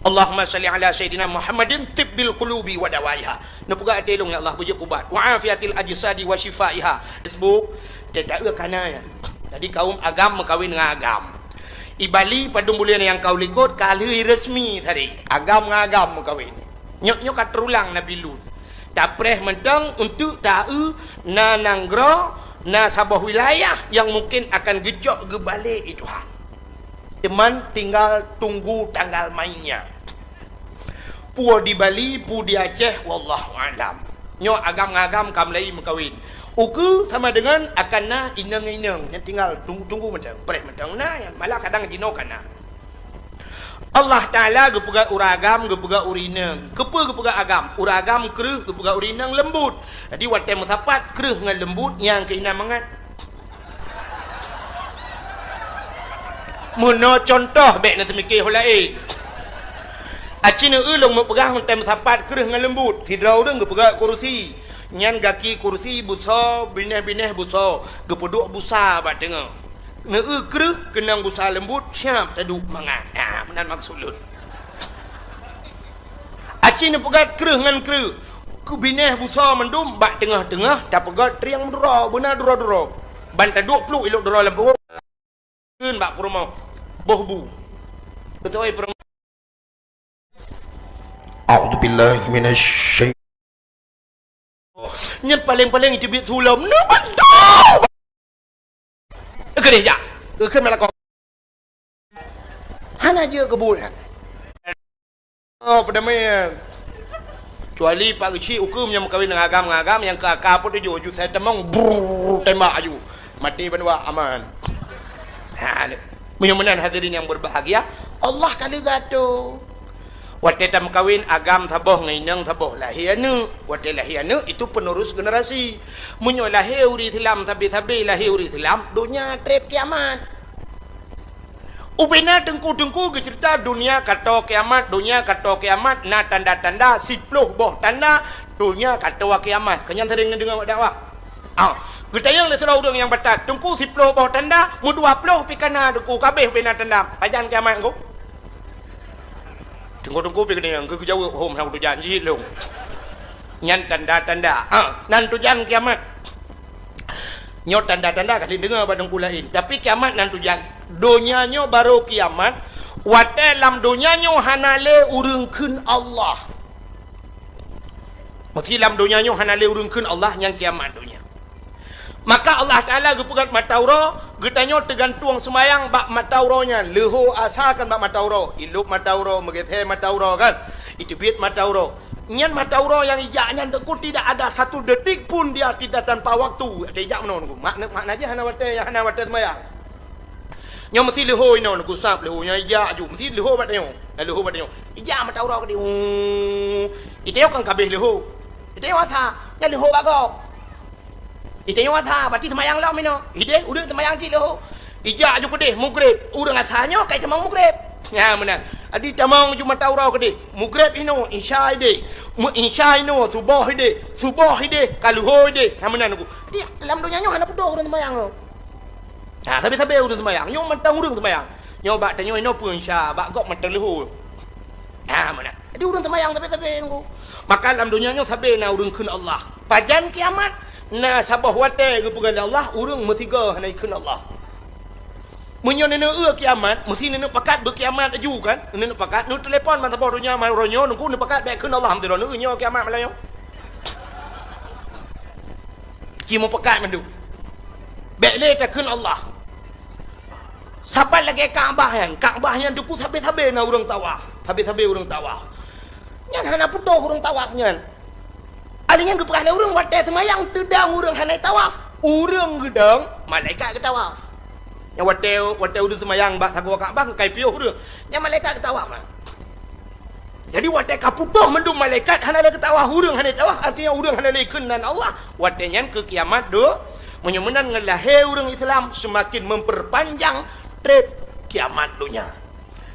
Allahumma shalli ala sayyidina Muhammadin tibbil qulubi wa dawaiha. Neupeugah até lôn, ya Allah, beujeuet keu ubat. Wa afiatil ajsadi wa syifaiha. Facebook, teuta eu kana nyan. Jadi kaum agam meukawen ngon agam. I Bali padum buleuen nyang ka u likot ka lheueh resmi tadi. Agam ngon agam meukawen. Nyoe, nyoe ka teurulang Nabi Lut. Tapreh mantong untuk taeu na nanggroe, na saboh wilayah nyang mungkin akan geucok geubalek i Tuhan. Teuma tinggal tunggu tanggal mainnya. Peue di Bali, peue di Aceh, wallahu a'lam. Nyoe agam ngon agam ka mulai meukawen. Ukeue sama deungon akan na inong ngon inong, nyan tinggal tunggu, tunggu mantong, preh mantong na nyan, malah kadang jinoe ka na. Allah Taala geupeugah ureueng agam, geupeugah ureueng inong. Keupeue geupeugah agam? Ureueng agam kreueh, geupeugah ureueng inong leumbut. Jadi watèe meusapat kreueh ngon leumbut nyang keuh inan mangat. Meunoe contoh, bèk na teumike ho laén. Aci neueu lôn meupeugah mantong sapat kreueh ngon leumbut, sidroe ureuëng geupeugah kurusi. Nyan gaki kurusi busoe, binéh-binéh busoe, geupeuduek busa bak teungoh. Neueu kreueh keunong busa leumbut, siab taduek mangat. Ah, meunan maksud lôn. Aci neupeugah kreueh ngon kreueh, keu binéh busoe mandum bak teungoh-teungoh tapeugah triang meuduro, beuna duro-duro. Ban taduek pluek ilok duro lam peuhô. Kheun bak peurumoh, boh bu. Beutôi peurumoh. A'udzubillahi minasy syaithan. Nyan paléng-paléng itu biet sulom. Neubantu! Keudeh jak. Keu kheun malakot. Hana jeuet keu buet nyan. Oh, peudamai. Kecuali Pak Geuchik ukeue nyang meukawen ngon agam, ngon agam nyang keu aka pun tujoh ju sai tamong, brrr, tembak aju. Maté bandua aman. Ha, ni. Meunyoe meunan hadirin yang berbahagia, Allah ka leuga tu. Watée tameukawen agam saboh ngon inong saboh lahé aneuëk. Watée lahé aneuëk itu penerus generasi. Meunyoe lahé ureuëng Islam sabe-sabe lahé ureuëng Islam, donya treb kiamat. Ubena teungku-teungku geuceurita donya kato kiamat, donya kato kiamat na tanda-tanda siploh boh tanda donya kato kiamat. Keu nyan sering neudeungoe bak dakwah. Ah, geutanyong lé sidroe ureuëng nyang batat, "Teungku siploh boh tanda, meudua ploh pih kana teungku kabeh ubena tanda. Pajan kiamat teungku?" Teungku-teungku pih geutanyong, geujaweueb hom hana tujan jih lom. Nyan tanda-tanda. Ah, nan tujan kiamat. Nyoe tanda-tanda ka lheueh deungoe bak teungku laén, tapi kiamat nan tujan. Donya nyoe barô kiamat, watée lam donya nyoe hana lé ureuëng kheun Allah. Meusé lam donya nyoe hana lé ureuëng kheun Allah, nyan kiamat donya. Maka Allah Taala geupeugét mata uroe, geutanyoe teugantueng seumayang bak mata uroe nyan, leuho asa kan bak mata uroe, ilop mata uroe, meugeusé mata uroe kan, iteubiet mata uroe. Nyan mata uroe nyang ijak nyan teungku tidak ada satu detik pun dia tidak tanpa waktu. Ada ijak meunoe teungku. Makna, makna jih hana watée, hana watée seumayang. Nyoe meusé leuho inoe teungku sab leuho nyan ijak aju. Meusé leuho bak tanyoe. Nah, leuho bak tanyoe. Ijak mata uroe keudeh. Uu. Itanyoe kan kabeh leuho. Itanyoe asa. Nyan leuho bak gob. Itanyoe asa, berarti seumayang lom inoe. Ideh, ureuëng seumayang cit leuho. Ijak aju keudeh, mugreb. Ureuëng asa nyoe kai tamong mugreb. Nyan meunan. Adi tamong ju mata uroe keudeh. Mugreb inoe, isya ideh. Meu isya inoe, suboh ideh. Suboh ideh, ka leuho ideh. Nyan meunan teungku. Adi lam donya nyoe hana putôh ureuëng seumayang nyoe. Ha, sabe-sabe ureuëng seumayang. Nyoe mantong ureuëng seumayang. Nyoe bak tanyoe inoe peue isya, bak gob mantong leuho. Ha, meunan. Jadi ureuëng seumayang sabe-sabe teungku. Maka lam donya nyoe sabe na ureuëng kheun Allah. Pajan kiamat, na saboh watée geupeugah lé Allah, ureuëng meusigoe hana jikheun Allah. Meunyoe neuneuk eu kiamat, meusé neuneuk pakat beukiamat aju kan? Neuneuk pakat, neutelepon ban saboh donya, ban uroe nyoe, teungku neupakat bék kheun Allah, meusidroe neueu nyoe kiamat malam nyoe. Ci meupakat mandum. Bék lé takheun Allah. Saban lagée Ka'bah nyan, Ka'bah nyan teungku sabe-sabe na ureuëng tawaf, sabe-sabe ureuëng tawaf. Nyan hana putôh ureuëng tawaf nyan. Ali nyan geupeugah lé ureuëng watée seumayang teudong ureuëng hana tawaf. Ureuëng geudong, malaikat geutawaf. Nyan watée, watée ureuëng seumayang bak sagoe Ka'bah kai piôh ureuëng. Nyan malaikat geutawaf. Jadi watée ka putôh mandum malaikat hana lé geutawaf ureuëng hana tawaf, artinya ureuëng hana lé kheun nan Allah. Watée nyan keu kiamat do, meunyoe meunan ngon lahé ureuëng Islam seumaken memperpanjang treb kiamat donya.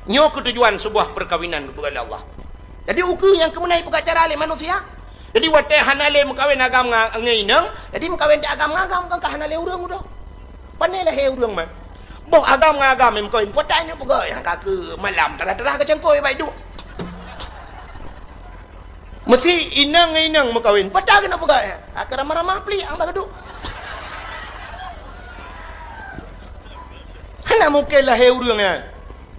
Nyoe keutujuan sebuah perkawinan geupeugah lé Allah. Jadi ukeue nyang keumeunai peugah cara lé manusia. Jadi watée hana lé meukawen agam ngon inong, jadi meukawen di agam ngon agam kan ka hana lé ureuëng udah. Pane lahé ureuëng man. Boh agam ngon agam nyang meukawen, peue ta inong peugah nyang ka keu malam tarah-tarah keu cangkôi bai duek. Meusi inong ngon inong meukawen, peue ta keuneuk peugah nyang ka keu ramah-ramah plik ang bak duek. Hana mungken lahé ureuëng nyan.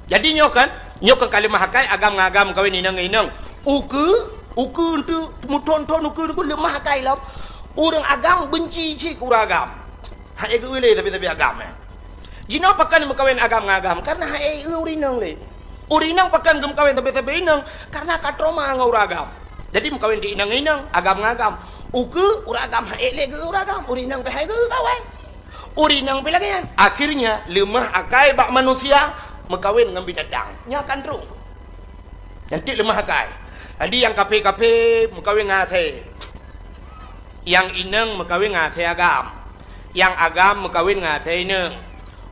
Jadi nyoe kan, nyoe kan ka leumah akai agam ngon agam meukawen inong ngon inong. Ukeue, ukeue enteuk meuthon-thon ukeue nyan leumah akai lom. Ureuëng agam beunci cit keu ureuëng agam. Hana geu-eu lé sabe-sabe agam nyan. Jinoe pakon meukawen agam ngon agam, kareuna hana geu-eu ureuëng inong lé. Ureuëng inong pakon geumeukawen sabe-sabe inong, kareuna ka trauma ngon ureuëng agam. Jadi meukawen di inong ngon inong, agam ngon agam. Ukeue ureuëng agam hana lé geu-eu ureuëng agam, ureuëng inong pih hana geu-eu kawen. Ureuëng inong pih lagée nyan. Akhirnya leumah akai bak manusia meukawen ngon binatang. Nyan kan troh. Nyan cit leumah akai. Jadi nyang kaphé-kaphé meukawen ngon asèe. Nyang inong meukawen ngon asèe agam. Nyang agam meukawen ngon asèe inong.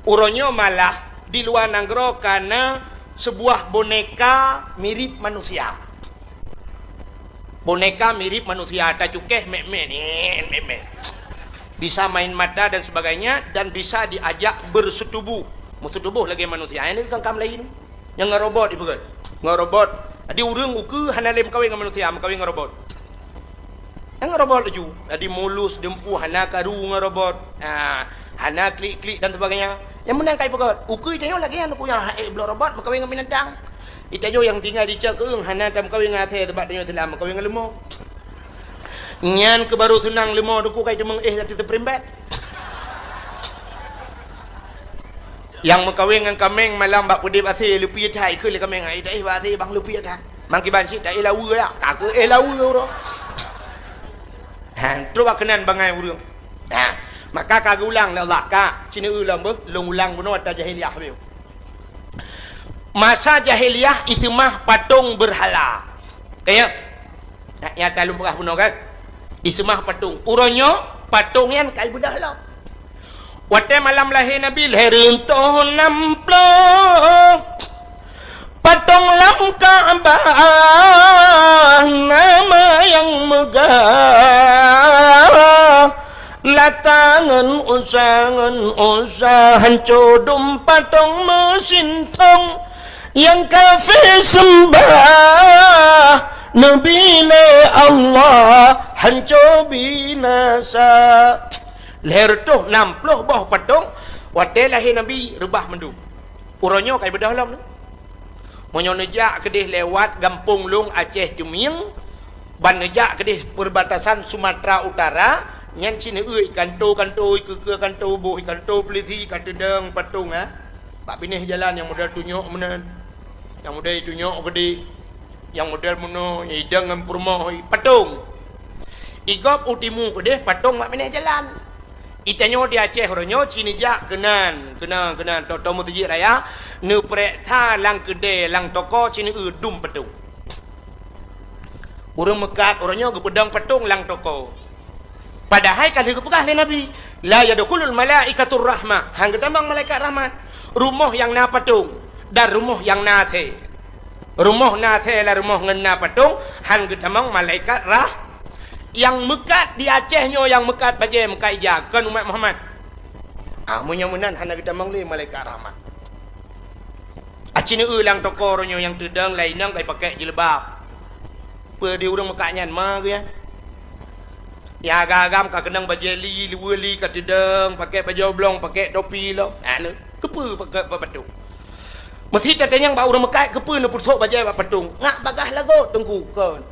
Uroe nyoe malah di luwa nanggroe ka na Sebuah boneka mirip manusia. Boneka mirip manusia, tacukéh mek-mek, nek, mek-mek. Bisa main mata dan sebagainya, dan bisa diajak bersetubuh. Meusetubuh lagèe manusia. Ini kan kam lain. Nyang ngon robot ipeugah. Ngon robot. Jadi ureueng ukeue hana lé meukawen ngon manusia, meukawen ngon robot. Nyang robot laju. Jadi mulus, dumpeue, hana karu ngon robot. Ha, hana klik-klik dan sebagainya. Nyang meunan ka ipeugah, ukeue tanyoe lagèe nyan, ukeue nyang hana ék bloe robot, meukawen ngon binatang. Di tanyoe nyang tinggai di cot keueng, hana tameukawen ngon asèe, sabab tanyoe Islam, meukawen ngon leumo. Nyan keuh baru seunang, leumo, ukeue ka iteumeung éh ateueh teupeurimbat. Nyang meukawen ngon kaméng malam bak peudép asèe, leupie that, ikheun lé kaméng, "Ai, taéh bak asèe, bang, leupie that." Mangkiban cit taéh laweue yak, ka keuh éh laweue uroe. Ha, trok bak keunan bangai ureueng. Ha, maka ka geuulang lé Allah, ka, ci neueu lom beuh, lôn ulang bunoe ata jahiliyah beuh. Masa jahiliyah iseumah patong beurhala. Ka ya? Nyan, nyan ata lôn peugah bunoe kan? Iseumah patong. Uroe nyoe patong nyan ka ibeudôh lom. Watèe malam lahé Nabi, lhèe reutôh nam ploh, patong lam Ka'bah, nama nyang meugah. Lata ngon Uzza, ngon Uzza, hanco dum patong meusintong. Nyang kafé seumbah Nabi lé Allah, hanco binasa. Lhèe reutôh nam ploh boh patong, watèe lahé Nabi, reubah mandum. Uroe nyoe ka ibeudôh lom. Meunyoe neujak keudéh lewat gampông lôn Aceh Teumieng, ban neujak keudéh perbatasan Sumatera Utara, nyan ci neueu ikanto-kanto, ikeue-keue kanto, boh ikanto peulisi ka teudong patong, ha. Bak binéh jalan nyang model tunyok meunan, nyang model tunyok geude, nyang model meunoe, nyang idong ngon peurumoh, patong. Igob u timu keudéh patong bak binéh jalan. Itanyoe di Aceh uroe nyoe ci neujak keunan, keunan, keunan, tô-tô meuseujid raya, neupeureksa lam keudè, lam toko ci neueu dum patong. Ureueng meukat uroe nyoe geupeudong patong lam toko. Padahai ka lheueh geupeugah lé Nabi, "La yadkhulul malaikatur rahmah," han geutamong malaikat rahmat, rumoh nyang na patong dan rumoh nyang na asèe. Rumoh na asèe lam rumoh ngon na patong, han geutamong malaikat rah-, nyang meukat di Aceh nyoe, nyang meukat bajèe, meukat ija, kon umat Muhammad. Ah, meunyoe meunan hana geutamong lé malaikat rahmat. Aci neueu lam toko uroe nyoe nyang teudong lam inong ka ipakèk jilbab. Peue di ureueng meukat nyan ma geuh nyan? Nyang agam-agam ka keunong bajèe li, luweue li ka teudong, pakèk bajèe oblong, pakèk topi lom. Anu, keupeue pakèk bak patong? Meusi tatanyong bak ureueng meukat, keupeue neupeusok bajèe bak patong? Ngat bagaih lagot, Teungku, kon.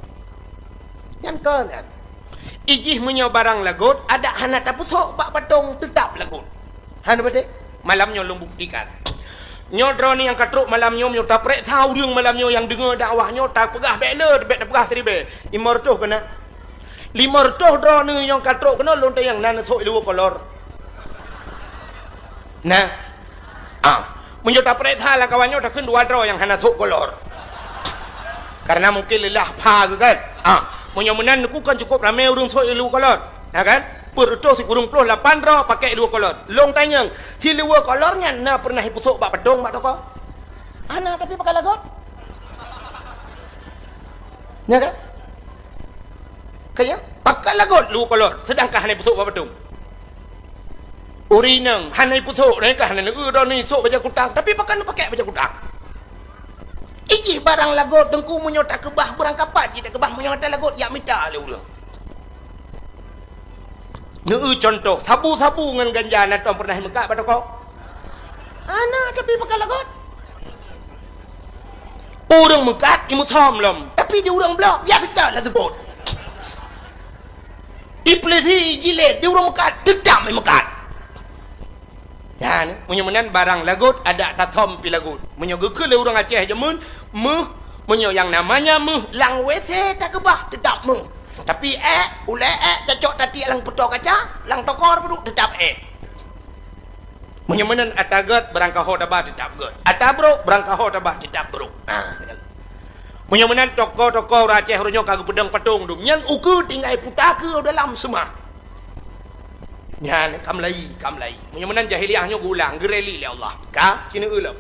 Nyan kon nyan. Ijih meunyoe barang lagot, adak hana tapeusok bak patong, teutab lagot. Hana patéh? Malam nyoe lôn buktikan. Nyoe droeneuh nyang ka trok malam nyoe, meunyoe tapeureksa ureueng malam nyoe nyang deungö dakwah nyoe, tapeugah bèk le, bèk tapeugah siribèe. Limong reutôh keunan. Limong reutôh droeneuh nyang ka trok keunoe lôn tanyong na neusok luweue kolor. Nah. Ah, meunyoe tapeureksa lam kawan nyoe takheun dua droe nyang hana sok kolor. Karena mungkin leulah pha geuh kan. Ah, meunyoe meunan neukheun kan cukup ramé ureueng sok luweue kolor. Ya kan? Peuet reutôh sikureueng ploh lapan droe pakèk luweue kolor. Lôn tanyong, si luweue kolor nyan na peureunah ipeusok bak patong bak toko? Hana, tapi pakèk lagot. Ya kan? Ka ya? Pakèk lagot luweue kolor, seudangkan hana ipeusok bak patong. Ureueng inong hana ipeusok, nyan ka hana neueu droeneuh isok bajèe kutang, tapi pakon neupakèk bajèe kutang? Ijih barang lagot, Teungku, meunyoe takeubah beurangkapat jih takeubah, meunyoe hana lagot jak mita lé ureueng. Neueu cuntoh, sabu-sabu ngon ganja na tom peureunah imeukat bak toko? Hana, tapi pakon lagot. Ureueng meukat imeusom lom, tapi di ureueng bloe biasa that laju bot. Ipeulisi jilét di ureueng meukat, teutab imeukat. Nyan, meunyoe meunan barang lagot, adak tasom pih lagot. Meunyoe geukheun lé ureueng Aceh jameun, meuh, meunyoe nyang namanya meuh, lam WC takeubah, teutab meuh. Tapi èk, ulèe èk, tacok tatiek lam peutoe kaca, lam toko peuduek, teutab èk. Meunyoe meunan ata gèt, barangkaho taba teutab gèt. Ata brôk, barangkaho taba teutab brôk. Ah, kan. Meunyoe meunan toko-toko ureueng Aceh uroe nyoe ka geupeudong patong dum. Nyan ukeue tinggai puta keu dalam seumah. Nyan, ka meulayi, ka meulayi. Meunyoe meunan jahiliyah nyoe geuulang, geureli lé Allah. Ka, ci neueu lom.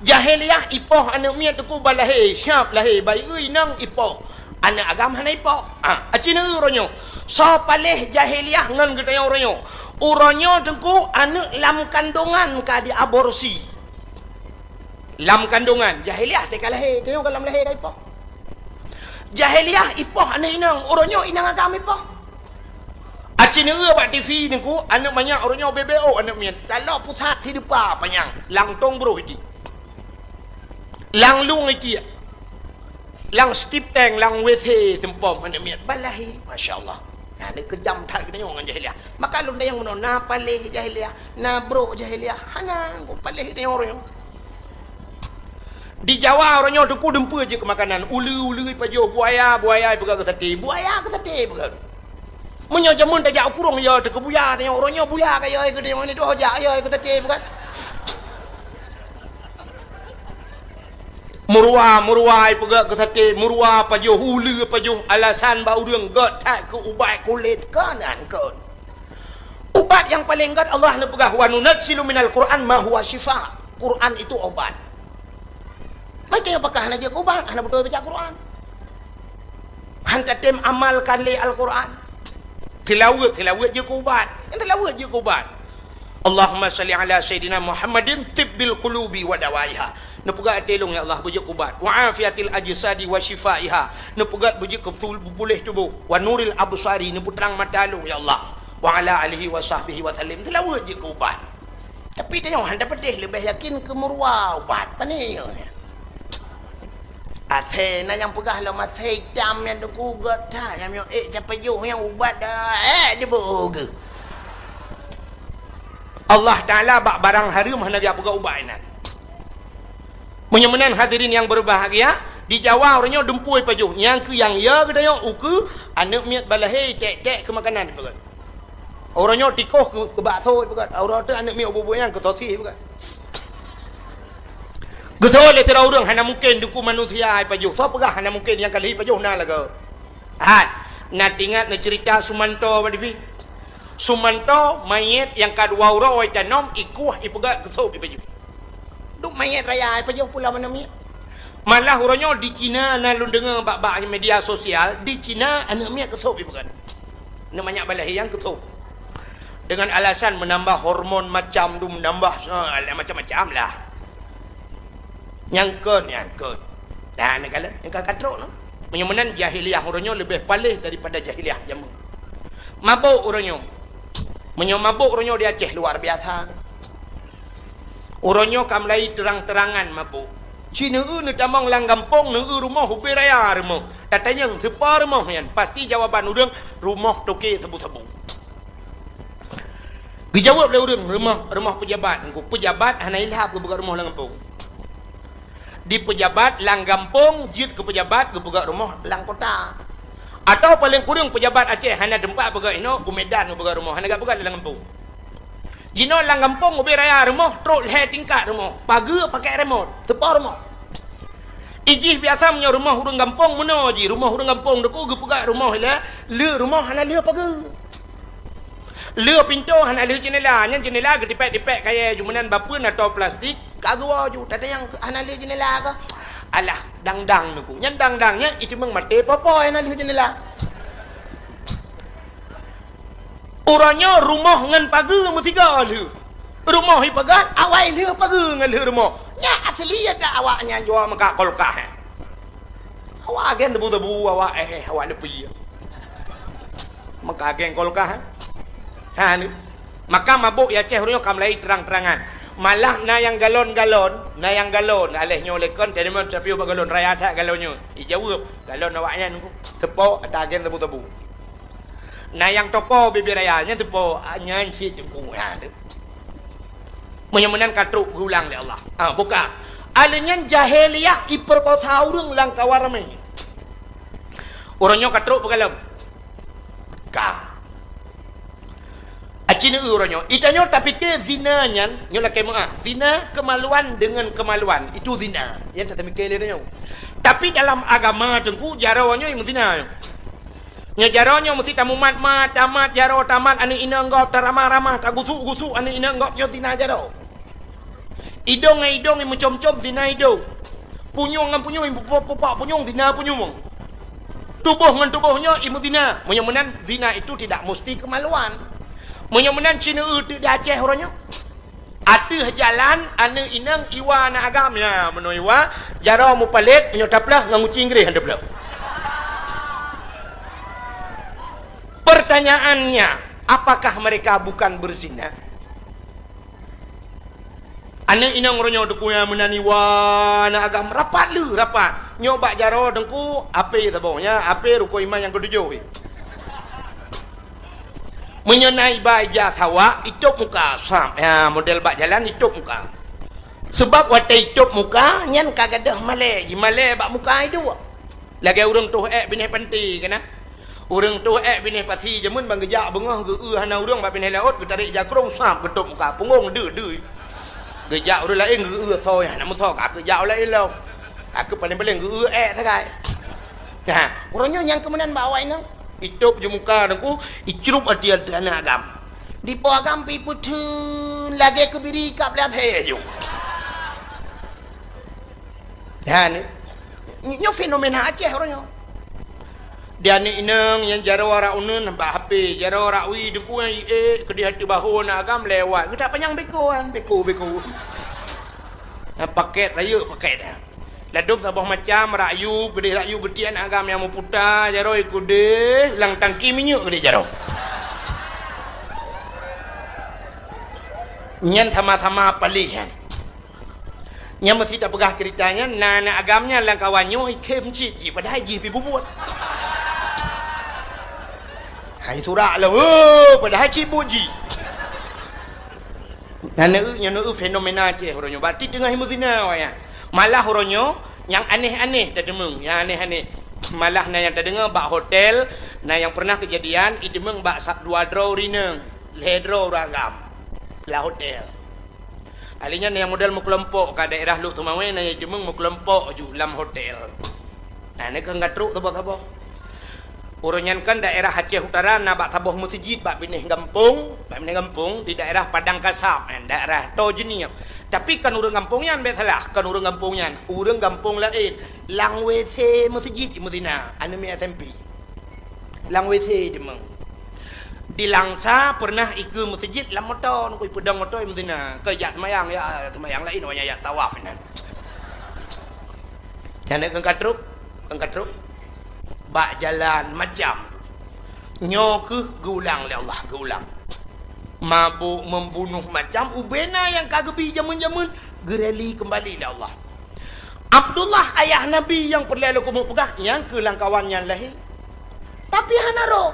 Jahiliyah ipoh aneuk miet teungku ba lahé, siap lahé, bayeue inong ipoh. Aneuk agam hana ipoh. Ah, aci neueu uroe nyoe. Soe paléh jahiliyah ngon geutanyoe uroe nyoe? Uroe nyoe teungku aneuk lam kandongan ka diaborsi. Lam kandongan, jahiliyah teuka lahé, tanyoe ka lam lahé ka ipoh. Jahiliyah ipoh aneuk inong, uroe nyoe inong agam ipoh. Aci neueu bak T V teungku, aneuk manyak uroe nyoe B B O aneuk miet. Taloe pusat hidupa panyang, lam tong broh iti. Lam lueng iti. Lam stip tank, lam W C seumpom aneuk miet. Ba lahé, masya Allah. Nah, ni keujam that geutanyoe ngon jahiliyah. Maka lôn tanyong bunoe, na paléh jahiliyah, na brok jahiliyah. Hana, ku paléh geutanyoe uroe nyoe. Di Jawa uroe nyoe teungku dumpeue jeuet keu makanan, uleue-uleue ipajoh, buaya-buaya ipeugah keu saté, buaya keu saté ipeugah. Meunyoe jameun tajak u kurong yo teuh keu buya, tanyoe uroe nyoe buya ka yo keu tanyoe ni doh jak yo keu saté ipeugah. Meuruwa, meuruwa ipeugah keu saté, meuruwa pajoh, uleue pajoh, alasan bak ureuëng gét that keu ubat kulét kon an kon. Ubat nyang paleng gét Allah neupeugah, "Wa nunazzilu minal Qur'an ma huwa syifa." Quran itu obat. Macam nyang pakah hana jeuet keu ubat, hana beutôi baca Quran. Han tatem amalkan lé Al-Quran. Tilaweuet, tilaweuet jeuet keu ubat. Nyang tilaweuet jeuet keu ubat. Allahumma salli ala Sayyidina Muhammadin tibbil qulubi wa dawaiha. Neupeugah até lôn, ya Allah, beujeuet keu ubat. Wa afiatil ajsadi wa syifaiha. Neupeugah beujeuet keu beutôi puléh tuboh. Wa nuril absari, neupeutrang mata lôn, ya Allah. Wa ala alihi wa sahbihi wa sallim. Tilaweuet jeuet keu ubat. Tapi tanyoe hana tapeudeh leubeh yakin keu meuruwa ubat. Pane nyoe? Asèe na nyang peugah lom asèe itam nyang teuku gét that nyang miyueb ék tapajoh nyang ubat dah. Eh, diboh geuh. Allah Taala bak barang hareuem hana geujak peugah ubat inan. Meunyoe meunan hadirin nyang berbahagia, di Jawa uroe nyoe dumpeue ipajoh. Nyang keu nyang ya geutanyoe ukeue aneuk miet ba lahé tek-tek keu makanan ipeugah. Uroe nyoe tikoh keu, keu bakso ipeugah, uroe teuk aneuk miet ubit-ubit nyan keu sosis ipeugah. Geuseuôt lé sidroe ureuëng hana mungken teungku manusia ipajoh. Soe peugah hana mungken nyang ka lheueh ipajoh na lagoe. Hat, na teuingat neuceurita Sumanto bak T V? Sumanto manyét nyang ka dua uroe itanom ikueh ipeugah keu sop ipajoh. Duek manyét raya ipajoh pula aneuk miet. Malah uroe nyoe di Cina na lôn deungoe bak-bak media sosial, di Cina aneuk miet keu sop ipeugah. Aneuk manyak ba lahé nyang keu sop. Dengan alasan menambah hormon macam tu, menambah, eh, macam-macam lah. Nyang kon, nyang kon. Nah, neukalon, nyang ka katrok tu. Meunyoe meunan jahiliyah uroe nyoe leubeh paléh daripada jahiliyah jameun. Mabök uroe nyoe. Meunyoe mabök uroe nyoe di Aceh luar biasa. Uroe nyoe ka mulai terang-terangan mabök. Ci neueu neutamong lam gampông, neueu rumoh ubé raya rumoh. Tatanyong sipa rumoh nyan, pasti jawaban ureuëng rumoh toke sabu-sabu. Geujaweueb lé ureuëng rumoh, rumoh peujabat. Engko peujabat hana ilhab geupeugah rumoh lam gampông. Di peujabat lam gampông jeuet keu peujabat geupeugah rumoh lam kota. Atawa paleng kureueng peujabat Aceh hana teumpat peugah inoe, u Medan geupeugah rumoh, hana geupeugah lam gampông. Jinoe lam gampông ubé raya rumoh trok lhée tingkat rumoh, pageue pakai remot, teupo rumoh. Ijih biasa meunyoe rumoh ureuëng gampông meunoe jih, rumoh ureuëng gampông teungku geupeugah rumoh ilée, le rumoh hana le pageue. Le pintoe hana le jeunela, nyan jeunela geutipék-tipék kayée ju meunan bapeuen atau plastik, ka geuwoe ju, tatanyong hana le jeunela kah? Alah, dang-dang teungku. Nyan dang-dang nyan iteumong maté popo hana le jeunela. Uroe nyoe rumoh ngon pageue meusigoe lheueh. Rumoh ipeugah awai lheueh pageue ngon lheueh rumoh. Nyan asli ya tak awak nyan jua meuka kulkah, eh. Awak agen tebu-tebu, awak, eh, awak leupie. Meuka agen kulkah, eh. Ha, ni. Maka mabök ya Aceh uroe nyoe ka mulai terang-terangan. Malah na nyang galon-galon, na nyang galon. Aléh nyoe lekon, teurimong tapi ubak galon raya that galon nyoe. Ijaweueb, galon awak nyan teupo ata agen tebu-tebu. Na nyang toko bibir raya, nyan teupo, ah, nyan cit teungku, ha, tu. Meunyoe meunan ka trok geulang lé Allah. Ah, buka. Alèh nyan jahiliyah iperkosa ureuëng lam kawan ramé. Ureuëng nyoe ka trok peugalom. Ka. Aci neueu ureuëng nyoe. Itanyoe tapike zina nyan, nyoe lakée meuah. Zina kemaluan dengan kemaluan. Itu zina. Nyan tapike lé nyoe. Tapi dalam agama teungku, jaroe nyoe meuzina. Nyoe jaroe nyoe meusti tamumat-mat, tamat jaroe, tamat aneuk inong gob, taramah-ramah, tagusuk-gusuk aneuk inong gob nyoe zina jaroe. Idong ngon idong imeucom-com zina idong. Punyueng ngon punyueng imeupupak-pupak punyueng zina punyueng. Tuboh ngon tuboh nyoe imeuzina. Meunyoe meunan, zina itu tidak mesti kemaluan. Meunyoe meunan, ci neueu teuk di Aceh uroe nyoe. Ateueh jalan, aneuk inong iwa aneuk agam, ya, meunoe iwa, jaroe mupalét, meunyoe taplôh ngon guci Inggréh han taplôh. Pertanyaannya, apakah mereka bukan berzina? Aneuk inong uroe nyoe teungku nyang meunan iwa aneuk agam, rapat le, rapat. Nyoe bak jaroe teungku, ape saboh, ya, ape rukon iman nyang keutujôh. Meunyoe na iba ija sawak, itôb muka, sab. Ya, model bak jalan itôb muka. Sebab watée itôb muka, nyan ka gadôh malée, jimalée bak muka iduek. Lagée ureuëng toh ék binéh panti keunan. Ureuëng toh ék binéh pasi jameun ban geujak beungoh geu-eu hana ureuëng bak binéh laôt, geutarek jakrong sab geutôb muka, punggong deuh-deuh. Geujak ureuëng laén geu-eu soe hana meusoe, ka keu jak ureuëng laén lom. Ka keu paléng-paléng geu-eu ék sagai. Nah, uroe nyoe nyang keumeunan bak awak inong. Itôb ju muka teungku, icrup ateueh aneuk agam. Dipo agam pi peutheun lagée keubiri kab lé asée ju. Nyan, nyoe fenomena Aceh uroe nyoe. Di aneuk inong nyang jaroe rak uneun bak H P, jaroe rak wie teungku nyang iék keudeh ateueh bahô aneuk agam lewat. Geutak panyang beko kan, beko, beko. Nah, paket rayeuk paket. Ladôm saboh macam, rak yub, keudeh rak yub geutiek aneuk agam nyang meuputa, jaroe keudeh lam tangki minyeuk keudeh jaroe. Nyan sama-sama paléh nyan. Nyang meusti tapeugah ceurita nyan, na aneuk agam nyan lam kawan nyoe ikhém cit jih, padahai jih pi bubuet. Hai surak lah, oh, padahai cit buet jih. Na neueu, nyoe neueu fenomena Aceh uroe nyoe. Berarti teungoh imeuzina awaknyan. Malah uroe nyoe nyang aneh-aneh tateumeung, nyang aneh-aneh. Malah na nyang tadeungoe bak hotel, na nyang pernah keujadian iteumeung bak sa-, dua droe ureuëng inong, lhée droe ureuëng agam lam hotel. Ahli nyan nyang model meukelompok ka daerah Lhokseumawe, na nyang jimeueng meukelompok ju lam hotel. Nah, nyan kan ka trok saboh-saboh. Uroe nyan kan daerah Aceh Utara na bak saboh meuseujid bak binéh gampông, bak binéh gampông di daerah Padang Kasab, eh, daerah Toh Jeunieb. Tapi kan ureuëng gampông nyan, bék salah, kan ureuëng gampông nyan, ureuëng gampông laén. Lam W C meuseujid imeuzina, aneuk miet S M P. Lam W C teuma. Di Langsa pernah ikeue meuseujid lam moto, ngon ipeudong moto imeuzina. Keu jak seumayang, ya, seumayang laén, awaknyan jak tawaf inan. Nyan kan ka trok, kan ka trok. Bak jalan macam. Nyoe kheueh geuulang lé Allah, geuulang. Mabök, membunuh, macam ubena nyang ka geubi jameun-jameun, geureli keumbali lé Allah. Abdullah, ayah Nabi nyang peureulée lôn keumeung peugah, nyang keu lam kawan nyan lahé. Tapi hana roh.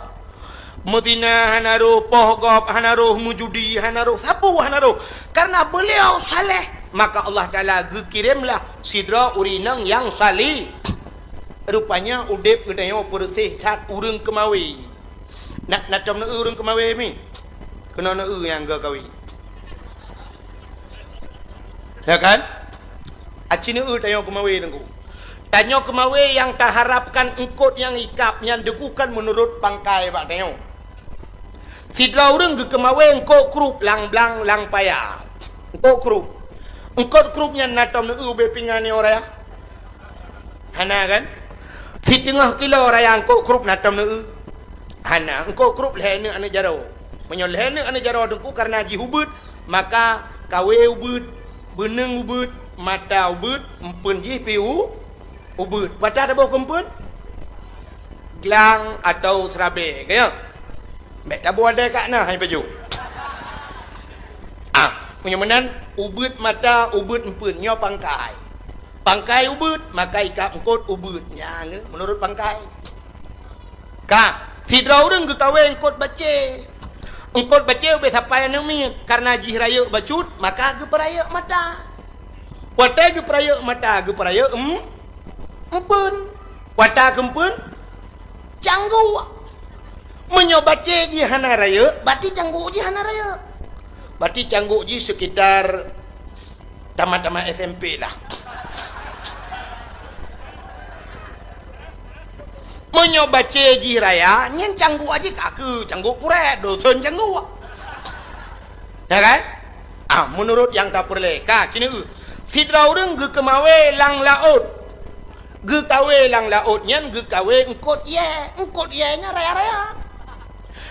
Meuzina hana roh, poh gob hana roh, meujudi hana roh, sapeue hana roh. Karena beliau saleh, maka Allah Taala geukiremlah sidroe ureuëng inong nyang saleh. Rupanya udeb geutanyoe peureuséh that ureuëng keumawe. Na, na tom neueu ureuëng keumawe mi? Keunoe neueu nyang geukawen. Ya kan? Aci neueu tanyoe keumawe teungku. Tanyoe keumawe nyang taharapkan eungkot nyang ikab nyan teungku kan meunurot pangkai bak tanyoe. Sidroe ureuëng geukeumawe eungkot krup lam blang lam paya. Eungkot krup. Eungkot krup nyan na tom neueu ubé pingan nyoe raya? Hana kan? Siteungoh kilo raya eungkot krup na tom neueu? Hana, eungkot krup lhée neuk aneuk jaroe. Meunyoe lhée neuk aneuk jaroe teungku karena jih ubeuet, maka kawé ubeuet, beuneueng ubeuet, mata ubeuet, empeuen jih pi u-, ubeuet. Pat taboh keu empeuen? Glang atau seurabée, ka nyo? Bék taboh adai kat na hai pajoh. Ah, meunyoe meunan, ubeuet mata, ubeuet empeuen, nyoe pangkai. Pangkai ubeuet, maka ikab eungkot ubeuet. Nyan, meunurot pangkai. Ka, sidroe ureuëng geukawé eungkot bacé. Eungkot bacé ubé sapai aneuk miet, karena jih rayeuk bacut, maka geupeurayeuk mata. Watée geupeurayeuk mata, geupeurayeuk em-, empeuen. Watée keu empeuen, cangguk. Meunyoe bacé jih hana rayeuk, berarti cangguk jih hana rayeuk. Berarti cangguk jih sekitar tamat-tamat S M P lah. Meunyoe bacé jih raya, nyan cangguk jih ka keu cangguk purét, dosen cangguk. Ya kan? Ah, meunurot nyang tapeureulée, ka, ci neueu. Sidroe ureuëng geukeumawé lam laôt. Geukawé lam laôt nyan geukawé eungkot yée. Eungkot yée nyan raya-raya.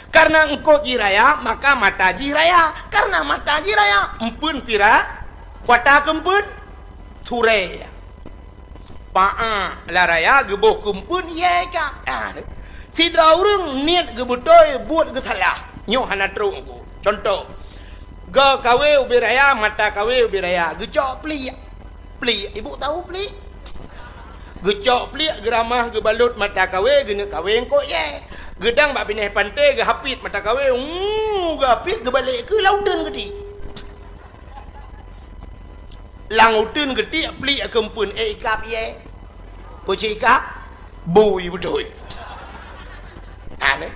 Kareuna eungkot jih raya, maka mata jih raya. Kareuna mata jih raya, empeuen pira, kuata keu empeuen, surée. Paa lam raya geuboh keu empeuen yée ka. Ah, sidroe ureuëng niet geubeutôi, buet geusalah. Nyoe hana trok Teungku. Cuntoh, geukawé ubé raya, mata kawé ubé raya, geucok pliek. Pliek, ibu tahu pliek? Geucok pliek, geuramah, geubalot mata kawé, geuneuk kawé eungkot yée. Geudang bak binéh panté, geuhapit mata kawé, uu, geuhapit, geubalek keu lam uteuen geuti. Lam uteuen geutiek pliek keu empeuen, ék ikab yée. Peue cit ikab? Bui beutôi. Aneh.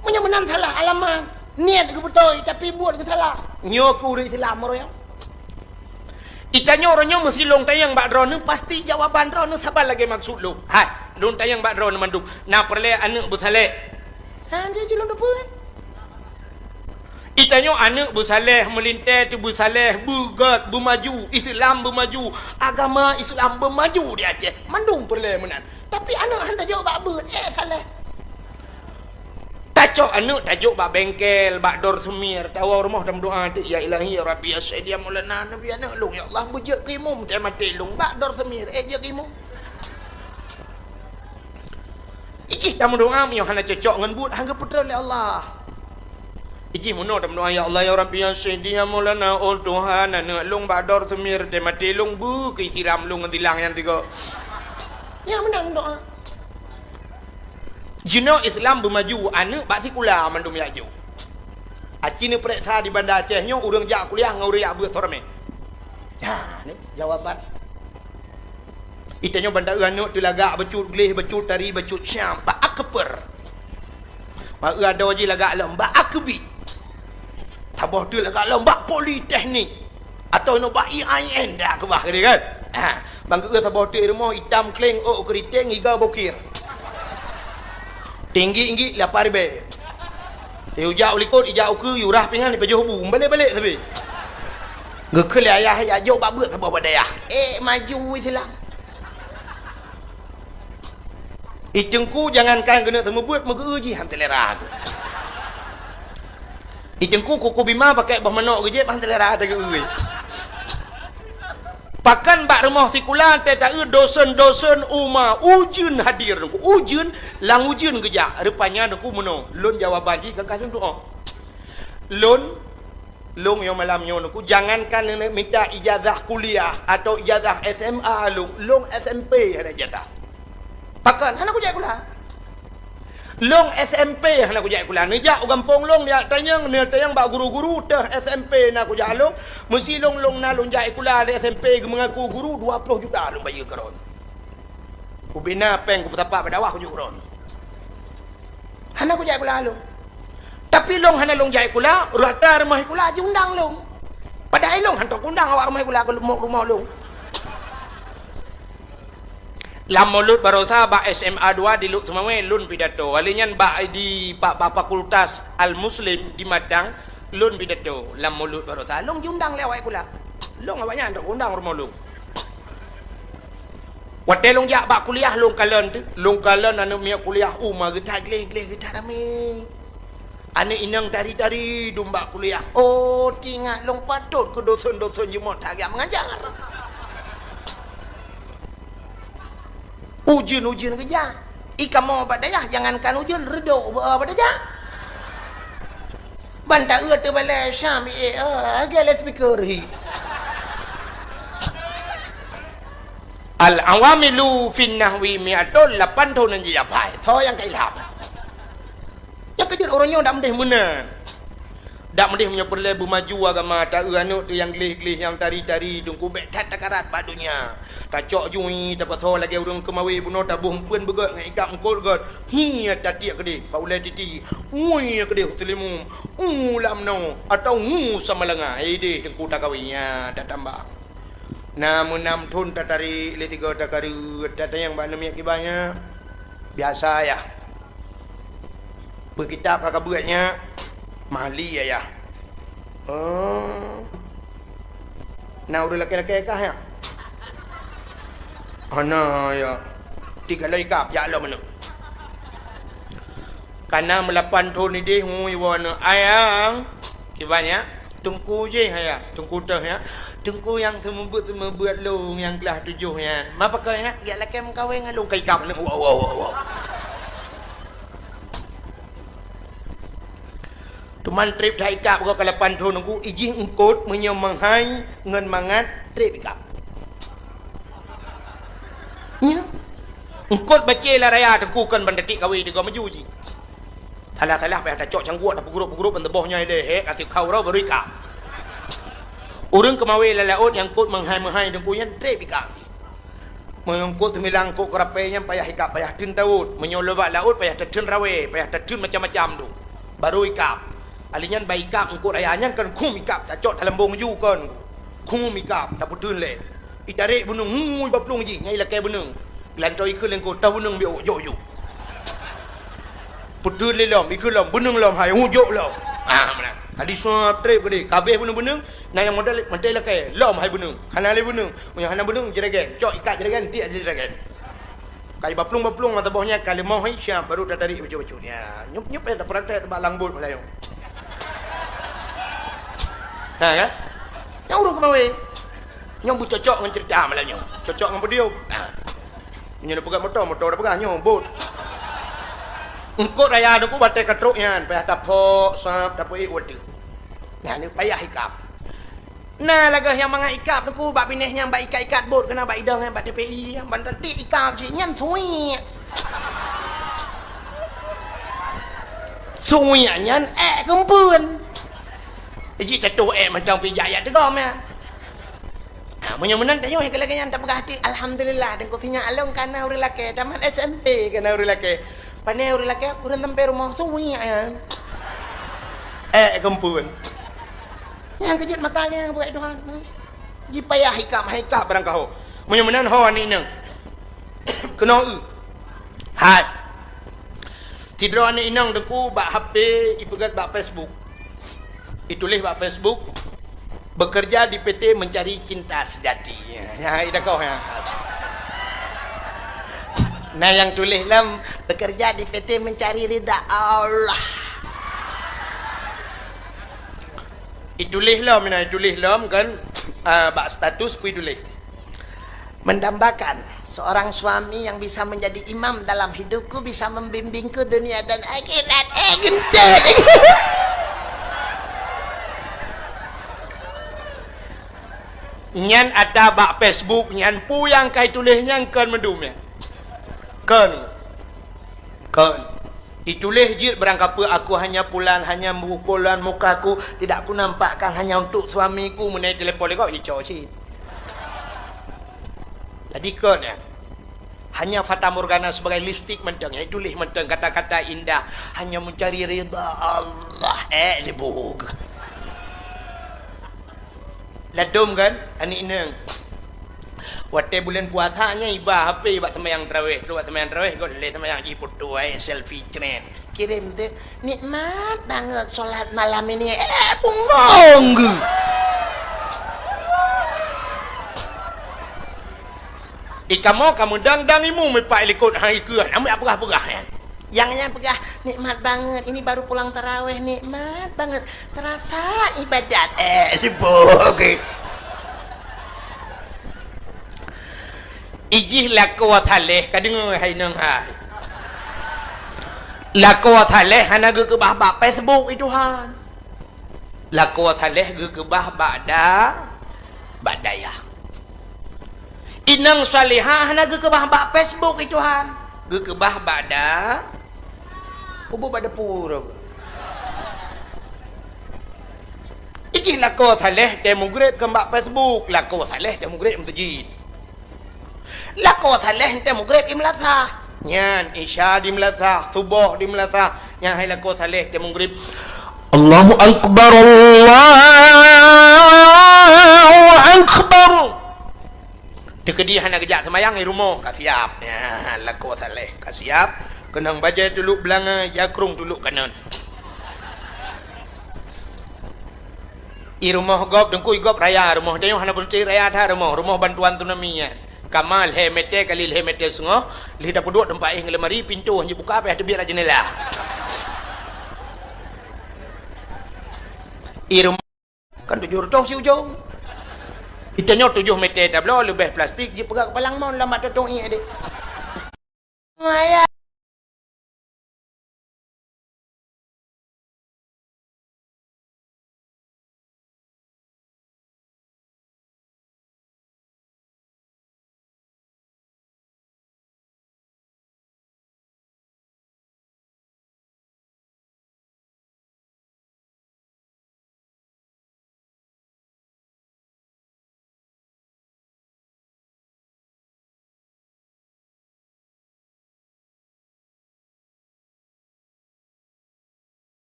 Meunyoe meunan salah alamat, niet geubeutôi, tapi buet geusalah. Nyoe keuh ureuëng Islam uroe nyoe. Itanyoe uroe nyoe meusilong tanyong bak droeneuh, pasti jawaban droeneuh saban lagée maksud lôn. Hai, lôn tanyong bak droeneuh mandum, na peureulée aneuëk beusaléh? Ha, dia je lôn teupeue. Itanyoe aneuëk beusaléh, meulintée teuh beusaléh, beugét, beumaju, Islam beumaju, agama Islam beumaju di Aceh. Mandum peureulée meunan. Tapi aneuëk han tajok bak beuet, ék saléh. Tacok aneuëk tajok bak bengkel, bak dor seumir, tawoe rumoh tameudoá teuk, "Ya Ilahi, ya Rabbi, ya Sayyidi, ya Maulana, Nabi aneuëk lôn, ya Allah, beujeuet keu imum, teuh maté lôn bak dor seumir, ék jeuet keu imum." Ijih tameudoá meunyoe hana cocok ngon buet, han geupeutreun lé Allah. Ijih meunoe tameudoá, "Ya Allah, ya Rabbi, ya Sayyidi, ya Maulana, oh Tuhan, aneuëk lôn bak dor seumir, teuh maté lôn, beu keu siram lôn ngon silang nyang tiga." Nyang meunan doá. Jinoe Islam beumaju, aneuëk bak sikula mandum jak jok. Aci neupareksa di Banda Aceh nyoe ureuëng jak kuliah ngon ureuëng jak beuet soe ramé. Ha, ni jawaban. Itanyoe ban taeu aneuëk teuh lagak bacut gleh, bacut tari, bacut syam, bak akeuper. Bak eu adoe jih lagak lom bak akeubit. Saboh teuk lagak lom bak politeknik. Atawa inoe bak I A I N dak keubah keudeh kan? Ha, ban geu-eu saboh teuk i rumoh itam kleng ôk keuriteng iga bokir. Tinggi-tinggi lapan ribèe. Ijak u likot, ijak u keue, yurah pingan, ipajoh bu, balek-balek sabe. Geukheun lé ayah, "Jak jok bak beuet saboh bak dayah." Eh, maju Islam. I Teungku jangankan geuneuk seumeubeuet, meugeu-eu jih han seulera. I Teungku kuku bima pakai boh manok geujép han seulera teuh geu-eu. Pakon bak rumoh sikula teuh taeu dosen-dosen uma ujeuen hadir Teungku. Ujeuen, lam ujeuen geujak. Rupanya Teungku meunoe, lôn jawaban jih ka lôn tu'oh. Lôn Lôn nyang malam nyoe Teungku, jangankan neuneuk mita ijazah kuliah atawa ijazah S M A lôn, lôn S M P hana ijazah. Pakon? Hana kujak sikula. Lôn S M P hana kujak sikula. Neujak u gampông lôn, neujak tanyong, neujak tanyong bak guru-guru teuh S M P na kujak lôn. Meusi lôn, lôn na lôn jak sikula di S M P geumeungaku guru dua ploh juta lôn bayeue keudroe. Ubena péng kupeusapat bak dakwah kujak keudroe. Hana kujak sikula lôn. Tapi lôn hana lôn jak sikula, rata rumoh sikula jiundang lôn. Padahai lôn hantom kuundang awak rumoh sikula keu rumoh, rumoh lôn. Lam Mulod Barosa bak S M A dua di Lhokseumawe lôn pidato. Kali nyan bak di, bak, bak Fakultas Al-Muslim di Matang lôn pidato lam Mulod Barosa. Lôn jiundang lé awak sikula. Lôn awaknyan hantom kuundang rumoh lôn. Watée lôn jak bak kuliah, lôn kalon teuh, lôn kalon aneuëk miet kuliah uma geutat gleh-gleh, geutat ramé. Aneuëk inong tari-tari dum bak kuliah. Oh, teuingat lôn patot keu dosen-dosen jeuet that geujak meungajar. Ujeuen-ujeuen geujak. I kamoe bak dayah jangankan ujeuen, reudok bak, bak dayah. Ban taeu teubalée Syam, eh, eh, lagée loudspeaker hi. Al-awamilu fin nahwi mi'atun, lapan thon nyang jijak phai. Soe nyang ka ilham? Nyang keujeuet ureuëng nyoe dak meudeh meunan. Dak meudeh meunyoe peureulée beumaju agama, taeu aneuëk teuh nyang gleh-gleh, nyang tari-tari, Teungku, bék that takarat bak donya. Tacok jui, tapasoe lagée ureuëng keumawé bunoe, taboh eumpeuen beugét ngon ikab eungkot gét. Hi, tatiek keudeh, bak ulée titi. Ngui keudeh u Seulimeum. U lam noe, atawa ngu Samalanga. Ideh Teungku takawé, nyan tatamba. Na meunam thon tatarek lé tiga takareuet, tatanyong bak aneuk miet kiban nyan. Biasa, Yah. Beukitab ka kabeuet nyan, Mahli, Yah. Oh. Na ureuëng lakée-lakée kah, ya? Hana, ya. Tiga loi kap, jak lom aneuk. Kana meulapan thon idéh, ngui woe aneuk. Ayang, kiban, ya? Teungku jih, ya? Teungku teuh, ya? Teungku nyang seumeubeuet-seumeubeuet lôn nyang keulah tujoh nyan. Ma pakon, ya? Geujak lakée meukawen ngon lôn, ka ikab aneuk. Wow, wow, wow, wow. Teuma treb that ikab goe ka lapan thon Teungku, ijih eungkôt meunyoe meuhai ngon mangat treb ikab. Nyoe. Eungkôt bacé lam raya Teungku kon ban tatik kawé tiga maju jih. Salah-salah payah tacok cangguek, tapeugrôp-peugrôp ban teuboh nyoe lé, hek, ka tikau uroe baru ikab. Ureuëng keumawe lam laôt nyang eungkôt meuhai-meuhai Teungku nyan treb ikab. Meunyoe eungkôt teumilang eungkôt keurapée nyan payah ikab, payah teun tawôt. Meunyoe lôn bak laôt payah tateun rawée, payah tateun macam-macam tu. Baru ikab. Ali nyan bak ikab eungkôt raya nyan kon khum ikab, tacok talambong ju kon. Khum ikab, tapeuteun lé. Itarek beuneueng, ngui baplueng jih, nyang ilakée beuneueng. Geulantoe ikheun lé eungkôt, ta beuneueng biôk, jok ju. Peuteun lé lom, ikheun lom, beuneueng lom hai, hu jok lom. Ah, meunan. Hadi suap treb geude, kabeh beuneueng-beuneueng, na nyang modal, mantai lakée, lom hai beuneueng. Hana lé beuneueng, meunyoe hana beuneueng, jeragen. Cok ikat jeragen, tiek aja jeragen. Kai baplueng-baplueng mata boh nyan, ka leumoh hai siap, baru tatarik bacut-bacut. Ya, nyup-nyup ya, tapeuratek bak langbot malam nyoe. Ha, kan? Nyang ureuëng keumawe. Nyoe beucocok ngon cerita malam nyoe. Cocok ngon podium. Ha. Nyoe neupeugah moto, moto dah peugah nyoe, bot. Eungkôt raya Teungku batée ka trok nyan, payah tapok, sab, tapeuék watée. Nyan ni payah ikab. Na lagée nyang mangat ikab Teungku bak binéh nyang bak ikat-ikat bot, keunan bak idong nyan, bak T P I, ban tatik ikab cit nyan suwiek. Suwiek nyan ék keumpeuen. Jih tatuh ék mantong pih jak yak teugom nyan. Ha, meunyoe meunan tanyoe ka lagée nyan tapeugah até, alhamdulillah, Teungku sinyak along kana ureuëng lakée, tamat S M P kana ureuëng lakée. Pane ureuëng lakée, ureuëng sampai rumoh suwiek nyan. Ék keumpeuen. Nyang keujeuet mata nyang buet Tuhan. Jipayah ikab, hai ikab barang kaho. Meunyoe meunan ho aneuk inong. Keunoe eu. Hai. Sidroe aneuk inong Teungku bak H P ipeugét bak Facebook. Ituléh bak Facebook, "Bekerja di P T mencari cinta sejati." Ya, ida koh ya. Nah, yang tuléh lom, "Bekerja di P T mencari ridha Allah." Ituléh lom, nah, ituléh lom kan, ah, bak status pun ituléh. Mendambakan seorang suami yang bisa menjadi imam dalam hidupku, bisa membimbingku dunia dan akhirat. Eh, geuntôt. Nyan ata bak Facebook nyan, peue nyang ka ituléh nyan kon meudum nyan. Kon. Kon. Ituléh jeuet barang kapeue, "Aku hanya pulan, hanya pulan mukaku, tidak kunampakkan hanya untuk suamiku," meunai telepon lé gob, ico cit. Jadi kon nyan. Hanya fatamorgana sebagai lipstik mantong, nyang ituléh mantong kata-kata indah, hanya mencari ridha Allah. Eh, libug. Ladom kan, aneuk inong. Watée buleuen puasa nyan iba H P bak seumayang tarawéh, trok bak seumayang tarawéh, got lé seumayang jih foto, eh, selfie cret. Kirém teuk, "Nikmat banget sholat malam ini." Eh, bungong geuh. Ikamoe kamoe dang-dang imu mipak likot hai keuh, amuet peugah-peugah nyan. Nyang nyan peugah, "Nikmat banget, ini baru pulang tarawéh, nikmat banget. Terasa ibadat." Eh, sibuk. Ijih lakoe saleh, ka deungoe hai nong hai. Lakoe saleh hana geukeubah bak Facebook, i Tuhan. Lakoe saleh geukeubah bak da-, bak dayah. Inong salihah hana geukeubah bak Facebook, i Tuhan. Geukeubah bak da-, ubu bak depu. Ijih lakoe saleh teuh mugreb kon bak Facebook, lakoe saleh teuh mugreb meuseujid. Lakoe saleh teuh mugreb i meulasah. Nyan, Isya di meulasah, Suboh di meulasah. Nyan hai lakoe saleh teuh mugreb. Allahu Akbar, Allahu Akbar. Teukeudi hana geujak seumayang di rumoh, ka siap. Nyan, lakoe saleh, ka siap. Keunong bajée tulok beulangai, jakrong tulok kanon. I rumoh gob, Teungku, i gob raya rumoh. Tanyoe hana peunteng, raya that rumoh. Rumoh bantuan tsunami nyan. Kama lhèe mètè kali lhèe mètè seungoh, lheueh tapeuduek teumpat éh ngon lemari, pintoe han jibuka, payah teubiet lam jeundela. I rumoh kan tujoh reutôh siujông. Di tanyoe tujoh mètè tabloe, leubeh plastik, jipeugah keupalang mon lam bak tutong ié deh. Maya